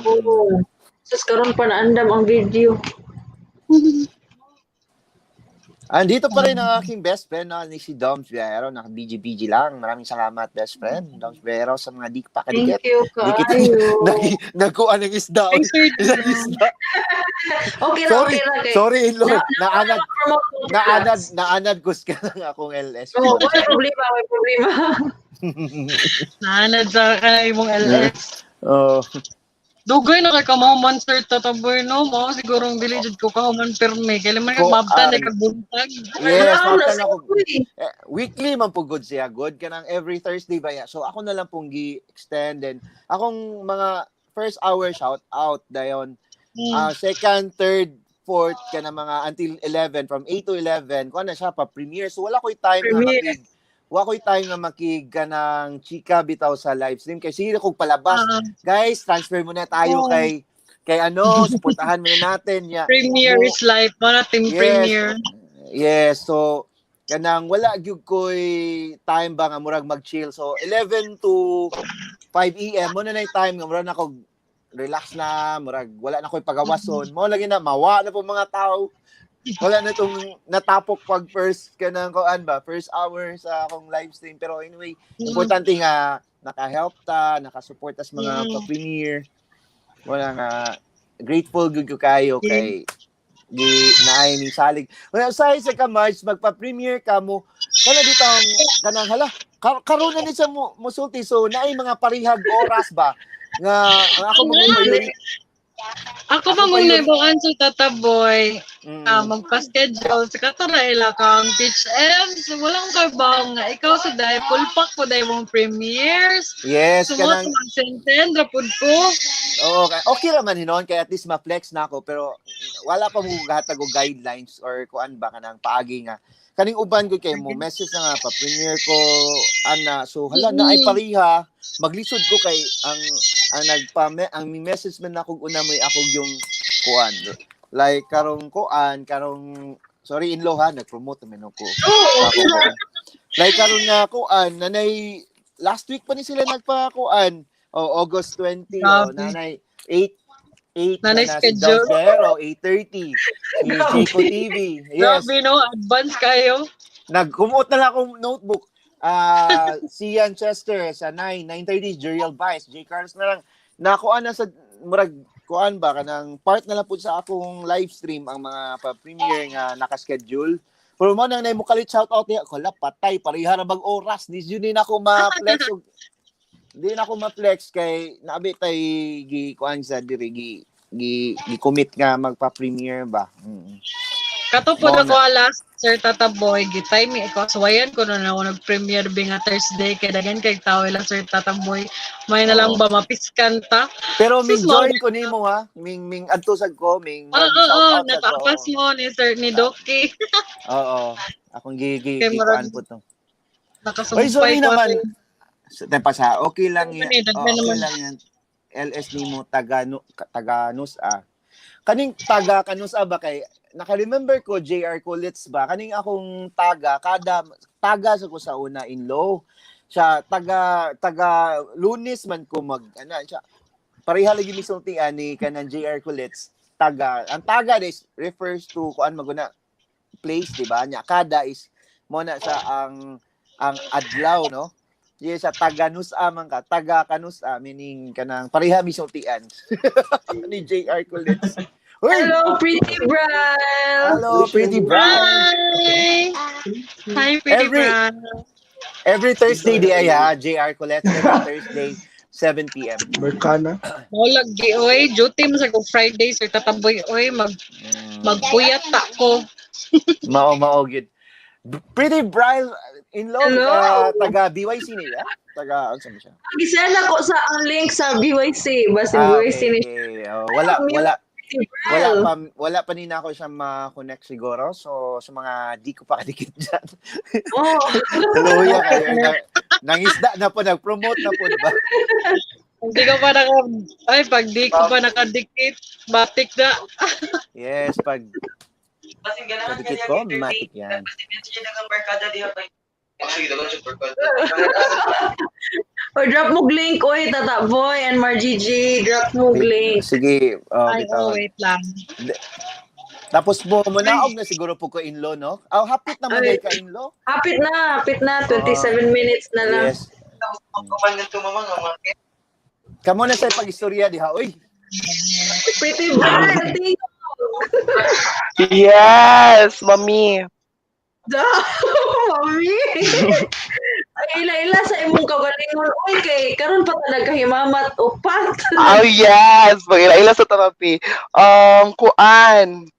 Oo. Sus, karon pa naandam ang video. Andito pa rin ang aking best friend na ni si Doms Villaero. Naka BG-BG lang. Maraming salamat, best friend. Doms Villaero, sa mga di pa kadikit. Thank you, Di kita kayo. nagkuha ng isda. Thanks, sir. Isang isda. Okay ra, Sorry. okay ra. Kay. Sorry, Lord. Naanad, Promote mo naanad, naanad kus ka ng akong LS. Oh, may problema, may problema. Naanad sa kanay mong LS. Oh. Dugay na kay kahuman, sir, tataboy, no? Mao siguro ang dili jud ko kahuman pirmi. Kailan man Ko, kag mabtan ah, kag buntag. Yes, Wala, mabtan nasa ako. ko eh. Eh, weekly man po good siya. Good ka ng every Thursday ba ya? So ako na lang pong gi-extend and akong mga first hour shout out dayon. Ah, second, third, fourth ka na mga until 11, from 8 to 11 kuan na siya pa premiere. So wala ko'y time nga Premiere. makig wala ko'y time nga makig ka ng chika bitaw sa live stream kay sige kog palabas. Guys, transfer muna tayo kay kay ano, suportahan muna natin ya. Premiere is life, mga team Yes. premiere. Yes, so kanang wala gyud ko'y time ba nga murag mag-chill. So 11 to 5 AM mo na nay time nga murag na ko relax na, murag wala na ko'y pagawason. Mo lagi na mawa na po mga tao. Wala na tong natapok pag first kanang kuan ba, first hour sa akong live stream. Pero anyway, importante nga naka-help ta, naka-support tas mga pa-premiere. Wala nga grateful gyud ko kayo kay gi naay ni salig. Wala usahay sa ka March magpa-premiere ka mo. Kana dito ang kanang hala karon na ni sa mo musulti, so naay mga parihag oras ba nga nga ako mo Ako pa Ako pa mong yun. naibuan sa tataboy, magpa-schedule sa katora ila kang Teach Ems. Walang kabaw nga ikaw sa dahil pulpak po dahil mong premieres. Yes, Sumot kanang mag-senten, rapod ko. Oo, okay ra man hinon kay at least ma-flex na ako, pero wala pa mo gahatag og guidelines or kuan ba kanang paagi nga kaning uban gud kay mo message na nga pa premiere ko ana, so hala na ay pariha maglisod ko kay ang nagpa ang mi message man ako una moy ako yung kuan like karong kuan karong, sorry in ha, nag-promote naman ako. Oo, okay ra. Like karon nga kuan nanay last week pa ni sila nagpa kuan. Oh, August 20, oh, Grabe. nanay 8 8 Nanay na na si schedule. Doms Guerrero, 8:30 si Chico TV. Yes. Grabe no, advance kayo. Nagkumuot na lang akong notebook. Ah, si Ian Chester sa 9, 9:30 Jeriel Vice, J. Carlos na lang. Nakuha na sa murag kuan ba kanang part na lang po sa akong live stream ang mga pa-premiere nga naka-schedule. Pero mo nang mo kalit shout out niya, kala patay pareha ra bag oras di yun din ako ma-flex di na ako ma-flex kay naabi tay gi kuan sa diri gi gi, gi commit nga magpa-premiere ba. Kato po Mao na ko last, Sir Tataboy, gitay mi ikaw suwayan ko na ako nag-premiere bi nga Thursday kay daghan kay tawo ila Sir Tataboy. May na lang ba mapiskan ta? Pero ming Sus, mao join ko nimo ha. Ming ming adto sad ko, ming Oo, shout oo, out sad ko. natapas mo ni Sir ni Doki. Oo. Akong gi gi, Kay gi murag kuan po to. Nakasumpay Oy, sorry ko naman. ate. So, pa sa okay lang yan. Ano eh, daghan Oh, okay naman. lang yan. LS nimo taga no, taga Nus-a. Kaning taga Kanus-a ba kay naka-remember ko JR Colitz ba kaning akong taga kada taga sa ko sa una in low. Siya taga taga Lunes man ko mag ano siya. Pareha lagi misultian ni kanang JR Kulits. Taga, ang taga is refers to kuan maguna place, di ba? Nya kada is mo na siya ang adlaw, no? Yes, sa taga Nusa man ka, taga Kanusa, meaning kanang pareha misultian ni JR Kulits. Uy! Hello, Pretty Bride! Hello, Pretty Brown. Hi! Hi, Pretty Brown. Every Thursday di ay ha, JR Colette, every Thursday, 7 p.m. Mercana. Maulag gi oy, duty mo sa ko Friday, sir, tataboy oy, magpuyat ta ko. Mao mao gyud. Pretty Bryle in law, Hello. Taga BYC niya. Taga ano siya? Gisend ako sa ang link sa BYC. Basta Ah, BYC ni okay. Oh, wala wala Pretty wala Bryle. pa wala pa ni nako siya ma-connect siguro. So sa mga di ko pa kadikit diyan. Oh. Luya kayo. Nangisda na po, nag-promote na po, di ba? Hindi ko pa naka, ay, pag di ko pa nakadikit, batik na. Yes, pag kadikit ko, matik yan. Or drop mo link, oy, Tata Boy and Margie G. Drop mo link. Sige, oh, Ay, bitaw. oh, wait lang. Tapos mo munaog na siguro po ko in-law, no? Aw, hapit naman Ay. ay ka in-law. Hapit na, hapit na. 27 minutes na lang. Yes. Kamo na sa pag-istorya diha, oy. Pretty Bryle, thank you. Yes, mami. Duh, mami. Ay, ila-ila sa imong kagalingon. Oy, kay karon pa talaga himamat upat. Oh yes, mag-ila-ila sa tamapi. Kuan.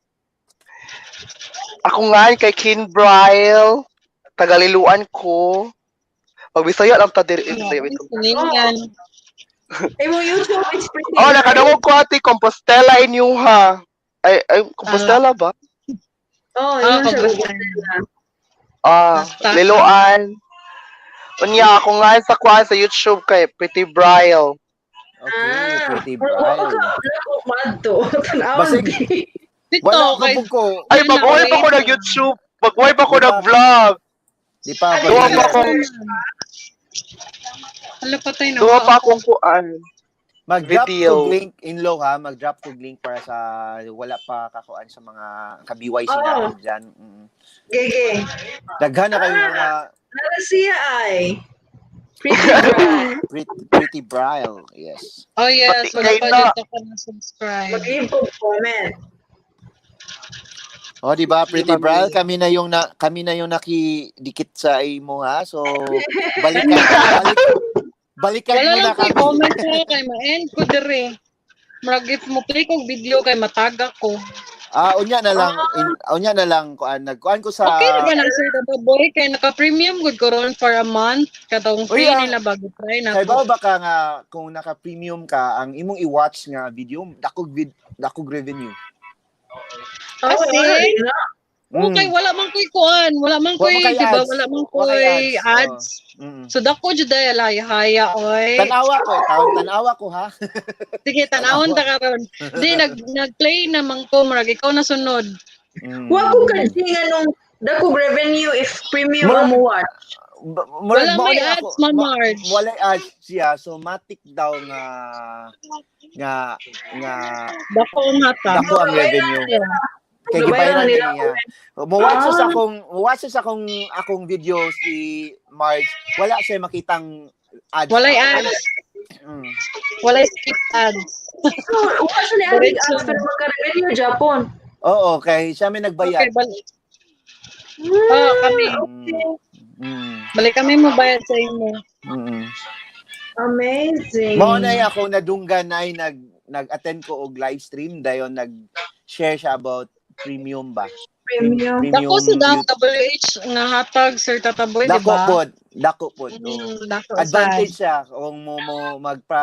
Ako nga kay Kin Bryle, tagaliluan ko. Magbisaya lang ta diri Bisaya ito. Siningan. Imong YouTube is Pretty Oh, nakadungog ko ate Compostela inyuha. Ay, ay Compostela ba? Oh, Ah, yun siya. Compostela. Ah, Basta. Liloan. Unya ako nga sa kuan sa YouTube kay Pretty Bryle. Okay, Ah. Pretty Wala Bryle. ka, wala ko madto. Tanawan Basig- di. Dito, Wala kay, ko ko. Ay, Yun mag-uwi na, pa ko wait. nag-YouTube. Mag-uwi pa ko Di ba? nag-vlog. Di pa Duwa pa akong, Hala, patay na. duwa pa akong kuan. Mag-drop Video. kog link in-law ha, mag-drop kog link para sa wala pa kakuan sa mga ka-BYC Oo. natin dyan. Mm. Gege. Daghan na kayo mga Nara siya ay. Pretty Bryle. Pretty Bryle. Yes. Oh yes, Pati wala kayo pa na. dito ka na subscribe. Mag-leave ko comment. Oh, di ba? Pretty Mami. Bryle, kami na yung nakidikit sa imo ha. So balikan balik, balikan Wala mo na lang ko'y kami. comment ko kay ma-end ko dire. Murag if mo play kog video kay mataga ko. Ah, unya na lang unya na lang kuan nagkuan ko sa Okay na ba na sir Tata Boy kay naka-premium gud ko ron for a month katong Uy, free ah, nila bago try na Kay ko. ba ka nga kung naka-premium ka ang imong i-watch nga video dakog revenue. Oh, Kasi, wala din na. Okay, wala man ko'y kuan, wala man Wala ko'y, man kay di ba, ads. wala man Wala kay ko'y ads, ads. Mm. So dako jud ay haya oy. Tanawa ko, tanawa ko ha. Sige, tanawon ta karon. Di nag-play naman ko murag ikaw na sunod. Mm. Wa ko ka nga nung dakog revenue if premium ang mo watch. Murag Wala mao may na ads, Ma'am Marge. Wala ads siya, so matik daw nga nga nga Dako ang hata. dako ang revenue. Yeah. Kay Bayaran gibayaran nila niya. Mo-watch siya sa akong mo-watch siya sa akong akong video si Marge. Wala siya makitang ads. Walay ads. Walay skip ads. So, wa siya ni ads Diretso ads pero magka-revenue Japon. Oo, kay siya may nagbayad. Okay, balik. Ah, kami. Balik kami mo bayad sa imo. Amazing. Mao na ako nadunggan ay nag-attend ko og live stream dayon nag-share siya about premium ba. Premium. Premium Dako sa YouTube. WH nga hatag Sir Tataboy, di Dako ba? pod, dako pod. Oo. Dako Advantage siya kung mo magpa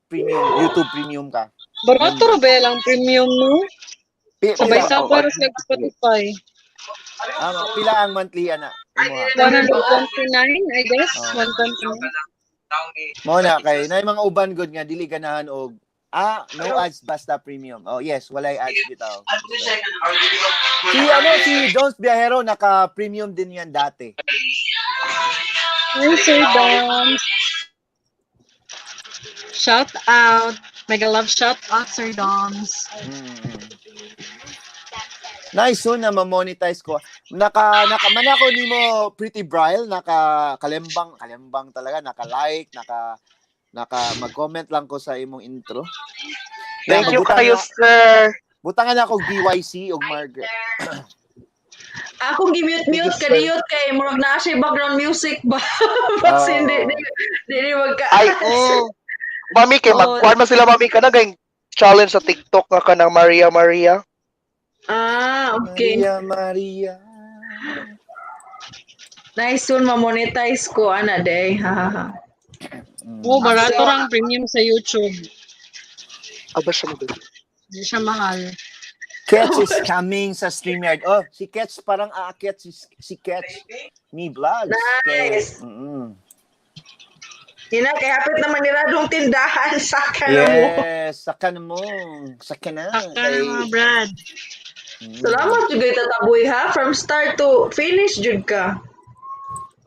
premium YouTube premium ka. Barato ra ba lang premium no? Pila, Sabay-sabay ra sila sa Spotify. Pila ang monthly ana? Imo ha? 129, I guess. Oh. 129. Mao na kay nay mga uban good nga dili ganahan og no ads basta premium. Oh yes, walay ads bitaw. Si ano si Jones Biahero naka premium din yan dati. Hi, Sir Doms. Shout out. Mega love shout out, Sir Doms. Nice soon na ma-monetize ko. Naka man ako nimo, Pretty Bryle, naka kalembang kalembang talaga, naka-like, naka mag-comment lang ko sa imong intro. Thank you Magbutang kayo, sir. Butangan ako og BYC og Margaret. Akong gi-mute-mute Thank you, sir. Kadiyot kay murag naa siya background music ba. Bas Oo. hindi di, di magka. Ay. Mami, kay Oo. magkuhan man sila, mami, kana gayong challenge sa TikTok nga kanang Maria Maria. Ah, okay. Maria Maria. Nice, soon ma-monetize ko ana day. Ha ha ha. Oh, barato rang premium sa YouTube. Aba siya mo. Hindi siya mahal. Ketch is coming sa StreamYard. Oh, si Ketch parang aakyat si Ketch Me Vlogs. Nice. Hina, kay hapit naman nila dong tindahan sa mo. Yes, saka na mo. Saka na. Saka na mga Brad. Salamat jud kay Tataboy ha. From start to finish jud ka.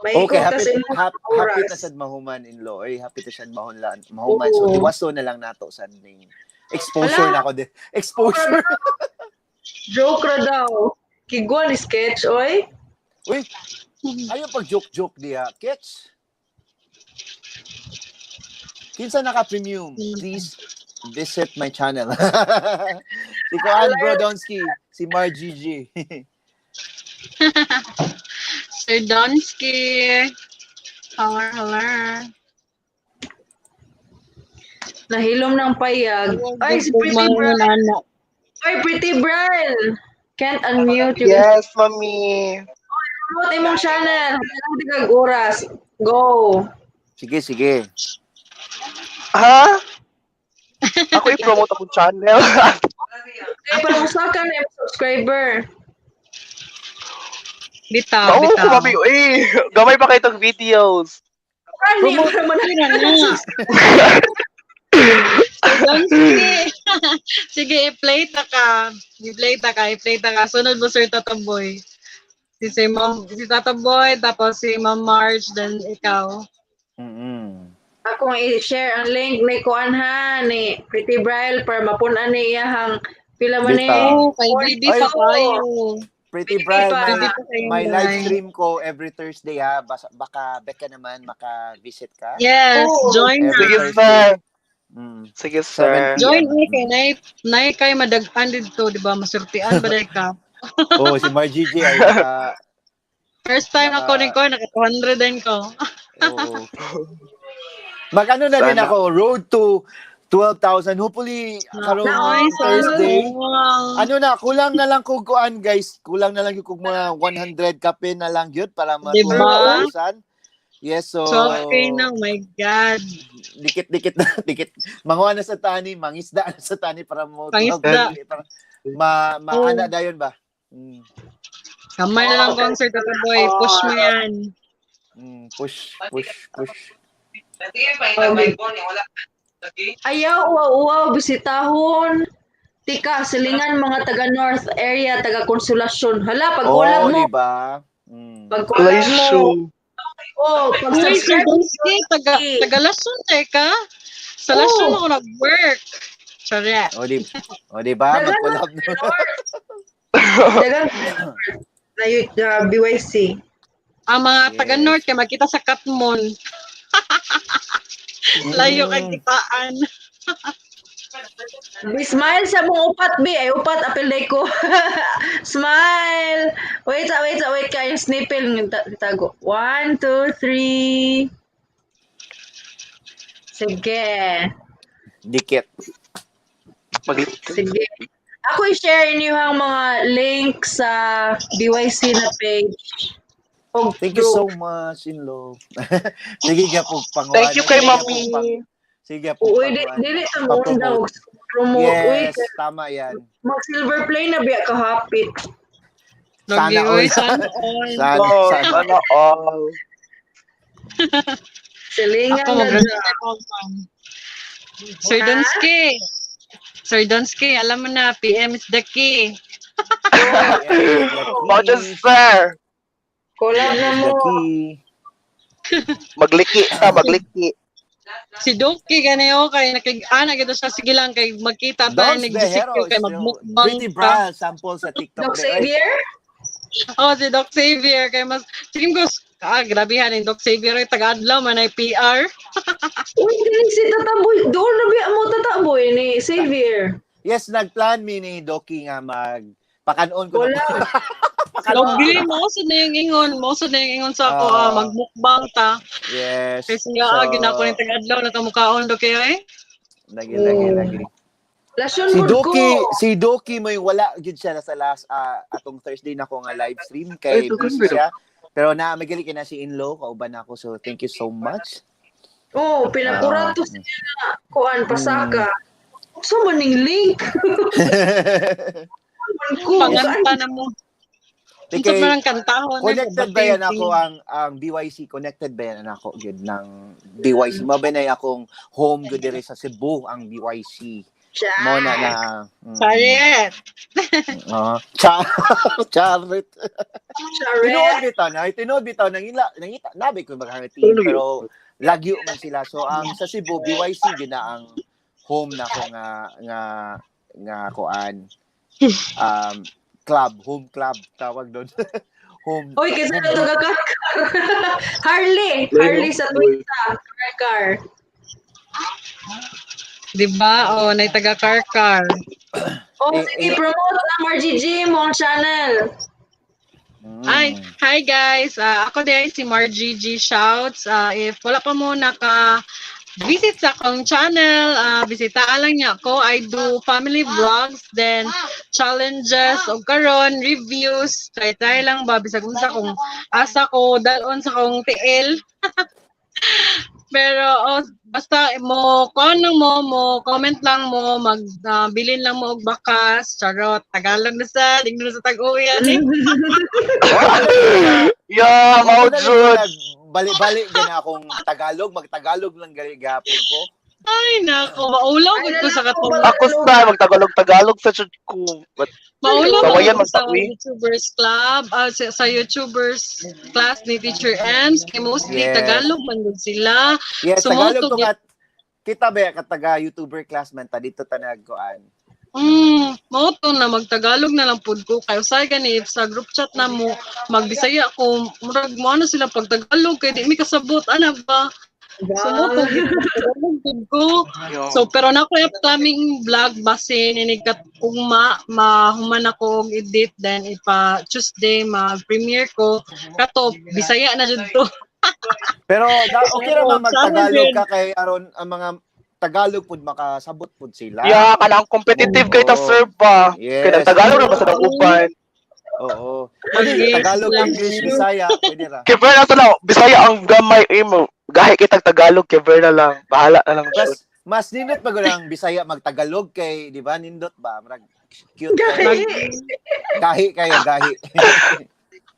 May Okay, ikot ka happy, sa imong happy oras. Na sad mahuman in law. Ay, happy na sad mahunlan, mahuman. So, Oo. diwaso na lang nato sad ning exposure Wala. na ako din. Exposure. Joke ra daw. Kiguan ni sketch oy. Uy, ayaw pag joke-joke diha. Ketch. Kinsa naka-premium, please visit my channel. Si Kuan Brodonsky, si Mar GG. Sir Donsky. Holler, holler. Nahilom ng payag. Ay, si Pretty Mga Bride. nana. Ay, Pretty Bride. Can't unmute you. Yes, mami. Promote imong channel. Wala di kag oras. Go. Sige, sige. Ha? Ako i-promote akong channel. Kaya para usa ka na imong subscriber. Bitaw, Oo, bitaw. mami. Eh, gamay pa kayo itong videos. Kani para man Sira na. Sir Donsky. Sige, i-play ta ka. I-play ta ka, i-play ta ka. Sunod mo, Sir Tataboy. Si Ma'am, si Tataboy, tapos si Ma'am Marge, then ikaw. Akong i-share ang link ni kuan ha ni Pretty Bryle para mapun-an ni iyahang pila man ni Bitaw. Oh, kay Bibi Ay. pa kayo. Pretty Bryle, pa. may, Bibi pa kayo. may live stream ko every Thursday ha. Baka beka naman maka-visit ka. Yes, Oo. join Every na. Sige, Thursday. sir. Sige, sir. 7 p.m. Join eh, kay nay kay madag-an dito, di ba? Masurtian ba day ka? Oh, si Mar GG ay First time ako ni ko, naka 200 din ko. Oo. Mag-ano na din Sana. ako, road to 12,000. Hopefully, karong Ay, Thursday. sana. Ano na, kulang na lang kog kuan guys. Kulang na lang yung kog mga 100 kape na lang yun para ma Diba? 12,000. Yes, so 12K na, oh my God. Dikit-dikit na, dikit. Manguha na sa tani, mangisda na sa tani para mo Pangisda. 12K, para ma maana dayon ba? Kamay na lang kong Sir Tataboy. Push mo yan. Push, push, push. Ayaw, uwaw, uwaw, bisitahon. Tika, silingan mga taga North area, taga Konsolasyon. Hala, pag Oh, collab mo, di ba? Pag collab Live mo, show. oh, pag Uy, Sir subscribe Donsky, taga Lason, teka. Sa Lason Oh. ako nag-work. Sorry. O di ba? Dagan Mag-collab na. Dagang na BYC. Ang mga taga Yes. North kay makita sa Katmon. Layo kay kitaan. Be, smile sa mong upat, be. Ay, upat, apil day ko. Smile! Wait, ah, wait, ah, wait. Kaya yung snippel. Tago. One, two, three. Sige. Dikit. Sige. Ako i-share inyo ang mga link sa BYC na page. Og Thank you so much, in-law. Sige ka po, panguan. Thank you kay Sige po, mami. Sige po, Uy, di, panguan. dili ta mo Pa-promote. og promote. Uy, Yes, tama yan. mag silver play na biya ka hapit. Sana Lagi, all. uy, sana all. Sana, Oh, sana. sana all. Silingan Ako, na mag-register ko. Sir Ha? Donsky. Sir Donsky, alam mo na, PM is the key. Mao dyan, sir. Collab na The mo. key. Magliki ta, magliki. Si Doki gani o kay nakig-ana gito siya, sige lang kay magkita ta Dons nag Behero kay is still magmukbang Pretty ta. Bra sample sa TikTok. Doc Xavier? Oh, si Doc Xavier kay mas sige ko, ah, grabehan ni Doc Xavier ay taga-adlaw man ay PR. Uy, galing si Tataboy. Doon na biya mo Tataboy ni Xavier. Yes, nagplan mi ni Doki nga mag pakanon ko Wala. na. Pakanon. Lagi mo na yung ingon, mo na yung ingon sa ako, Ah. ah, magmukbang ta. Yes. Kay siya, ah, ginako ni taga-adlaw na tamukaon do kayo eh. Lagi, lagi, lagi. Lasyon Si pud ko. Doki, si Doki mo yung wala gyud siya na sa last atong Thursday na ko nga live stream kay Ay, tugon busy ba? siya. Pero na magali kay na si in-law kauban ako, so thank you so much. Oh, pinakurato siya na kuan pasaka. Unsa man ning link? Man ko. Panganta na mo. Unsa Okay. man ang kantahon? Eh, Connected ba yan ako ang BYC, connected ba yan ako gyud ng BYC? Mo ba na akong home gyud diri sa Cebu ang BYC. Mo na na. Charet. Oo. Charet. Tinuod bitaw na, tinuod bitaw nang ila nangita nabi ko maghanga team pero lagyo man sila. So ang sa Cebu BYC gyud na ang home na ko nga nga nga kuan. Club, home club tawag doon. Home. Oy, kasi na to ka. Harley, Harley sa Twitter, car car. Di ba? Oh, nay taga Karkar. Oh, Eh, sige, eh. promote na Margie G mo ang channel. Ay, hi guys. Ah, ako din si Margie G Shouts. Ah, if wala pa mo naka visit sa akong channel, bisita lang niya ako. I do family vlogs, then challenges og karon reviews. Try try lang ba bisag unsa kung asa ko dalon sa akong tiil. Pero oh, basta mo kuan lang mo mo comment lang mo, mag bilin lang mo og bakas, charot, Tagalog na sa ingnon sa tag-uwi ani. Yeah, mao jud. Bali-bali gana akong Tagalog, magtagalog lang gali gapon ko. Ay nako, maulaw gud ko sa katong Ako sa magtagalog-tagalog sa jud ko. But maulaw Kawayan gud ko sa magtawi. YouTubers club, sa YouTubers class ni Teacher Ems, kay mostly Yes. Tagalog man gud sila. Yes, So, Tagalog mo to to nga. Kita ba kataga YouTuber class man ta dito ta nagkuan. Mao to na magtagalog na lang pud ko kay usay gani if sa group chat na mo magbisaya ko, murag mo ano sila pag Tagalog kay di mi kasabot ana ba. So mo to Tagalog pud ko. So pero na ko upcoming vlog basin inig kat ugma mahuman ako og edit, then ipa Tuesday mag-premiere ko kato Bisaya na jud to. Pero okay ra man Oo, magtagalog challenge. ka kay aron ang mga Tagalog pud makasabot pud sila. Yeah, kanang competitive kay ta Oo. sir ba. Yes. Kay nang Tagalog ra ba sa uban. Oo. Pwede Yes, Tagalog, lang. English, Bisaya, pwede ra. Kay Verna to lang, Bisaya ang gamay imo. Gahi kitag Tagalog kay Verna lang. Bahala na lang Mas jud. mas nindot pa gud ang Bisaya magtagalog kay, di ba? Nindot ba? Murag cute kayo. Gahi. Gahi kayo, gahi.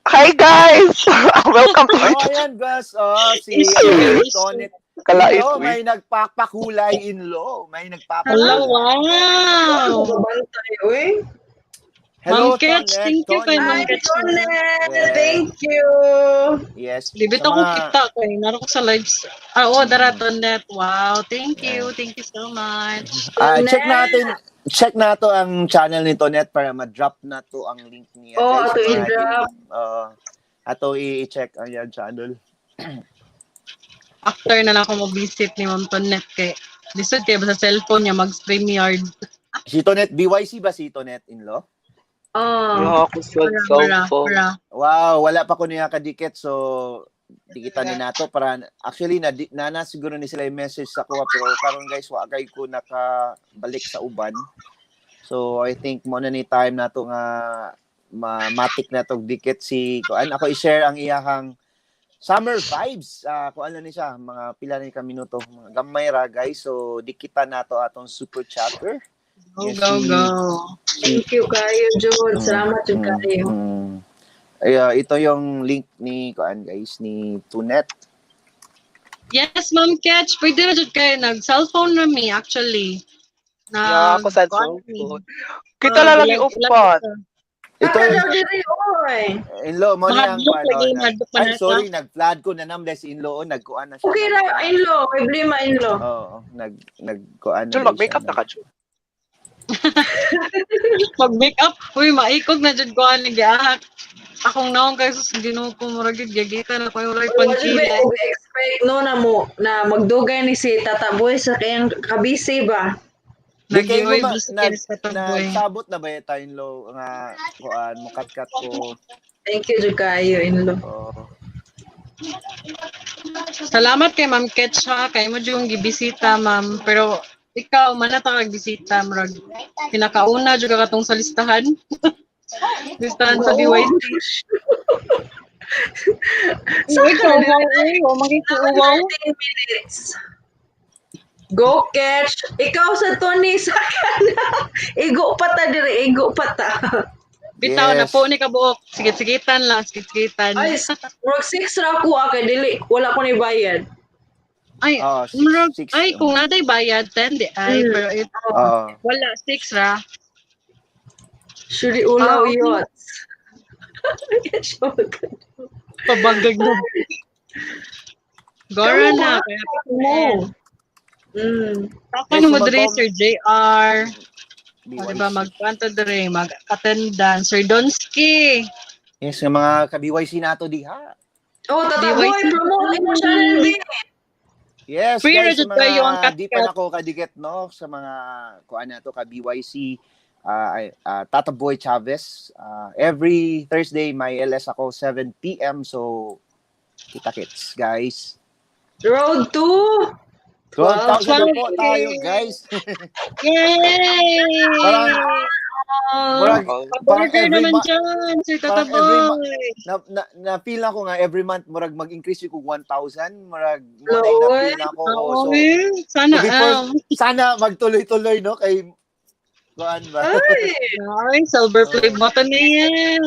Hi guys. Welcome to my Oh, ayan guys. Oh, si Tonet. Kalait. Oh, may nagpapakulay in law. May Hello, nagpapakulay. wow. Babantay, uy. Hello, Ma'am Ketch, Tonet. thank you kay Tonet. Ma'am Hi, Ketch. Tonet. Yes. Thank you. Yes. Libit Sa ako kita kay naro ko sa lives. Ah, oh, dara Tonet. Wow, thank you. Thank you so much. Ah, check Tonet. natin, check na to ang channel ni Tonet para ma-drop na to ang link niya. Oh, guys. ato i-drop. Oo. Ato i-check ang yan channel. After na lang ako mo-visit ni Ma'am Tonet kay lisod kay ba sa cellphone niya mag-stream yard. Si Tonet, BYC ba si Tonet in-law? Oh. Yeah, ako sa Para, para, cellphone. para. Wow, wala pa ko niya kadikit, so di kita ni nato para actually na nana siguro ni sila yung message sa kuha, pero karon guys wa kay ko nakabalik sa uban. So I think mo na ni time nato nga ma-matic na tog dikit si kuan. Ako i-share ang iyahang summer vibes. Ah, kuan lang ni siya mga pila ni ka minuto, mga gamay ra guys. So dikita nato atong super chatter. Go, Yes, go, go. Thank you kayo, Jude. Salamat jud kayo. Ay, ito yung link ni kuan guys ni Tunet. Yes, Ma'am Ketch. Pwede na jud kayo nag-cellphone na mi actually. Na Yeah, ako sa kuan mi. cellphone. Kita Ah, na lang ilag- iupan. ilag- Ito, Aka daw diri oy. Inlo, mo Mga ni ang look kuan. lagi, Oh, madlok man ay, na sorry, nag-flood ko na namdes inlo, oh, nagkuan na siya. Okay ra inlo, kay blima inlo. Oo, nagkuan na. Jul, din mag-makeup siya. na ka, Jul. Mag-make up. Uy, maikog na jud ko ani giahak. Akong naong kay sus Ginoo ko murag gyud gagita na ko walay Wala ba pangkilay. og expect no na mo na magdugay ni si Tata Boy sa kayang kabisi ba? Di kayo Nag-iway ma- biscuit sa Tata Boy. nagsabot na ba yung inlo nga kuan mukat-kat ko. Thank you jud kaayo inlo. Oo. Salamat kay Ma'am Ketch ha, kay mo jud gibisita ma'am. Pero ikaw man na ta bisita murag pinakauna jud ka katong sa listahan. Listahan sa BYC. Sa Uy, kauwaw, uy, wa makikuuwaw. 13 minutes. Go catch. Ikaw sa Tony sa kana. Igo pa ta dire, igo pa ta. Bitaw na Yes. po ni kabuok. Sigit-sigitan lang, sigit-sigitan. Ay, murag 6 ra ko ah, kay dili wala ko ni bayad. Ay, Oo, six, murag, six, ay kung naday bayad 10 di ay pero if Oo. wala 6 ra. Shuri ulaw Ah, okay. yachts. Siya Pabanggag na. Gora Kamu na. ba? Kaya mo. Mm. Tapan Yes, mo diri mag- Sir JR. O, BYC. diba magkwento diri mag-attendance Sir Donski. Yes, nga mga ka-BYC nato diha. Oh, Tata Boy, BYC. promote imo channel B. Yes, Free guys, ra jud sa kayo ang mga kat-kat. di pa nako kadikit no sa mga kuan nato ka BYC Tata Boy Chavez. Every Thursday may LS ako 7 PM, so kita kits, guys. Road to 12,000 na po tayo, guys. Yay! Parang murag, parang Order every naman dyan, Sir Tata parang every Boy. na feel na ko nga every month murag mag-increase ko 1,000, murag mo na Lord. na feel na ko. Oh, so Oo, eh. Sana, to be sana magtuloy-tuloy no kay kuan ba? Ay, ay, silver play button na yan.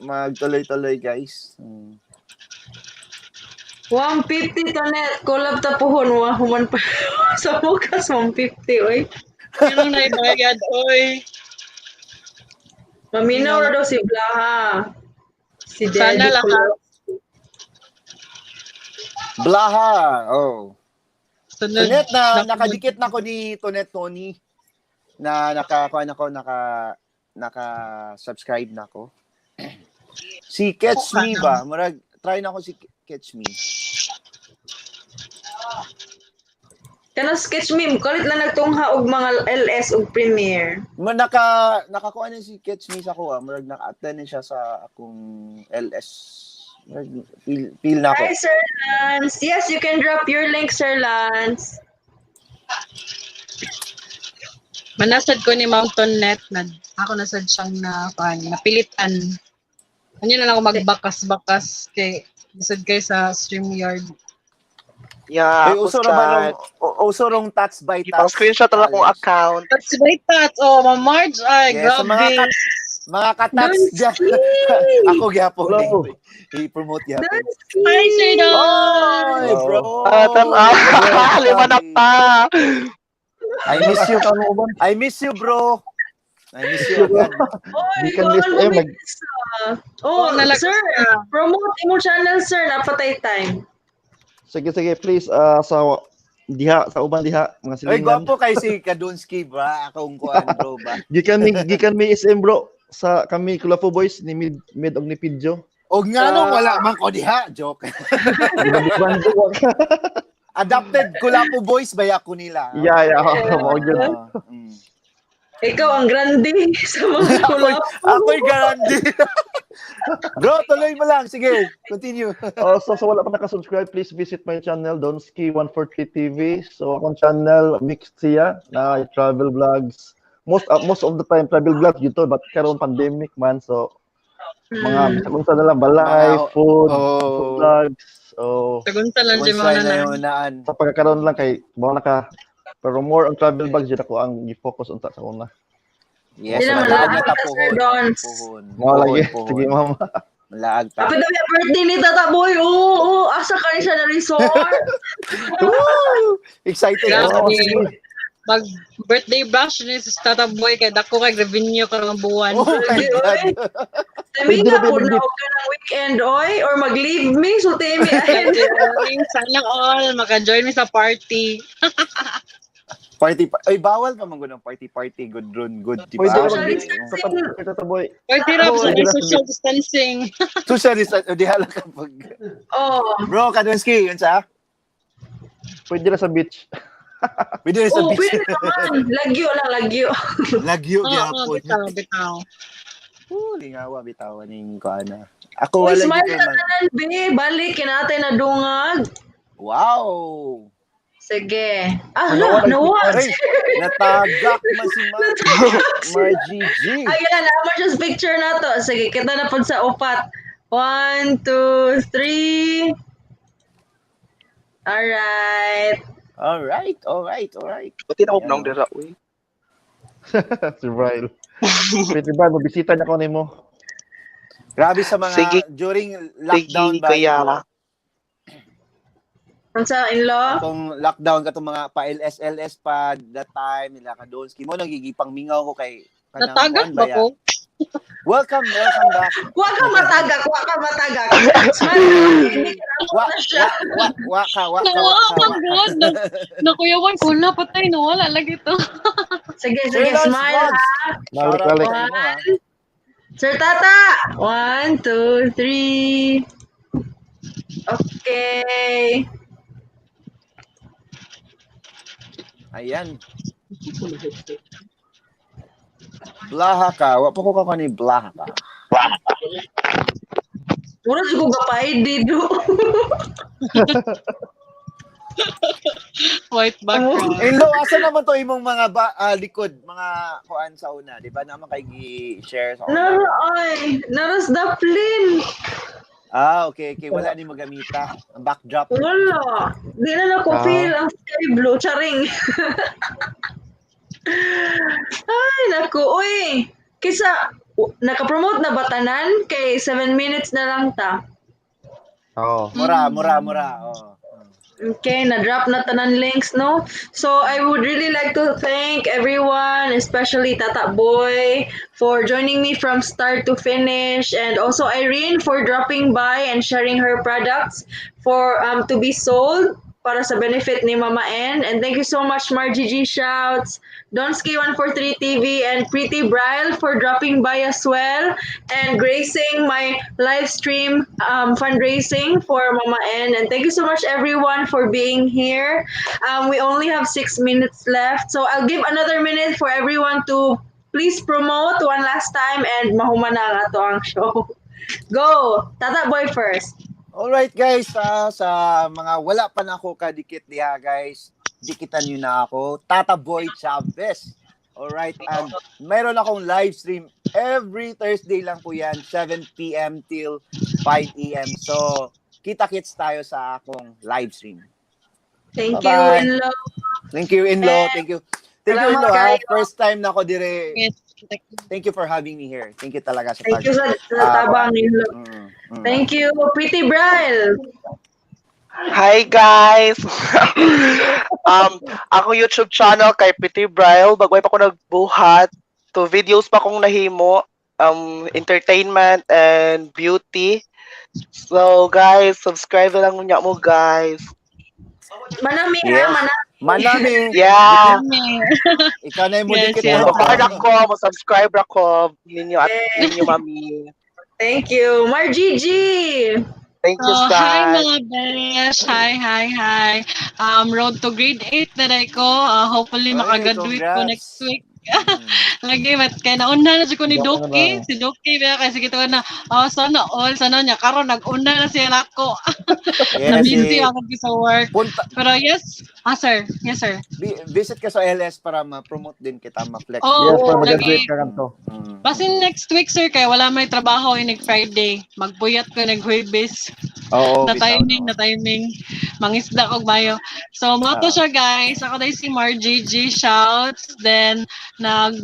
Magtuloy-tuloy, guys. 150 to net. Collab ta pohon wa human pa sa bukas 150 oy. Pero naibayad, oy. Maminaw ra daw si Blaha. Si Sana Daddy lahat. Kulot. Blaha. Oh. Sunod. Tonet na nakadikit na ko ni Tonet Tony na naka kuan ako naka subscribe na ako. Si Catch Me ba? Murag try na ako si Catch Me. Kanang sketch meme, kalit lang nagtungha og mga LS og Premiere. Ma naka nakakuha na si Catch Me sa ko ah. Murag naka-attend na siya sa akong LS. Murag feel na ako. Hi, Sir Lance. Yes, you can drop your link, Sir Lance. Manasad ko ni Ma'am Tonet na ako nasad siyang na kuan, napilitan. Ano na lang ako magbakas-bakas kay bisod kay sa StreamYard. Yeah, Ay, ako uso ra ba sad. rong uso rong touch by Ipang touch? screenshot na lang akong Alex. account. Touch by touch. Oh, Ma'am Marge, ay Yes, sa mga grabe. mga ka-touch dyan. Ako gyapon Hello. i-promote gyapon. Hi, Sir Don. Oy, bro. Ah, tama. Lima na pa. I miss you. I miss you, bro. I miss you again. Oy, Gikan kuwan list, mo eh, miss, ah. Oh, Nalagas sir, ka. promote imo channel, sir. Napatay time. Sige, sige, please, sa diha, sa uban diha, mga Ay, silingan. gwapo kay si Kadunski, bra. Akong kuan, bro, ba? Gikan mi SM bro sa kami Kulapo Boys ni Mid Mid og ni Pidjo. O nga nung wala man ko diha, joke. Giban ko. Adopted Kulapo Boys ba ako nila? Yeah. Mao gyud. Ah. Ikaw ang grande sa mga Ako'y, kulap. ako'y garandi. Bro, tuloy mo lang. Sige, continue. Oh, so sa wala pa naka-subscribe, please visit my channel Donski143 TV. So akong channel mixed siya na travel vlogs. Most of the time travel vlogs gyud to, but karon pandemic man, so mga bisag unsa na lang balay, Mga- food, oh. food vlogs. Oh, Tagunsa lang dyan mga Kung na nanan. yun naan. sa pagkakaroon lang kay mo na ka pero more on travel vlogs jud ako ang gi-focus unta sa una. Yes, Hindi naman malaag lahat na ka, Sir tapuhon. Dons. Puhon. Mo lagi. Puhon, Sige, puhon. ma'am. Malaag ta. Happy daw yung birthday ni Tata Boy. Oo, oo, asa ka ni siya na resort. Woo! Excited Grabe. ako. Oo, sige. Mag birthday bash ni si Tata Boy kay dako kay revenue karong buwan. Oh my God. Sabi Pwede nga na po ba na og kanang weekend oy or mag-leave me sulti mi ahead. Sana all maka-join mi sa party. Party, ay, bawal pa man gud ang party party, good run, good, di ba? Pwede na Social mag distancing. Tata Boy. Party ra Oh, sa pwede na sa social distancing. Social distance, di hala ka pag Oh. Bro, Kadonski, yun sa? Pwede na sa beach. Pwede na sa Oh, beach. pwede naman. Lagyo lang, lagyo. Lagyo Oo, gyapon. bitaw, bitaw. Lingawa bitaw ning kuana. Ako Uy, wala smile gyud na ko man. tanan, be. Balik, kinatay na dungag. Wow. Sige. Ah, Nawa, no, nawa. Aray, natagak man si Margie G. Ayan, naman just picture na to. Sige, kita na po sa upat. One, two, three. Alright. Alright, alright, alright. Pati na ako nang dira, uy. Si Bryle. Pwede ba, mabisita niya ko nimo. Grabe sa mga Sige. during lockdown Sige, ba? kuya. Unsa in-law? Katong lockdown katong mga pa LS LS pa that time nila Kadonski mo nagigipang mingaw ko kay kanang Natagak kuan ba ya? ko? Welcome, welcome back. Wa ka matagak, wa ka matagak. Smile. Wa na siya. wa wa wa ka wa ka wa Nawa ka. man Wa ka. god. Nakuyawan ko na patay nawala lagi to. Sige, Sir sige, Lance smile Vlogs. ha. Balik, Shout out balik. sa imo, ha. Sir Tata! One, two, three. Okay. Ayan. Blaha ka. Wa pa ko ka ni Blaha ka. Mura jud ko gapay dito. White background. Inlo, asa naman to imong mga ba, likod, mga kuan sa una, di ba? Naman kay gi-share sa una. Naro ay, naros daplin. Ah, okay. Wala ni magamita. Ang backdrop. Wala. Di na na ko Ah. feel ang sky blue. Charing. Ay, naku. Uy, kisa, naka-promote na ba tanan? Kay 7 minutes na lang ta. Oo. Mura, mura, mura. Oh. Okay, na-drop na tanan links, no? So, I would really like to thank everyone, especially Tata Boy, for joining me from start to finish, and also Irene for dropping by and sharing her products for to be sold para sa benefit ni Mama N. And thank you so much, Margie G Shouts, Donski143 TV, and Pretty Bryle for dropping by as well and gracing my live stream fundraising for Mama N. And thank you so much, everyone, for being here. We only have 6 minutes left, so I'll give another minute for everyone to please promote one last time and mahuman na ang ato ang show. Go! Tata Boy first. Alright guys, sa mga wala pa na ako kadikit diha guys, dikitan niyo na ako, Tata Boy Chavez. Alright, and meron akong live stream every Thursday lang po yan, 7 p.m. till 5 a.m. So, kita-kits tayo sa akong live stream. Thank Bye-bye. you, in-law. Thank you, in-law. Thank you. Thank you, Salamat in-law. Ha. kayo. First time na ako dire. Yes. Thank you for having me here. Thank you talaga sa Thank you sa tabang, in-law. Thank you, Pretty Bryle. Hi guys! Ako YouTube channel kay Pretty Bryle, bagway pa ko nagbuhat. To videos pa kong nahimo, entertainment and beauty. So guys, subscribe na lang niya mo guys. Manami Yes. ha, manami. Manami. Yeah. Ikaw na yung mudikit Yes. mo. Support ako, mo subscribe ako ninyo at ninyo mami. Thank you. Margie G. Thank you, Oh, hi Stan. mga besh. Hi, hi, hi. Road to grade 8 na rin ko. Hopefully Ay, makagraduate ko congrats. next week. Lagi, mat kay nauna na jud ko ni Wala ka na Doki. ba? Si Doki ba kay sige to na. Oh, sana all sana niya karon nag-una na siya nako. Yes, Na busy eh, ako sa work. punta, Pero yes, sir. Yes, sir. Visit ka sa LS para ma-promote din kita, ma-flex. Oh, Yes, para lagi. mag-graduate ka kanto. Basin next week, sir, kay wala may trabaho inig Friday. Magpuyat ko nag Huwebes. Oo, na bitaw, timing, no? na timing. Mangisda kog mayo. So mao to siya, guys. Ako dahil si Margie G shouts. Then nag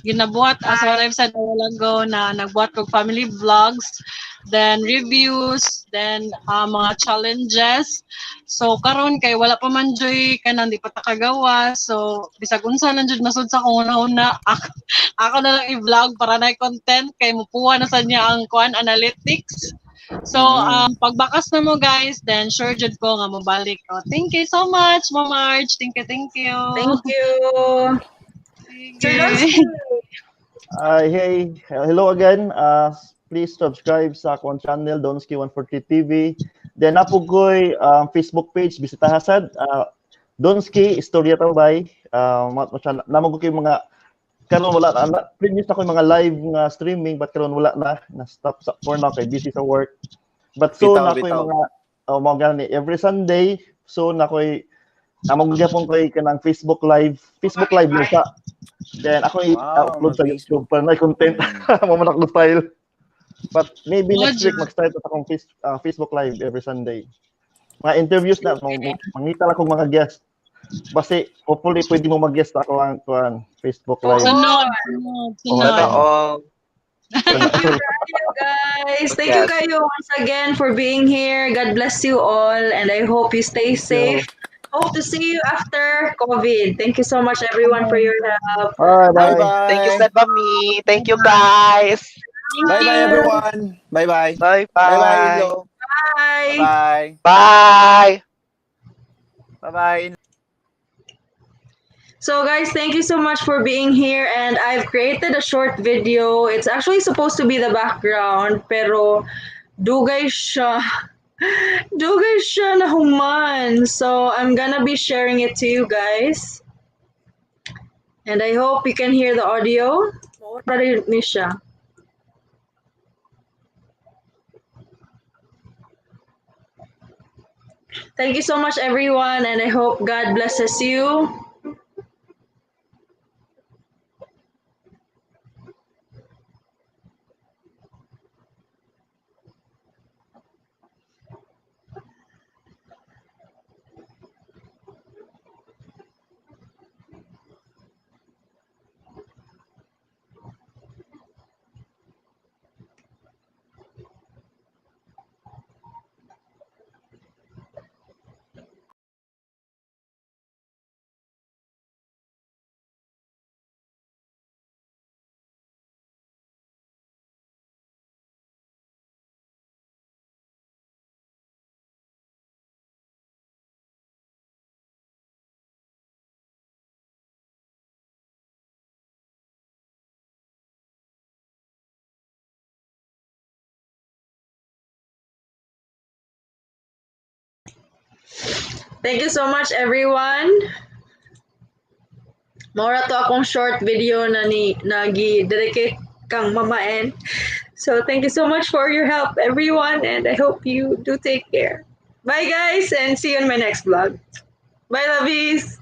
ginabuhat, as what I've said a while ago, na nagbuhat kog family vlogs, then reviews, then mga challenges. So karon kay wala pa man joy kanang di pa ta kagawa. So bisag unsa lang jud masud sa akong una-una, ako na lang i-vlog para na content kay mupuha na sa niya ang kuan analytics. So pagbakas na mo, guys, then sure jud ko nga mobalik ko. Thank you so much, Ma'am Marge. Thank you, thank you. Thank you. Sir Sige. Donsky. Hey, hello again. Please subscribe sa akong channel, Donski143 TV. Then napo ko'y Facebook page, bisitaha sad. Donski, Istorya Tabay. Namo ko kay mga karon wala na, previous na ko yung mga live nga streaming, but karon wala na, na stop sa for now kay busy sa work. But soon Bitaw, ako yung bitaw. mga oh, mga gani every Sunday, soon ako'y among gyapon ko'y kanang Facebook Live lang sa. Then ako i-upload sa Mag-Facebook. YouTube para na content mo man ako style. But maybe next week Roger. mag-start at akong Facebook Live every Sunday. Mga interviews na, mangita lang akong mga guest. Basta hopefully pwede mo mag-guest ako ang kuan Facebook Live. Sunod, sunod, sunod. Totoo. Thank you, guys. Thank you kayo once again for being here. God bless you all, and I hope you stay safe. Hope to see you after COVID. Thank you so much, everyone, for your help. Bye bye. Bye-bye. Thank you, Sir Mami. Thank you, guys. Thank Bye-bye, you. everyone. Bye-bye. Bye-bye. Bye-bye, Inlo. Bye. Bye-bye. Bye. Bye-bye. So guys, thank you so much for being here, and I've created a short video. It's actually supposed to be the background, pero dugay siya. Dugay siya na human. So I'm gonna be sharing it to you guys. And I hope you can hear the audio. Mao ni siya. Thank you so much, everyone, and I hope God blesses you. Thank you so much, everyone. Mao ra to akong short video na ni nagi-dedicate kang Mama N. So thank you so much for your help, everyone, and I hope you do take care. Bye, guys, and see you in my next vlog. Bye, lovies.